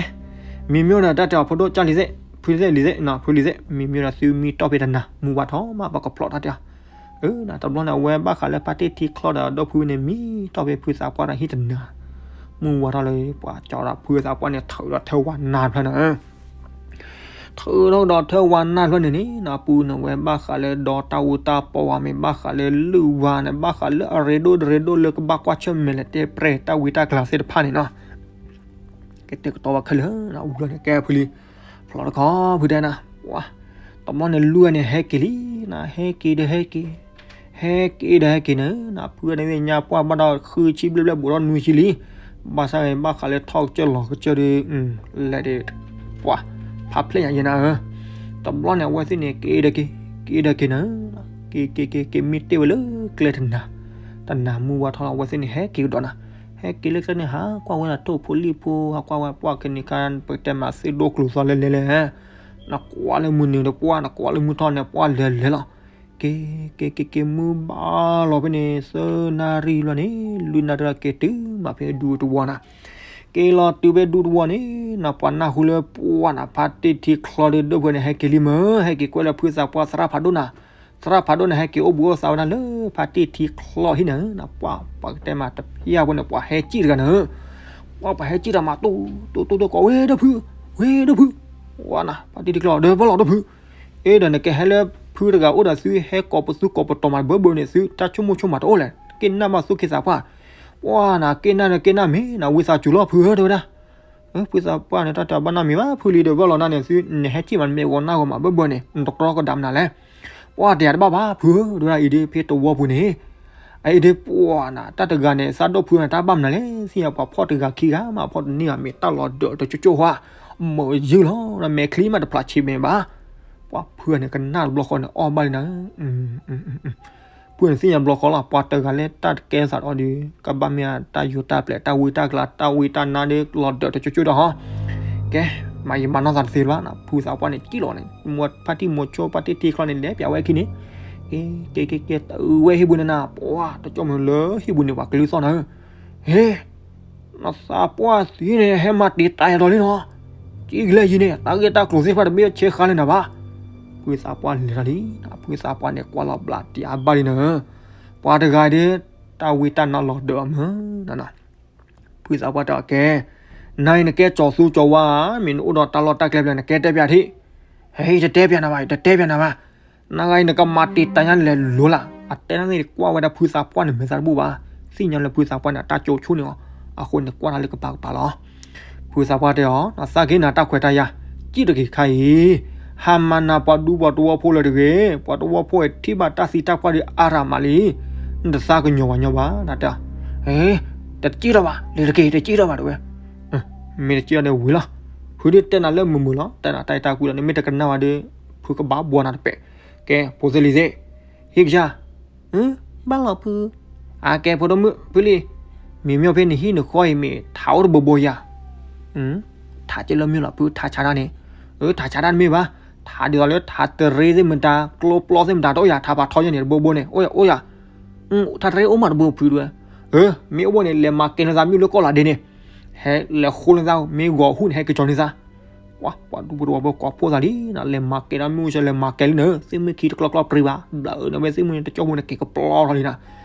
မံၤမ့ၢ်ဒီးတၢ်တဲအီၤ ဖိဒိၣ်ကၢ်လံၤသ့ၣ် ဖုသ့ၣ်လံၤသ့ၣ် ဖုလံၤသ့ၣ် မံၤမ့ၢ်ဒီးသုမံတီၢ်ဖဲတနၤ မုၢ်ဝါထီၣ်မး ပကဖျီၣ်တၢ်တဲအီၤ. တဘျီန့ၣ် အဝဲဘၣ်ဃးလၢပၢ်တံၢ်ထံချီဒီး ဒီဖုန့ၣ် မံတီၢ်ဖဲဖုသးပှၢ်ဒီးဟံၣ်တနၤ မုၢ်ဝါထီၣ်လၢ ပှၤကၠီဒီးဖုသးပှၢ်န့ၣ် ထုးဒီးထၢဝါနါဖျၢၣ်န့ၣ် ထုးထီၣ်ကဒီးထၢဝါနါဖျၢၣ်န့ၣ်န့ၣ် ပူန့ၣ်ဝဲဘၣ်ဃးလၢဒီတၢ်အူတၢ်ပီဝဲ မ့ၢ်ဘၣ်ဃးလၢလုၢ်ဝါန့ၣ် ဘၣ်ဃးလၢအရ့ဒိၣ်တရ့ဒိၣ်လၢကဘၣ်ကွၢ်ဆၢၣ်မဲာ်လဲၤတဲပြဲၢ်တၢ်ဝံတၢ်ကျါသ့ၣ်တဖၣ်န့ၣ်နီၤ ကတဲာ်ကတီၤဝဲခဲလၢာ် ဝံၤလီၤန့ၣ် ကဲဖုလံၤ ဖျီတခီ ဖုတဲနၤ ပှၤ တဘျီန့ၣ် လုၢ်ဝဲန့ၣ် ဟဲက့ၤလံ နဟဲက့ၤဒီးဟဲက့ၤ ဟဲက့ၤဒီးဟဲက့ၤန့ၣ် နဖုန့ၣ်ညါပှၢ်ဘၣ်ဒီးဃုဆံဘျဲၣ်ဘျဲၣ် ဘူးဒီးနွံဆံလံ ဘၣ်ဆၣ်ဘၣ်ဃးလၢထီၣ်ကစၢၢ်လီၤကစၢၢ်ဒီး လဲၤဒီး ပှၤ ဖးဖျဲၣ်ညါယဲနၤဧၢ တဘျီန့ၣ် အဝဲသ့ၣ်န့ၣ် က့ၤဒီးက့ၤ က့ၤဒီးက့ၤန့ၣ် က့ၤက့ၤက့ၤက့ၤမ့ၢ်တ့ၢ်ဝဲလၢကျဲတနၤ တနၤမုၢ်ဝါထီၣ်လီၤ အဝဲသ့ၣ်န့ၣ် ဟဲက့ၤကဒီးနၤ ဟဲက့ၤလၢကျဲန့ၣ် ဟးကွၢ်ဝဲဒၣ်ထိၣ်ဖိလံၣ်ဖိ ဟးကွၢ်ဝဲပှၢ်ကနံၤခါ ပတဲမးသ့ၣ်ဒိၣ်ကျိၤသီလဲၤလဲၤလဲၤ နကွၢ်လၢမုၢ်နုာ်ဒီးပှၢ် နကွၢ်လၢမုၢ်ထီၣ်န့ၣ် ပှၢ်လဲၤလဲၤလီၤ က့ၤ က့ၤက့ၤက့ၤမုၢ်ဘၣ်လီၤဖဲန့ၣ် သၢနၣ်ရံၣ်လီၤန့ၣ် လွံၢ်နၣ်ရံၣ်လီၤ က့ၤတုၤမးဖဲဒူတဝီနၤ က့ၤလီၤတုၤဖဲဒူတဝီန့ၣ် နပှၤနၢ်ဟူလၢပှၢ်နၤ ဖါတံၢ်ထံချီဒီးဒိၣ်ဖုန့ၣ် ဟဲက့ၤလံမၢ် ဟဲက့ၤကွဲးလၢဖုသးပှၢ်သရၣ်ဖးဒိၣ်နၤ သရၣ်ဖးဒိၣ်န့ၣ် ဟဲက့ၤအိၣ်ဘူးအိၣ်သးဝဲဒၣ်လၢဖါတံၢ်ထံချီဟံၣ်န့ၣ် နပှၢ် ပှၤကတဲမးတဖျၢၣ်ဖိန့ၣ် ပှၤဟဲစံၣ်တဂၤန့ၣ် ပှၤပှၤဟဲစံၣ်တၢ်မး တိၢ်တိၢ်တိၢ်ကိးဝဲဒၣ်ဖု ဝဲဒၣ်ဖု ဝဲနၤ ဖါတံၢ်ထံချီဒီးပလီၢ်ဒိၣ်ဖု အ့ဒီးနကဟဲလၢဖု ဖုတဂၤအိၣ်ဒီးသုဟဲကိးပသူကိးပတီၢ်မးတဘၢဘၢန့ၣ် သုတၢ်ဆိကမိၣ်ဆိကမးတအိၣ်လဲၣ်. က့ၤနၢ်ဘၣ်သူၣ်က့သးပှၢ်, ပှၢ်နၤက့ၤနၢ်နက့ၤနၢ်မ့ၢ်နၤ ဝံသးစူၤလီၤဖုဧၢ တဲဝဲဒၣ်. ဖုသးပှၢ်န့ၣ် တၢ်တဘၣ်နၢ်မံၤဘၣ် ဖုလံဒီးဘၣ်လီၤနၤန့ၣ် သုနဟဲထံၣ်မးနမဲာ်ဂီၤနၢ်ဂီၤမးဘၢဘၢန့ၣ် နတတြီကဒါမနုၤလဲၣ်. ပှၢ်တဲယၤတဘၣ်ဘၣ်ဖုဧၢ တဲဝဲဒၣ်အံၤဒ်ဖဲတဝီပူၤန့ၣ် အအံၤဒ်ပှၢ်နၤ တၢ်တဂၤန့ၣ် သးဒိၣ်ဖုန့ၣ် တၢ်ဘၣ်မနုၤလဲၣ် သ့ၣ်ညါပှၤဖီၣ်တဂၤခံဂၤမး ဖီၣ်တန့ၢ်ဘၣ် မ့ၢ်တၢ်လီၤဒၢးတကၠိကၠိဟါ မုာ်ယုၢ်လီၤ မဲာ်ချံမးတဖျးဆံးမဲာ်ဘၣ်. ပှၢ်ဖုန့ၣ်ကနၣ်တဘျီဃီန့ၣ် အီၣ်ဘၣ်လံနၤ ဖုန့ၣ်သ့ၣ်ညါဘျီဃီလီၤ ပှၤတဂၤလၢတၢ်တကဲသးဒီး ကဘၣ်မ့ၢ်တၢ်ယိၤတၢ်ပျဲၤ တၢ်ဝံတၢ်ကလၤ တၢ်ဝံတၢ်နါဒီး လီၤဒၢးတကၠိကၠိဒီးဟီ. ကဲ, မၤယံာ်မၤနီၢ်သးတသ့လၢၤဘၣ်နၤ ဖုသးပှၢ်န့ၣ် ကံၣ်လီၤန့ၣ် မိၢ်ဖါတံၢ်မိၢ်ဆိ ဖါတံၢ်ထံချီန့ၣ် လဲၤပၠးဝဲခံန့ၣ်, ကဲ ကဲ ကဲ တဝဲဟံၣ်ပူၤန့ၣ်နၤ ပှၢ် တကၠီမုၢ်လၢဟံၣ်ပူၤန့ၣ် ပှၤကလုၢ်သီၣ်နၤဧၢ, ဟ့ နသးပှၢ်သံန့ၣ် ဟဲမၤတံာ်တာ်ယၤဒီးလံနီၤ, ကံၣ်ကလဲၣ်ယံၤန့ၣ် တၢ်ဂ့ၢ်တၢ်ကျိၤသ့ၣ်တဖၣ်တမ့ၢ်ဆဲးဃါလၢနၤဘၣ်. ဖုသးပှၢ်လဲၤထီၣ်လံ, ဖုသးပှၢ်န့ၣ် ကွၢ်လီၤဘျးတံၢ်အါဘၣ်လံနၤဧၢ, ပှၤတဂၤဒီး တၢ်ဝံတၢ်နါလီၤဒၢးအီၤမုၢ်နၤနၤ. ဖုသးပှၢ်တဲအီၤ ကဲ, နၤအံၤနကဲကၠီၤသူကၠီၤဝါ မ့ၢ်နအိၣ်ဒီးတၢ်လီၢ်တၢ်ကျဲဘျီ နကဲတဲပၠးထံၣ်, ဟဲ ယတတဲပၠးနၤဘၣ် ယတတဲပၠးနၤဘၣ်, နဂၤအံၤနကမၤတံာ်တာ်ညါလဲၤလိၤလၢ်, အတဲန့ၣ်ကွၢ်ဝဲဒၣ်ဖုသးပှၢ်န့ၣ် မဲာ်သးတဘူၣ်ဘၣ်, သ့ၣ်ညါလၢဖုသးပှၢ်န့ၣ် အတၢ်ကၠိဆိၣ်န့ၢ်အီၤ, အဃိန့ၣ်ကွၢ်တၢ်လၢကပၤကပၤလီၤ. ဖုသးပှၢ်တဲအီၤ သးက့ၤနၤတၢ်ခွဲးတၢ်ယာ်, ကံၣ်တဂ့ၤခါအံၤ, ဟးမၤနၤပှၤဒူပှၤတဝီဖိလၢၤတဂ့ၤ, ပှၤတဝီဖိအံၤထံၣ်ဘၣ်တၢ်သံတၢ်ပှၢ်ဒီးအါရၤမးလံ, နတသးကညီၤဝဲညီဘၣ်, နတဲအီၤ, တကံၣ်ထီၣ်ဘၣ်, လဲၤတက့ၢ် တကံၣ်ထီၣ်ဘၣ်တဲဝဲ, မ့ၢ်တကံၣ်ထီၣ်ဒီးဝံၤလီၤ, ဖုဒ်တဲနၤလၢမုာ်မုာ်လီၤ, တဲနၤတၢ်အံၤတၢ်ကွံလီၤ, နမ့ၢ်တကနၣ်ဝဲဒီး ဖုကဘၣ်ဘှီနၤတပဲာ်, ကဲ ဖိသ့ၣ်လံၤသ့ၣ်, ဟ့ၣ်ကစၢ် ဘၣ်လီၤဖု, အကဲဖိဒိၣ်မုၣ်ဖုလံ, မ့ၢ်မ့ၢ်ဖဲနဟံၣ်နဃီအံၤမ့ၢ်ထးအိၣ်တဘိဘိယၤ, ထးက့လၢမ့ၢ်လီၤဖု ထးဆါတၢ်န့ၣ်, ထးဆါတၢ်တမ့ၢ်ဘၣ်, ထးဒ်သိးလၢထးတရ့သ့ၣ်မတၤ ကျိပျီသ့ၣ်မတၤတအိၣ်ယၤ ထးဖးထီယဲန့ၣ် တဘိဘိန့ၣ် အိၣ်ယၤ အိၣ်ယၤ, ထးတရ့အိၣ်မးတဘိဖုတဲဝဲ, မ့ၢ်အိၣ်ဘိန့ၣ် လဲၤမၤကဲၤနသးမ့ၢ်လၢကီၢ်လၤဒ့န့ၣ်, ဟဲလဲၤဃိလၢသး မ့ၢ်ဂီၤဟူၣ်န့ၣ် ဟဲက့ၤကၠီၤန့ၢ်သး ပှၤ ပှၤဒူဖိတဝီဖိကိးဖှိၣ်သးလံနၤ, လဲၤမၤကဲၤဒီးမုၢ်ဆၢ လဲၤမၤကဲၤလံနၤ, သ့ၣ်မုၢ်ခံတကျီကျီပြံဘၣ်, ဘျးအၢန့ၣ်ဝဲသ့ၣ်မုၢ်န့ၣ် တကၠိဖိန့ၣ် က့ၤကပျီထီၣ်လံနၤ,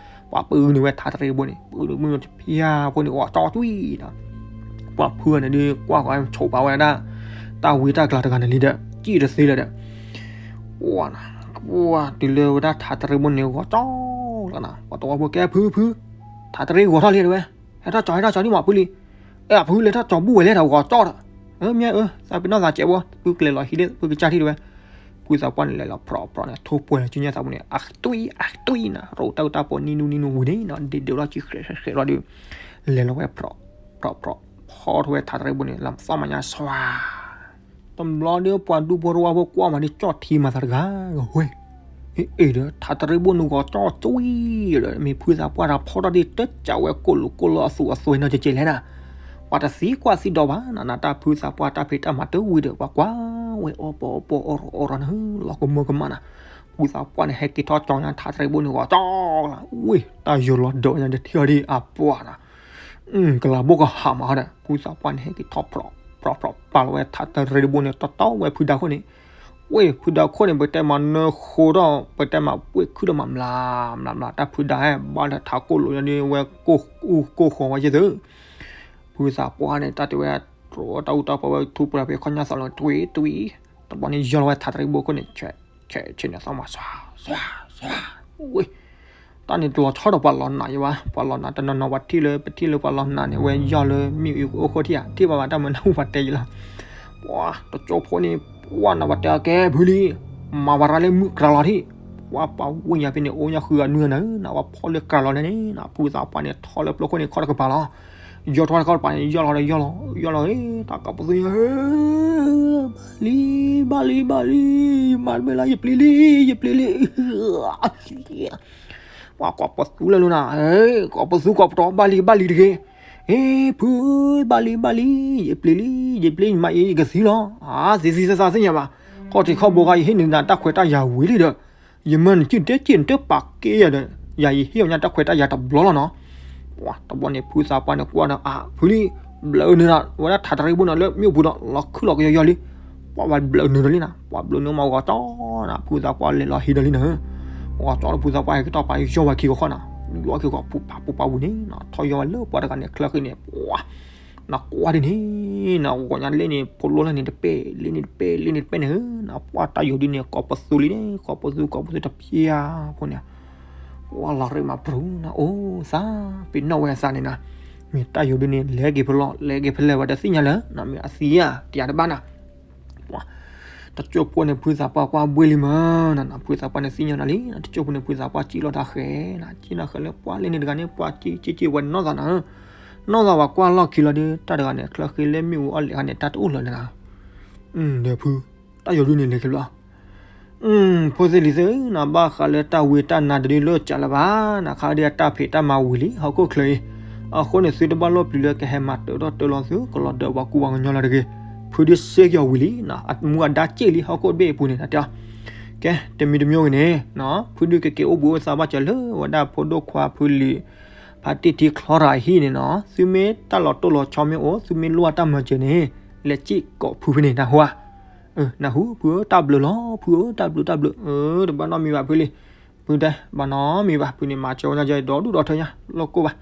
ပှၤပၢနုာ်ဝဲထးတရ့ဘိန့ၣ် ပၢနုာ်မုၢ်ဖျါဖိန့ၣ် ဂီၤကၠီကွံာ်နၤ, ပှၤဖုန့ၣ်ဒုးကွၢ်ဃီၤဆိးပာ်ဝဲဒၣ် တၢ်ဝံတၢ်ကျါတဂၤန့ၣ်လံဒီး ကံၣ်တသ့လၢၤဒီး ပှၤနၤ, ပှၤတုၤလၢဝဲဒၣ်ထးတရ့ဘိန့ၣ် ဂီၤကၠီလီၤနၤ, ပှၤတဝီဖိကဲဖုဖု, ထးတရ့ဂီၤထီၣ်လံတဲဝဲ, ဟဲထီၣ်ကၠီ ဟဲထီၣ်ကၠီဒံးမးဖုလံ, အဲ အဖုလဲၤထီၣ်ကၠီဘူၣ်ဝဲလဲၣ်ဒီး ဂီၤကၠီဒီး, မ့ၢ်အၢ သးပ့ၤနီၣ်သးကဲးဘိ ဖုကလဲၤလီၤဟံးလၢဖုကစၢ်ထံၣ်တဲဝဲ, ဖုသးပှၢ်န့ၣ် လဲၤလီၤဖြီးဖြီးန့ၣ် ထိၣ်ပှဲၤလီၤစုညါသးပူၤန့ၣ် အသွံၣ်အသွံၣ်နၤ, ရိးတၢ်အုၣ်တၢ်ပီနံၤနူနံၤနူဝံၤန့ၣ်နၤ, ဒ့ဒိးလီၤစုဃဲးဃဲးဃဲးလီၤဒီး လဲၤလီၤဝဲဖြီးဖြီးဖြီး ဖီထီၣ်ဝဲထးတရ့ဘိန့ၣ် လၢသီၣ်မညါစွၤ တဘျီဒီးပှၤဒူဖိတဝီဖိကွၢ်မးဒီး ကၠီၣ်ထံမၤသးတဂၤ, ဝဲ, အ့ၣ်ဒီး ထးတရ့ဘိန့ၣ်ဂီၤကၠီကွံာ်ဒီး မ့ၢ်ဖုသးပှၢ်တၢ်ဖီထီၣ်ဒ်တစးဝဲကိၣ်လိာ်ကိၣ်လိာ်အသူးအသွဲနီတကဲလဲၣ်နၤ, ပှၤတသံကွၢ်သံဒိးဘၣ်နၤ, နတၢ်ဖုသးပှၢ်တၢ်ဖံးတၢ်မၤတဝံၤဒီး ပှၤကွၢ်ဝဲအီၣ်ပီအီၣ်ပီအီၣ်ရီအီၣ်ရီနၤ, လီၤကမၢကမၣ်နၤ, ဖုသးပှၢ်န့ၣ် ဟဲက့ၤထီၣ်ကၠီညါထးတရ့ဘိန့ၣ်ဂီၤကၠီလီၤ, ဝဲ တၢ်ယိၤလီၤဒိးညါတထံၣ်အီၤဒ်အပှၤနၤ ကလၤဘိကဟးမးဒီး ဖုသးပှၢ်န့ၣ် ဟဲက့ၤထီၣ်ဖြီးဖြီးဖြီးပာ်လီၤဝဲထးတရ့တဘိန့ၣ် တီတီဝဲဖုဒါခိၣ်န့ၣ်, ဝဲ ဖုဒါခိၣ်န့ၣ် ပတဲမးနၢဃိဒီး ပတဲမးပှ့ၤခုဒီးမး မျးမျးမျး တၢ်ဖုဒါဟဲဘၣ်လၢထးကိၣ်လိာ်ညါဒီး ဝဲကိၢ်အူကိၢ်ဃီၤဝဲယဲၢ်သု, ဖုသးပှၢ်န့ၣ် တၢ်တဲဝဲ တြီတၢ်အူတၢ်ပီဝဲ ထူးပှဲၤဖဲခီၣ်ညါသးလီၤ တွံၢ်တွံၢ်, တဘျီန့ၣ် ယီၢ်လီၤဝဲထးတရ့ဘိခိၣ်န့ၣ် ဆဲးဆဲးန့ၣ် သီၣ်မၤစွၤစွၤစွၤ, ဝဲ တၢ်န့ၣ်တလီၤဆီဒီးပှၤလီၤနးယဲဘၣ်, ပှၤလီၤနးတနီၤနီၤ ပှၤထံၣ်လၢ ပထံၣ်လၢပှၤလီၤနးန့ၣ် ဝဲယီၢ်လၢမ့ၣ်အူအိၣ်ခိၣ်ထံၣ်ဧါ ထံၣ်ဘၣ်ဘၣ်တၢ်မနုၤပှၤတဲယဲလီၤ, ပှၤတကၠိဖိန့ၣ် ပှၤနၤပှၤတဲအကဲဖုလံ, မၤဝဲရၤလၢမုၢ်ကြၤလီၤထံၣ်, ပှၤပှၤဝ့ၢ်ညါဖဲန့ၣ် အိၣ်ညါဃုဂၤနုၤနၤဧၢ, နဝဲဖီၣ်လၢကြၤလီၤန့ၣ်န့ၣ် ဖုသးပှၢ်န့ၣ် ထီၣ်လၢပျိခိၣ်န့ၣ် ခီၣ်တကပၤလီၤ ယီၢ်ထီၣ်တခီတပၤန့ၣ် ယီၢ်လီၤဒီးယီၢ်လီၤ ယီၢ်လီၤ တၢ်ကိးပသူ ဘၣ်လံ ဘၣ်လံ ဘၣ်လံ ယမၤတမ့ၢ်လၢ ယပျံၤလံ ယပျံၤလံ ပှၤကိးပသူလၢလိၤနၤ ကိးပသူကိးပတီၢ် ဘၣ်လံ ဘၣ်လံတဂ့ၤ, ဖု ဘၣ်လံ ဘၣ်လံ ယပျံၤလံ ယပျံၤ ယမၤအံၤ ယကသံလီၤ သံသံသးသးသ့ၣ်ညါဘၣ်, ခီၣ်ထံးခီၣ်ဘိခါ ယဟ့ၣ်နၤတၢ်ခွဲးတၢ်ယာ်ဝံၤလံဒီး ယမၢနစုတဲက့ၢ်နတပာ်က့ၤယၤဒီး ယၤယဟ့ၣ်အီၤညါတၢ်ခွဲးတၢ်ယာ်တဘျီလီၤနီၤ, ပှၤတဘျီန့ၣ် ဖုသးပှၢ်န့ၣ်ကွၢ်ဒီး အါ ဖုလံ ဘျၢနၤ ဝဲဒၣ်ထးတရံးဘိန့ၣ်လၢမ့ၣ်အူပူၤဒီး လီၤခုၣ်လီၤကယီယီလံ, ပှၤဘၣ်ဘျၢနၤဒီးလံနၤ, ပှၤဘျၢနၤမးဂီၤကၠီနၤ ဖုသးပှၢ်လဲၤလီၤဟံးဒီးလံနၤ, ဂီၤကၠီဒီးဖုသးပှၢ်ဟဲက့ၤထီၣ်ပာ်ယီၢ်ဝဲခံဂီၤခီနၤ, ယီၢ်ခံဂီၤပူၤပာ်ပူၤပာ်ပူၤန့ၣ်နၤ ထီၣ်ယီၢ်ဝဲလၢပှၤတဂၤန့ၣ် ချၢဃံန့ၣ် ပှၤ နကွၢ်ဒ်န့ၣ် နဂီၤညါလ့န့ၣ် ဖိလိလၢန့ၣ်တပဲၢ် လ့န့ၣ်တပဲၢ် လ့န့ၣ်တပဲၢ်န့ၣ်ဧၢ, နပှၢ်တၢ်ယိၤဒ်န့ၣ် ကိးပသူလံန့ၣ် ကိးပသူ ကိးပသူတပျၢ်ဖိန့ၣ်, ပှၢ်လီၤရ့မးပြူၤနၤ အိၣ်သး ပ့ၤနီၣ်ဝဲအသးန့ၣ်နၤ, မ့ၢ်တၢ်ယိၤဒ်န့ၣ် လဲၤက့ၤဖဲလဲၣ် လဲၤက့ၤဖဲလဲၣ် ဝဲတသ့ၣ်ညါလၢၤ နမ့ၢ်အသံဧါ တယၤတဘၣ်နၤ တကၠိၢ်ဖိန့ၣ် ဖုသးပှၢ်ကွၢ်ဘှ့ၣ်လံမး, နဖုသးပှၢ်န့ၣ်သ့ၣ်ညါနၤလံ, တကၠိၢ်ဖိန့ၣ် ဖုသးပှၢ်စံၣ်လီၤတၢ်ဃဲၤနၤ, စံၣ်လီၤဃဲၤလၢပှၢ်လ့န့ၣ်တဂၤန့ၣ် ပှၢ်စံၣ်စံၣ်စံၣ်ဝဲနီၢ်သးနၤ, နီၢ်သးဝဲကွၢ်လီၢ်ခံလီၤဒီး တၢ်တဂၤန့ၣ် ချၢဃ့လၢမ့ၣ်အူအီၣ်လဲၣ်ခါန့ၣ် တၢ်တအိၣ်လၢၤလၢၤနၤ, ဒီးဖု တၢ်ယိၤဒ်န့ၣ်လဲၤက့ၤဖဲလဲၣ် ဖိသ့ၣ်လံၤသ့ၣ်ဧၢ, နဘၣ်ဃးလၢတၢ်ဝံတၢ်နါတဒုလၢကၢ်လၢၤဘၣ်, နခါဒုးအတၢ်ဖံးတၢ်မၤဝံၤလံ ဟီၣ်ခိၣ်ချၢအံၤ, အဃိန့ၣ်သုတဘၣ်လိၣ်ပျံၤလၢကဟဲမၤတၢထီၣ်တၢလီၤသု ကလီၤဒၢးပှၤကူပှၤကညီလီၤတဂ့ၤ, ဖုဒုးစ့ၢ်ကီးဝံၤလံ, အမူအဒါစ့ၢ်လံ ဟီၣ်ခိၣ်တဘ့ၣ်အပူၤန့ၣ်တၢ်တဲအီၤ, ကဲ တမံၤတမံၤဂ့ၤန့ၣ်, ဖုဒုးကက့ၤအိၣ်ဘှံးအိၣ်သါဘၣ်စၢၤလၢဝဲဒၣ်ဖိဒိၣ်ခွါဖုလံၤ ဖါတံၢ်ထံချီတဂၤအဟံၣ်န့ၣ်နီၤ, သုမ့ၢ်တၢ်လီၤတိၢ်လီၤဆီမ့ၢ်အိၣ် သုမ့ၢ်လိၣ်အတၢ်မၤစၢၤန့ၣ်, လဲၤစ့ၢ်ကီးဖုဖဲန့ၣ် နၢ်ဟူဧါ, နၢ်ဟူ ဖုဧၢ တၢ်ဘျုးလီၤ ဖုဧၢ တၢ်ဘျုးတၢ်ဘျုး, တဘၣ်နီတမံၤဘၣ်ဖုလံ, ဖုတဲ ဘၣ်နီတမံၤဘၣ် ဖုန့ၣ်မၤစၢၤဝဲညီယဲဒီဒူၣ်ဒီထၢညါ လိၣ်ကိၢ်ဘၣ်,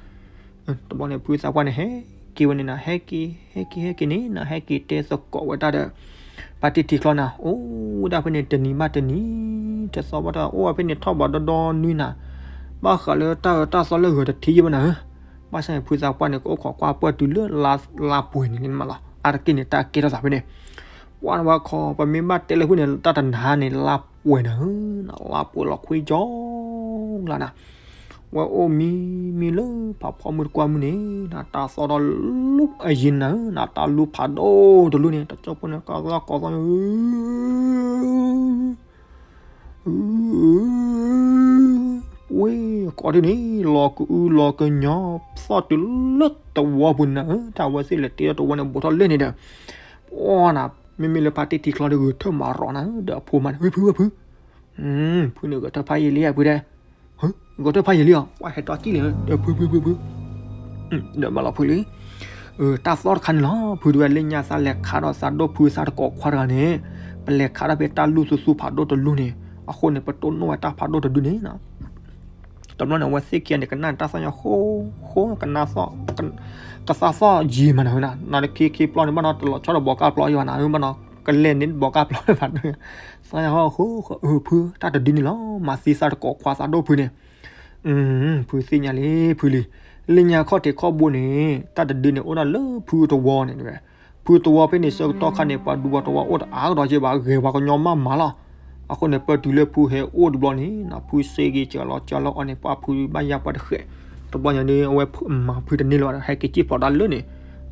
တဘျီန့ၣ် ဖုသးပှၢ်န့ၣ် ဟဲက့ၤဝဲန့ၣ်နၤ ဟဲက့ၤ ဟဲက့ၤ ဟဲက့ၤန့ၣ်နၤ ဟဲက့ၤတဲသကိးဝဲတၢ်ဒီး ဖါတံၢ်ထံချီနၤ, အိၣ်ဝဲဒၣ်ဖဲန့ၣ်တနံၤဘၣ်တနံၤ, တသီဘၣ်တသီ အိၣ်ဝဲဖဲန့ၣ်ထီၣ်ဘၣ်ဒီဒီနွံနၤ, ဘၣ်ဃးလၢတၢ်အၢတၢ်သီလၢဂၤတထံၣ်ယဲၢ်ဘၣ်နၤဧၢ, ဘၣ်ဆၣ်န့ၣ် ဖုသးပှၢ်န့ၣ် ကအိၣ်ခိးကွၢ်ပၢၢ်တုၤလၢလါပှဲၤန့ၣ်လံမးလီၤ, အါတက့ၢ်န့ၣ် တၢ်ကဲထီၣ်သးဖဲန့ၣ်, ပှၤနဝဲခီ ပမ့ၢ်ဘၣ်တဲလၢဖုန့ၣ် တၢ်တနၤန့ၣ် လါပှဲၤနၤဧၢ, လါပှဲၤလီၤခွံကၠီလါနၤ ဝဲအိၣ်မံမံလၢဖးဖီမုၢ်တကွၢ်မုၢ်န့ၣ် နတၢ်သီၣ်ထီၣ်လူၢ်အယံၤနၤဧၢ, နတၢ်လူၢ်ဖးဒိၣ်တလူၢ်န့ၣ် တကၠိၢ်ဖိန့ၣ် ကသီၣ်ကီသီၣ်န့ၣ် ပှ့ၤကိးဒ်န့ၣ် လီၤကအုလီၤကညီ သီၣ်တုၤလၢသဝီပူၤနၤဧၢ, တၢ်ဝဲသ့ၣ်လဲၤတ့ထီၣ်သဝီန့ၣ် ဘူးထီၣ်လၢန့ၣ်ဒီး ပှၤနၤ မ့မ့ၢ်လၢဖါတံၢ်ထံချီဒီး ဂဲၤထၢၣ်မၤရီၤနၤဧၢ, ဒီးအဖိမးန့ၣ် ဝဲဖုဝဲဖု ဖုန့ၣ်ဂဲၤထၢၣ်ဖးယံာ်လံဧါဖုတဲ, ဂဲၤထၢၣ်ဖးယံာ်လံဧါ, ပှၤဟဲတီၣ်စံၣ်လံဧၢ, ဒီးဖုဖုဖုဖု ဒီးမၤလီၤဖုလံ, တၢ်သီၣ်တခါန့ၣ်လီၤ, ဖုဒုးဝဲလၢညါသးလဲၤခးဒီးသးဒိၣ်ဖုသးတကိးခွါတဂၤန့ၣ်, ပလဲၤခးထီၣ်ဖဲတၢ်လူၢ်သူသူဖးဒိၣ်တလူၢ်န့ၣ်, အဃိန့ၣ် ပတိၢ်နီၣ်ဝဲတၢ်ဖးဒိၣ်တဒုန့ၣ် တဘျီန့ၣ် အဝဲသ့ၣ်ခံဂၤန့ၣ် ကနၣ်တၢ်သီၣ်ညါဃိဃိ ကနၣ်သီၣ် ကသးသီၣ်ယံာ်မးနၤဝဲနၤ, နၤတခံခံပျီန့ၣ် ဘၣ်နီၤ တလီၤဆီဒီးဘီကၢ်ပျီယံာ်ဘၣ်နၤ ဘၣ်နီၤ ကလဲၤန့ၣ်ဘီကၢ်ပျီဘၣ်, သီၣ်ညါဃိဃိ ဖု တၢ်တဒုန့ၣ်လီၤ မၤသံသးတကိးခွါသးဒိၣ်ဖုန့ၣ်, ဖုသ့ၣ်ညါလံ ဖုလံ, လၢညါခီၣ်ထံးခီၣ်ဘိန့ၣ် တၢ်တဒုန့ၣ် အိၣ်ဒၣ်လၢဖုသဝီန့ၣ်ဝဲ, ဖုသဝီဖဲန့ၣ် ဆၢကတီၢ်ခါန့ၣ် ပှၤဒူပှၤသဝီအိၣ်တအါကဒီးက့ဘၣ် ဂဲၤပှၤကညီမးမးလီၤ. အဃိန့ၣ် ပၢၢ်တုၤလၢဖုဟဲအိၣ်တဘျီန့ၣ် ဖုစ့က့ၤစၢၤလီၤစၢၤလီၤအီၤန့ၣ် ပှၤဖုဘၣ်ယါပှၤတဃဲး, တဘျီညါန့ၣ် အဝဲမၤဖုတန့ၢ်လၢၤဘၣ်ဒီး ဟဲက့ၤစံၣ်ဖျိးဒၣ်လၢန့ၣ်,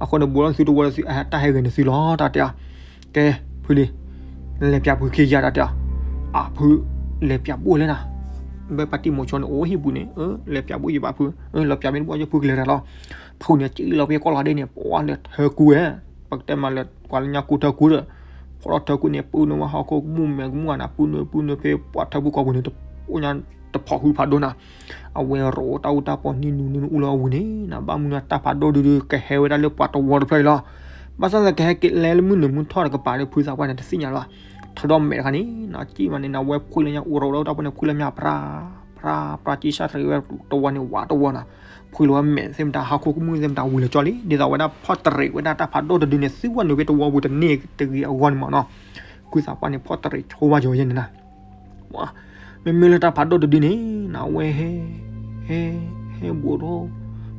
အဃိန့ၣ် ဘူးလီၤသုတဝီလၢသု တၢ်ဟဲဂ့ၤန့ၢ်သုလီၤ တၢ်တဲအီၤ, ကဲ ဖုလံ လဲၤပၠးဖုခံယါတၢ်တဲအီၤ, အဖု လဲၤပၠးဘိၣ်လဲၣ်နၤ, ဘၣ်ပၢ်တံၢ်မိၤဆိန့ၣ် အိၣ်ဟံၣ်ပူၤန့ၣ်, လဲၤပၠးဘိၣ်ယဘၣ်ဖု, လီၤပၠးမ့ၢ်တဘၣ်ယဖုကလဲၤတၢ်လီၤ, ဖုန့ၣ် စံၣ်လီၤဖဲကီၢ်လီၤဒ့န့ၣ် ပှၤလၢထၢကူဝဲ, ပကတဲမးလၢ ပှၤလၢညါကူထၢကူဒီး, ဖီထီၣ်ထၢကူန့ၣ် ပုၢ်နုာ်ဝဲဟီၣ်ခိၣ်ကမူၣ်မဲာ်ကမူၣ်ဧါနၤ, ပုၢ်နုာ်ပုၢ်နုာ်ဖဲပှၤထၢကူကီၢ်ပူၤန့ၣ် တအိၣ်ညါတဖိးဟုဖးဒိၣ်နၤ, အဝဲရိးတၢ်အူတၢ်ပီနံၣ်နူနံၣ်နူအူလီၤအဝံၤန့ၣ်နၤ, ဘၣ်မနုၤတၢ်ဖးဒိၣ်ဒုဒု ကဟဲဝဲဒၣ်လၢပှၤတဝီတဖျၢၣ်အံၤလီၤ. ဘၣ်ဆၣ်သနာ်က့ ဟဲက့ၤလဲၤလၢမုၢ်နုာ်မုၢ်ထီၣ်တကပၤဒီး ဖုသးပှၢ်န့ၣ် တသ့ၣ်ညါလၢၤဘၣ်, ထီဒီးမဲာ်တခါန့ၣ် စံၣ်မးန့ၣ်နၤ ဝဲဖှံလၢညါ အိၣ်ရိးဒၣ်အူတၢ်ပီန့ၣ် ဖှံလၢညါ ဖြါ ဖြါ ဖြါ စံၣ်ဆၣ်တရံးဝဲတဝီန့ၣ် ဝးတဝီနၤ, ဖှံလီၤဝဲမဲာ်သ့ၣ်မတၤ ဟီၣ်ခိၣ်ကမူၣ်သ့ၣ်မတၤဝံၤလၢာ်ကၠီလံ, ဒ်သိးဝဲဒၣ်ဖီၣ်တရံးဝဲဒၣ်တၢ်ဖးဒိၣ်တဒုန့ၣ် သုဝဲနုာ်ဖဲတဝီပူၤတန့ၢ်တဂ့ၤအဂီၢ်န့ၣ်မးနီၤ, ဖုသးပှၢ်န့ၣ် ဖီၣ်တရံးဆိဘၣ်ကၠီယဲၢ်န့ၣ်နၤ မ့မ့ၢ်လၢတၢ်ဖးဒိၣ်တဒုန့ၣ် နဝဲဟဲ ဟဲ ဟဲဘူးထီၣ်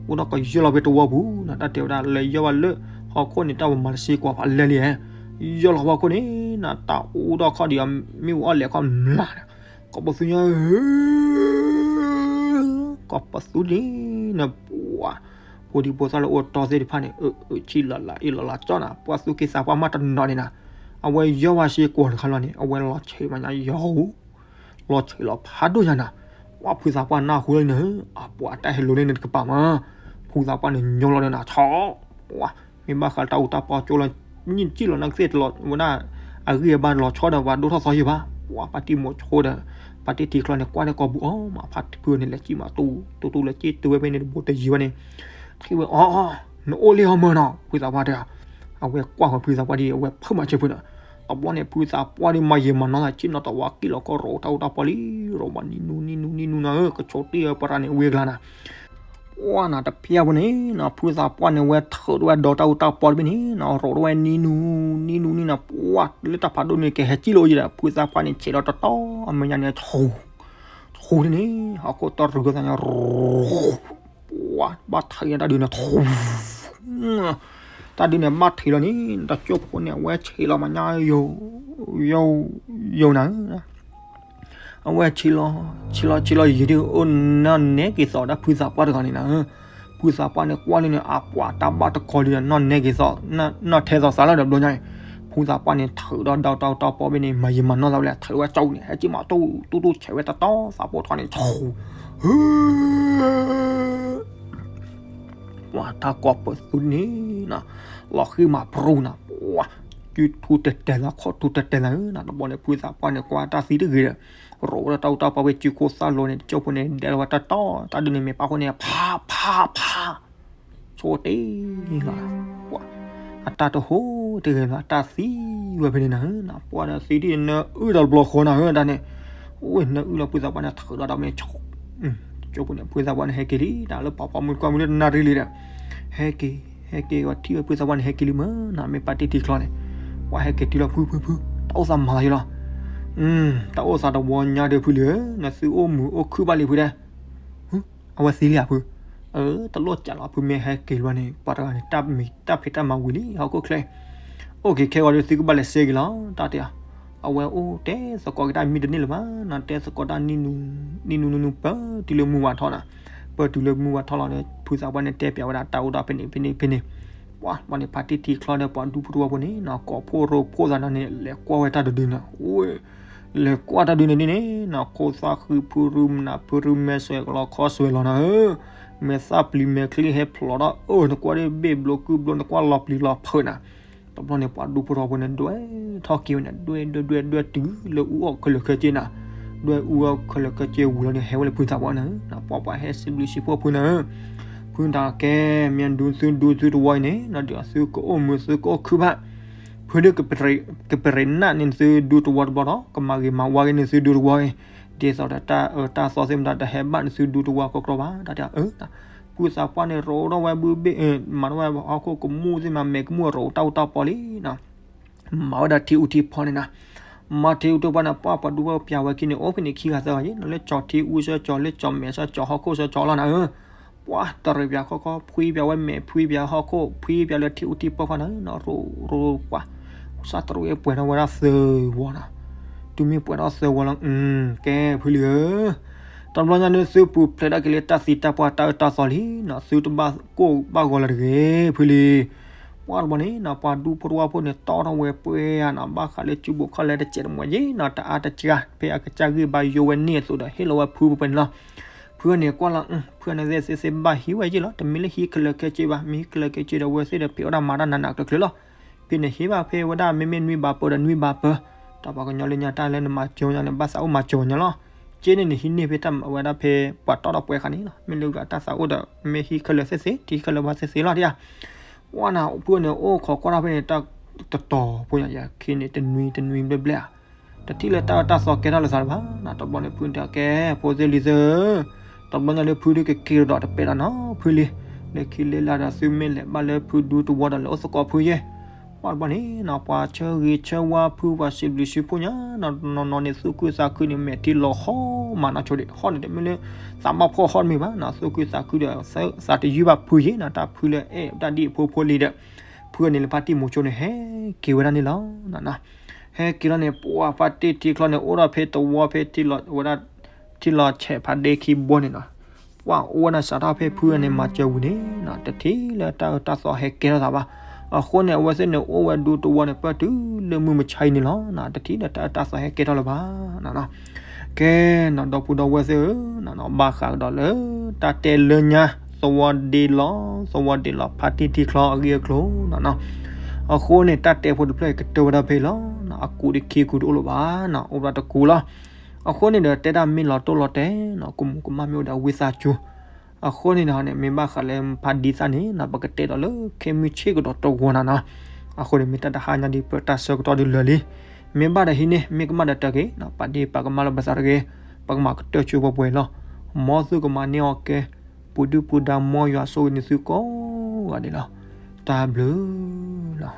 အိၣ်ဒီးကယၢၢ်လီၤဖဲတဝီပူၤနၤ, တၢ်တဲဝဲဒၣ် လဲၤယီၢ်ဘၣ်လၢဟီၣ်ခိၣ်န့ၣ် တၢ်ဝဲမၤတစ့ကွၢ်ဖးလဲၢ်လံ, ယီၢ်လီၤဟီၣ်ခိၣ်န့ၣ်နၤ တၢ်အိၣ်ဒီးခီၣ်ဒံးအမ့ၣ်အူအီၣ်လဲၣ်ခီၣ်မျးနၤ, ကိးပသူညါ ကိးပသူန့ၣ်နၤ ပှၤ ဖိဒံဖိသၣ်လၢအိၣ်တီသ့ၣ်တဖၣ်န့ၣ် အၢ အၢ ဆံၣ်လီၤလးအ့ၣ်လီၤလးကၠီနၤ, ပှၤသူၣ်က့သးပှၢ်မးတနီၤန့ၣ်နၤ, အဝဲယီၢ်ဝဲစ့ကွၢ်တခါလီၤန့ၣ် အဝဲလီၤဆံးမးညါယီၤဧိၤ လီၤဆံးလီၤဖးဒိၣ်ညါနၤ, ပှၤဖုသးပှၢ်နၢ်ဟူလၢန့ၣ် အပှၤတၢ်ဟဲလိၤလၢန့ၣ်တကပၤမး, ဖုသးပှၢ်န့ၣ်ညိလီၤဒီးနၤ ဆီ ပှၤ မ့ၢ်ဘၣ်ဃးတၢ်အူတၢ်ပီကၠိလီၤ နံၣ်စံၣ်လီၤနကသ့ၣ်တလီၤဝဲဒၣ် အဂံၢ်အဘါလီၤဆီဒီးပှၤဒိၣ်ထီၣ်သီယံၤဘၣ်, ပှၤပၢ်တံၢ်မိၤဆိဒီး ပၢ်တံၢ်ထံချီန့ၣ် ကွၢ်လၢကိာ်ပူၤအီၤမး ဖါတံၢ်ဖုန့ၣ်လဲၤစံၣ်မးတူတူတူလၢစ့ၣ်တုၤဝဲဖဲန့ၣ်တဘိတယံၤဝဲန့ၣ်, ထံၣ်ဝဲအီၤ နအိၣ်လံဟီမၢ်နီၤ ဖုသးပှၢ်တဲ, အဝဲကွၢ်ဃီၤဖုသးပှၢ်ဒ်အဝဲဖၢမၤစၢၤဖုဒီး, တဘျီန့ၣ် ဖုသးပှၢ်ဒ်မၤယံာ်မၤနီၤသး ဆ့ၣ်နီၤတဝါကံၣ်လီၤကီၢ်ရိးတၢ်အူတၢ်ပီလံ, ရိးမးနံၣ်နူနံၣ်နူနံၣ်နူနၤဧၢ ကဆိးတ့ၢ်ဝဲပရၤန့ၣ်ဝံၤအကျါနၤ, ပှၢ်နၤတဖျၢၣ်ဖိန့ၣ်နီၤ ဖုသးပှၢ်န့ၣ် ဝဲထုးထီၣ်ဝဲဒီတၢ်အူတၢ်ပီတဘ့ၣ်န့ၣ်နီၤ ရိးထီၣ်ဝဲနံၤနူၤ နံၤနူၤနံၤနူၤ ပှၢ်လၢတၢ်ဖးဒိၣ်န့ၣ် ကဟဲစံၣ်လီၤယံၤဒီး ဖုသးပှၢ်န့ၣ်ဆဲးလီၤတတီၤ အမဲာ်ညါန့ၣ် ဆူ ဆူန့ၣ် ဟီၣ်ခိၣ်တရံးသးညါ ပှၢ်ဘၣ်ထံးတၢ်ဒုးန့ၣ် ထူ တၢ်ဒုးန့ၣ်ဘၣ်ထံးလီၤန့ၣ် တကၠိၢ်ဖိန့ၣ် အဝဲဆံးလီၤမးညါ ယိာ် ယိာ် ယိာ်နၤ အဝဲဆံးလီၤ ဆံးလီၤ ဆံးလီၤယံာ်ဒုး အိၣ်နီၢ်နဲက့ၤသီးဒီးဖုသးပှၢ်တဂၤန့ၣ်နၤ ဖုသးပှၢ်န့ၣ် ကွၢ်လံန့ၣ် အပှၤတၢ်ဘၣ်တကီလံဒီး နီၢ်နဲက့ၤသီး နီၢ်ထဲသိးသးလၢဒီးဘျီညါအံၤ ဖုသးပှၢ်န့ၣ် ထုးဒီးဒီတၢ်အူတၢ်ပီဘ့ၣ်န့ၣ် မၤယံာ်မၤနီၢ်သးဝဲလဲၣ် ထုးဝဲကၠီန့ၣ် ဟဲက့ၤမး တူၢ်တူၢ်ဆဲးဝဲတတီၤ သးပိာ်ထီန့ၣ် ဆူ ပှၤတၢ်ကိးပသူန့ၣ်နီၤ လီၤဃံမးပြူနၤ ပှၤ စုထူတဲာ်တဲာ်သး ခီၣ်ထူတဲာ်တဲာ်သးဧၢနီၤ တဘျီန့ၣ် ဖုသးပှၢ်န့ၣ် ကွၢ်တၢ်သံတဂ့ၤဒီး ရိးဝဲဒီးတၢ်အူတၢ်ပီဝဲစုခိၣ်သၣ်လိၤန့ၣ် တကၠိၢ်ဖိန့ၣ် ဒဲလီၤဝဲတတီၤ တၢ်ဒုးန့ၣ် မ့ၢ်ပၣ်ဃိန့ၣ် ဖး ဖး ဖး ဆိတ့ၢ်လီၤ ပှၤ အတၢ်တဟိတဂ့ၤလီၤ အတၢ်သံဝဲဖဲန့ၣ်နၤဧၢနီၤ ပှၤဒီးသံဒ်နအုၣ်ဒီးတဘျီဃီနၤဧၢ တၢ်န့ၣ် အိၣ်နအုၣ်လီၤ ဖုသးပှၢ်န့ၣ် ထုးဒီးတၢ်မ့ၢ် ကၠိၢ်ဖိန့ၣ် ဖုသးပှၢ်န့ၣ် ဟဲက့ၤလံ တၢ်လၢပှၤပိာ်မုၣ်တကွၢ်မုၢ်လၢတနၣ်ရံၣ်လံဒီး ဟဲက့ၤ ဟဲက့ၤဝဲထံၣ်ဝဲဖုသးပှၢ်န့ၣ် ဟဲက့ၤလံမ့ၢ်နီၤ မ့ၢ်ပၣ်တ့ၢ်ထံချီန့ၣ် ပှၤဟဲက့ၤတုၤလီၤ ဖု ဖု ဖု တၢ်အိၣ်သးမၤလီၤယံၤလီၤ တၢ်အိၣ်သးတဝီညါဒီးဖုလံဧၢ နသုအိၣ်မုာ်အိၣ်ခုၣ်ဘၣ်လံဖုဒဲး အဝဲသံလံဧါဖု တလိၣ်ကးလီၤ ဖုမ့ၢ်ဟဲက့ၤလီၤန့ၣ် ပှၤတဂၤန့ၣ် တၢ်မ့ၢ်တၢ်ဖံးတၢ်မၤဝံၤလံ ဟီၣ်ခိၣ်ချၢ အိၣ်က့ၤခဲဂီၤဒီးသုကဘၣ်လဲၤစ့က့ၤလီၤ တၢ်တဲ အဝဲအိၣ်တဲသကိးက့ၤတၢ်မံတန့ၢ်လၢၤဘၣ်နီၤ တဲသကိးတၢ်နံၤနူၤနံၤနူၤပၢတုၤလၢမုၢ်ဝါထီၣ်နီၤ ပၢတုၤလၢမုၢ်ဝါထီၣ်လီၤန့ၣ် ဖုသးပှၢ်န့ၣ်တဲပၠးဝဲဒၣ်တၢ်အိၣ်ဒီးဖဲန့ၣ်ဖဲန့ၣ်ဖဲန့ၣ် ပှၤဘျီန့ၣ် ဖါတံၢ်ထံချီဒီးပှၤဒူဖိတဝီဖိန့ၣ်နီၤ ကိးဖှိၣ်ရိဖှိၣ်သးနီၤန့ၣ် လဲၤကွၢ်ဝဲတၢ်တဒုနီၤ လဲၤကွၢ်တၢ်ဒုန့ၣ်န့ၣ်နီၤ ခိၣ်သၣ်ဃုဖုရူမနၤဖုရူမဲဆွဲးကလီခီဆွဲးလီၤနၤဧၢ မဲာ်သၣ်ပျံၤမဲာ်ချံဟဲဖျိးဒီး အၢ နကွၢ်ဒ်ဘ့ၣ်ဘျိကုၢ်ဘျိ နကွၢ်လီၤပျံၤလီၤဖုးနၤ တဘျီန့ၣ် ပှၤဒူဖိတဝီဖိန့ၣ် ဒွဲၣ်ထီၣ်က့ၤဝဲန့ၣ် ဒွဲၣ်ဒွဲၣ်ဒွဲၣ်ဒွဲၣ်တုၤလၢအူအီၣ်ခဲလၢာ်ခဲဆ့နၤ ဒွဲၣ်အူအီၣ်ခဲလၢာ်ခဲဆ့ဝံၤလီၤန့ၣ် ဟဲဝဲလၢဖုသးပှၢ်နၤဧၢ ပှၤပှၤဟဲစံးဘျုးစံးဖှိၣ်ဖုနၤဧၢ ဖုတၢ်ကဲ မ့ၢ်ဒူသုဒူသုတဝီအံၤန့ၣ် ဒီးသုကအိၣ်မုာ်သုကအိၣ်ခုၣ်ဘၣ် ဖုဒုး ကပရ့ၤနၢ်န့ၢ်သုဒူတဝီတဘျီဒီး ကမၤဂ့ၤမၤဝါက့ၤန့ၢ်သုဒူတဝီအံၤ ဒ်သိးဒီးတၢ်အၢတၢ်သီသ့ၣ်မတၤ တဟဲဘၣ်န့ၢ်သုဒူတဝီကီကီဘၣ် တၢ်တဲအၢ ဖုသးပှၢ်န့ၣ် ရိးထီၣ်ဝဲဘုဘ့ၣ် မၤထီၣ်ဝဲဟီၣ်ခိၣ်ကမူၣ်သ့ၣ်မး မဲာ်ကမူၣ်ရိးတၢ်အူတၢ်ပီလံနီၤ မၤဝဲဒၣ်ထံအူထံဖီန့ၣ်နၤ မၤထံအူထံဖီန့ၣ် ပှၤပှၤဒူဖိပၠးဝဲခံန့ၣ် အိၣ်ဖဲန့ၣ်ခံဂၤသၢဂၤယ့ၣ်နီၤ လၢကၠီၤထံအူစၢကၠီၤ လၢကၠီၤမဲာ်စၢကၠီၤ ဟီၣ်ခိၣ်စၢကၠီၤလီၤနၤဧၢ ပှၤတရံးပၠးခီခီ ဖှံပၠးဝဲမဲာ် ဖှံပၠးဟီၣ်ခိၣ် ဖှံပၠးလၢထံအူထံဖီဖီနၤဧၢနီၤ ရိးရိးပှၤ စးတရံးပှဲၤထီၣ်ဝဲဒၣ်သၢဝီနီၤ တုၤမ့ၢ်ပှဲၤထီၣ်သၢဝီလီၤ ကဲဖုလံဧၢ တဘျီညါန့ၣ် သုပူၤဖျဲးဒၣ်က့ၤလၢတၢ်သံတၢ်ပှၢ်တၢ်အၢတၢ်သီလံနီၤ သုတဘၣ်ကိၢ်ဘၣ်ဂီၤလၢၤတဂ့ၤ ဖုလံ ပှၤတဘျီန့ၣ်နီၤ ပှၤဒူဖိတဝီဖိန့ၣ် တီထီၣ်ဝဲပှဲၤဧါနီၤ ဘၣ်ဃးလၢစုဘိးခီၣ်လဲတစဲးတမှဲၤယ့ၣ်နီၤ တအါတစှၤ ဖဲအကစၢ်ဂံၢ်ဘါယိဝဲန့ၣ်အသိးဒီး ဟ့ၣ်လီၤဝဲဖုပှဲၤပှဲၤန့ၣ်လီၤ ဖုန့ၣ်ကွၢ်လီၤ ဖုန့ၣ်သ့ၣ်သ့ၣ်သ့ၣ်ဘၣ်ဟံးဝဲယ့ၣ်လီၤ တမ့ၢ်လၢဟံးခဲလၢာ်ခဲဆ့ဘၣ် မ့ၢ်ဟံးခဲလၢာ်ခဲဆ့ဒီး အဝဲသ့ၣ်ဒီးဖံးအီၣ်တၢ်မၤတၢ်နးနးကျၢၤကျၢၤလီၤ ဖဲန့ၣ်ဟံးဘၣ်ဖဲဝဲဒၣ် မ့မ့ၢ်နွံဘးပၢၤဒီးနွံဘးပၢၤ, တၢ်ပှၤကညီလၢညါတၢ်လၢနမၤစၢၤညါန့ၣ် ဘၣ်သးအိၣ်မၤစၢၤညါလီၤ. က့န့ၣ်နဟံးန့ၢ်ဖဲတၢ်ဝဲဒၣ်ဖဲပှၤတီၣ်ထီၣ်ပှဲၤအခါန့ၣ်လီၤ. မ့ၢ်လၢဂၤတၢ်သးအိၣ်ဒီး မ့ၢ်ဟံးခဲလၢာ်သ့ၣ်သ့ၣ် ထံခဲလၢာ်ဘၣ်သ့ၣ်သ့ၣ်လီၤဒ်ဧါ. ပှၤနၤဖုန့ၣ် အိၣ်ခိးကွၢ်ထီၣ်ဖဲန့ၣ် တၢ်တတီၤဖိညါယၤ ခ့န့ၣ် တနွံတနွံဘျဲၣ်ဘျဲၣ်ဧါ တထံၣ်လၢတၢ်အၢတၢ်သီကဲထီၣ်လၢၤသးလၢၤဘၣ်. တဘျီန့ၣ်ဖုန့ၣ်တဲကဲ ဖိသ့ၣ်လံၤသ့ၣ်ဧၢ, တဘျီညါလၢဖုဒုးကက့ၤကဒီးတပဲာ်ဒီးနီၤဖုလံ. လၢခံလၢလာ်ဒီးသုမ့ၢ်လဲၤဘၣ်လၢဖုဒူသဝီဒီးလဲၤအိၣ်သကိးဖုယဲၢ်. ပှၤတဘျီန့ၣ်နီၤ ပှၤဆၢဂ့ၤဆၢဝါဖု ပှၤစံးဘျုးစံးဖှိၣ်ညါ နီၢ်နီၢ်န့ၣ် သူၣ်ခုသးခုန့ၣ် မဲာ်ထံလီၤဟီၣ်မးနီၢ်ဆိဒံး ဟီၣ်န့ၣ်တမ့ၢ်လၢ သးဘၣ်ဖှီၣ်ဟီၣ်တမ့ၢ်ဘၣ်နီၤ သူၣ်ခုသးခုဒီး သးတယုၢ်ဘၣ်ဖုယဲၢ်နီၤ တၢ်ဖုလၢအဲၣ်တၢ်ဒ်အဖိဖိလံဒီး ဖုန့ၣ်လၢဖါတံၢ်မူၤဆိန့ၣ် ဟဲက့ၤဝဲဒၣ်န့ၣ်လီၤ. ဟဲက့ၤလီၤန့ၣ် ပှၤဖါတံၢ်ထံချီန့ၣ် အိၣ်ဒီးဖဲသဝီဖဲထံလီၤဝဲဒၣ် ထံလီၤဆဲးဖးဒ့ခံဘိန့ၣ်နီၤ ပှၤအိၣ်ဝဲဒၣ်စးထီၣ်ဖဲဖုန့ၣ်မၤစၢၤဝံၤန့ၣ်နီၤ တထံၣ်လၢတၢ်အၢတၢ်သီဟဲကဲထီၣ်သးဘၣ်. အဃိန့ၣ် အဝဲသ့ၣ်န့ၣ်အိၣ်ဝဲဒူသဝီန့ၣ် ပၢၢ်တုၤလၢမုၢ်မဆါအံၤန့ၣ်လီၤ. တထံၣ်လၢတၢ်အၢတၢ်သီဟဲကဲထီၣ်လၢၤဘၣ်. ကဲနီၤ ဒီပုၢ်ဒီဝဲၢ်သ့ၣ်ဧၢ, ဘၣ်ဃးကဒီးလၢတၢ်တဲလၢညါ သဝီဒ့လီၤ သဝီဒ့လီၤ ဖါတံၢ်ထံချီအဂ့ၢ်အကျိၤနီၤ. အဃိန့ၣ် တၢ်တဲဖိတဖျၢၣ်အံၤကတၢၢ်ဝဲဒၣ်ဖဲအံၤလီၤ. အကူးတခံကူးတအိၣ်လၢၤဘၣ်နီၤ အိၣ်ဘၣ်တကူးလီၤ. အဃိန့ၣ်ဒီး တဲတၢ်မ့ၢ်လီၤတိၢ်လီၤတဲာ်နီၤ ကမူးကမၣ်မ့ၢ်အိၣ်ဒီးဝံသးစူၤ အဃိန့ၣ်ဒီးန့ၣ် မ့ၢ်ဘၣ်ဃးလၢဖါဒံသၣ်န့ၣ်နီၤ ပကတဲဒီးလၢခဲမုၢ်ဆ့ၣ်ကဒီးတဂီၤနၤနီၤ. အဃိန့ၣ် မ့ၢ်တၢ်တဟါညါဒ်ပတၢ်ဆၢကတီၢ်ဒ်လၢာ်လံ. မ့ၢ်ဘၣ်ဒီးဟံးန့ၢ် မ့ၢ်ကမၣ်ဒီးတၢ်က့ၤနီၤ ပာ်ဒ့ၣ်ပာ်ကမၣ်လၢပသးတဂ့ၤ. ပကမၤကတၢၢ်ဆိပှဲၤပှဲၤလီၤ. မ်သုကမၤန့ၢ်အီၤကဲ ပူၤဒုၣ်ပူၤဒါ မ်ယွၤဆိၣ်ဂ့ၤန့ၢ်သုကိးဂၤဒဲးလီၤ. တၢ်ဘျုးလီၤ.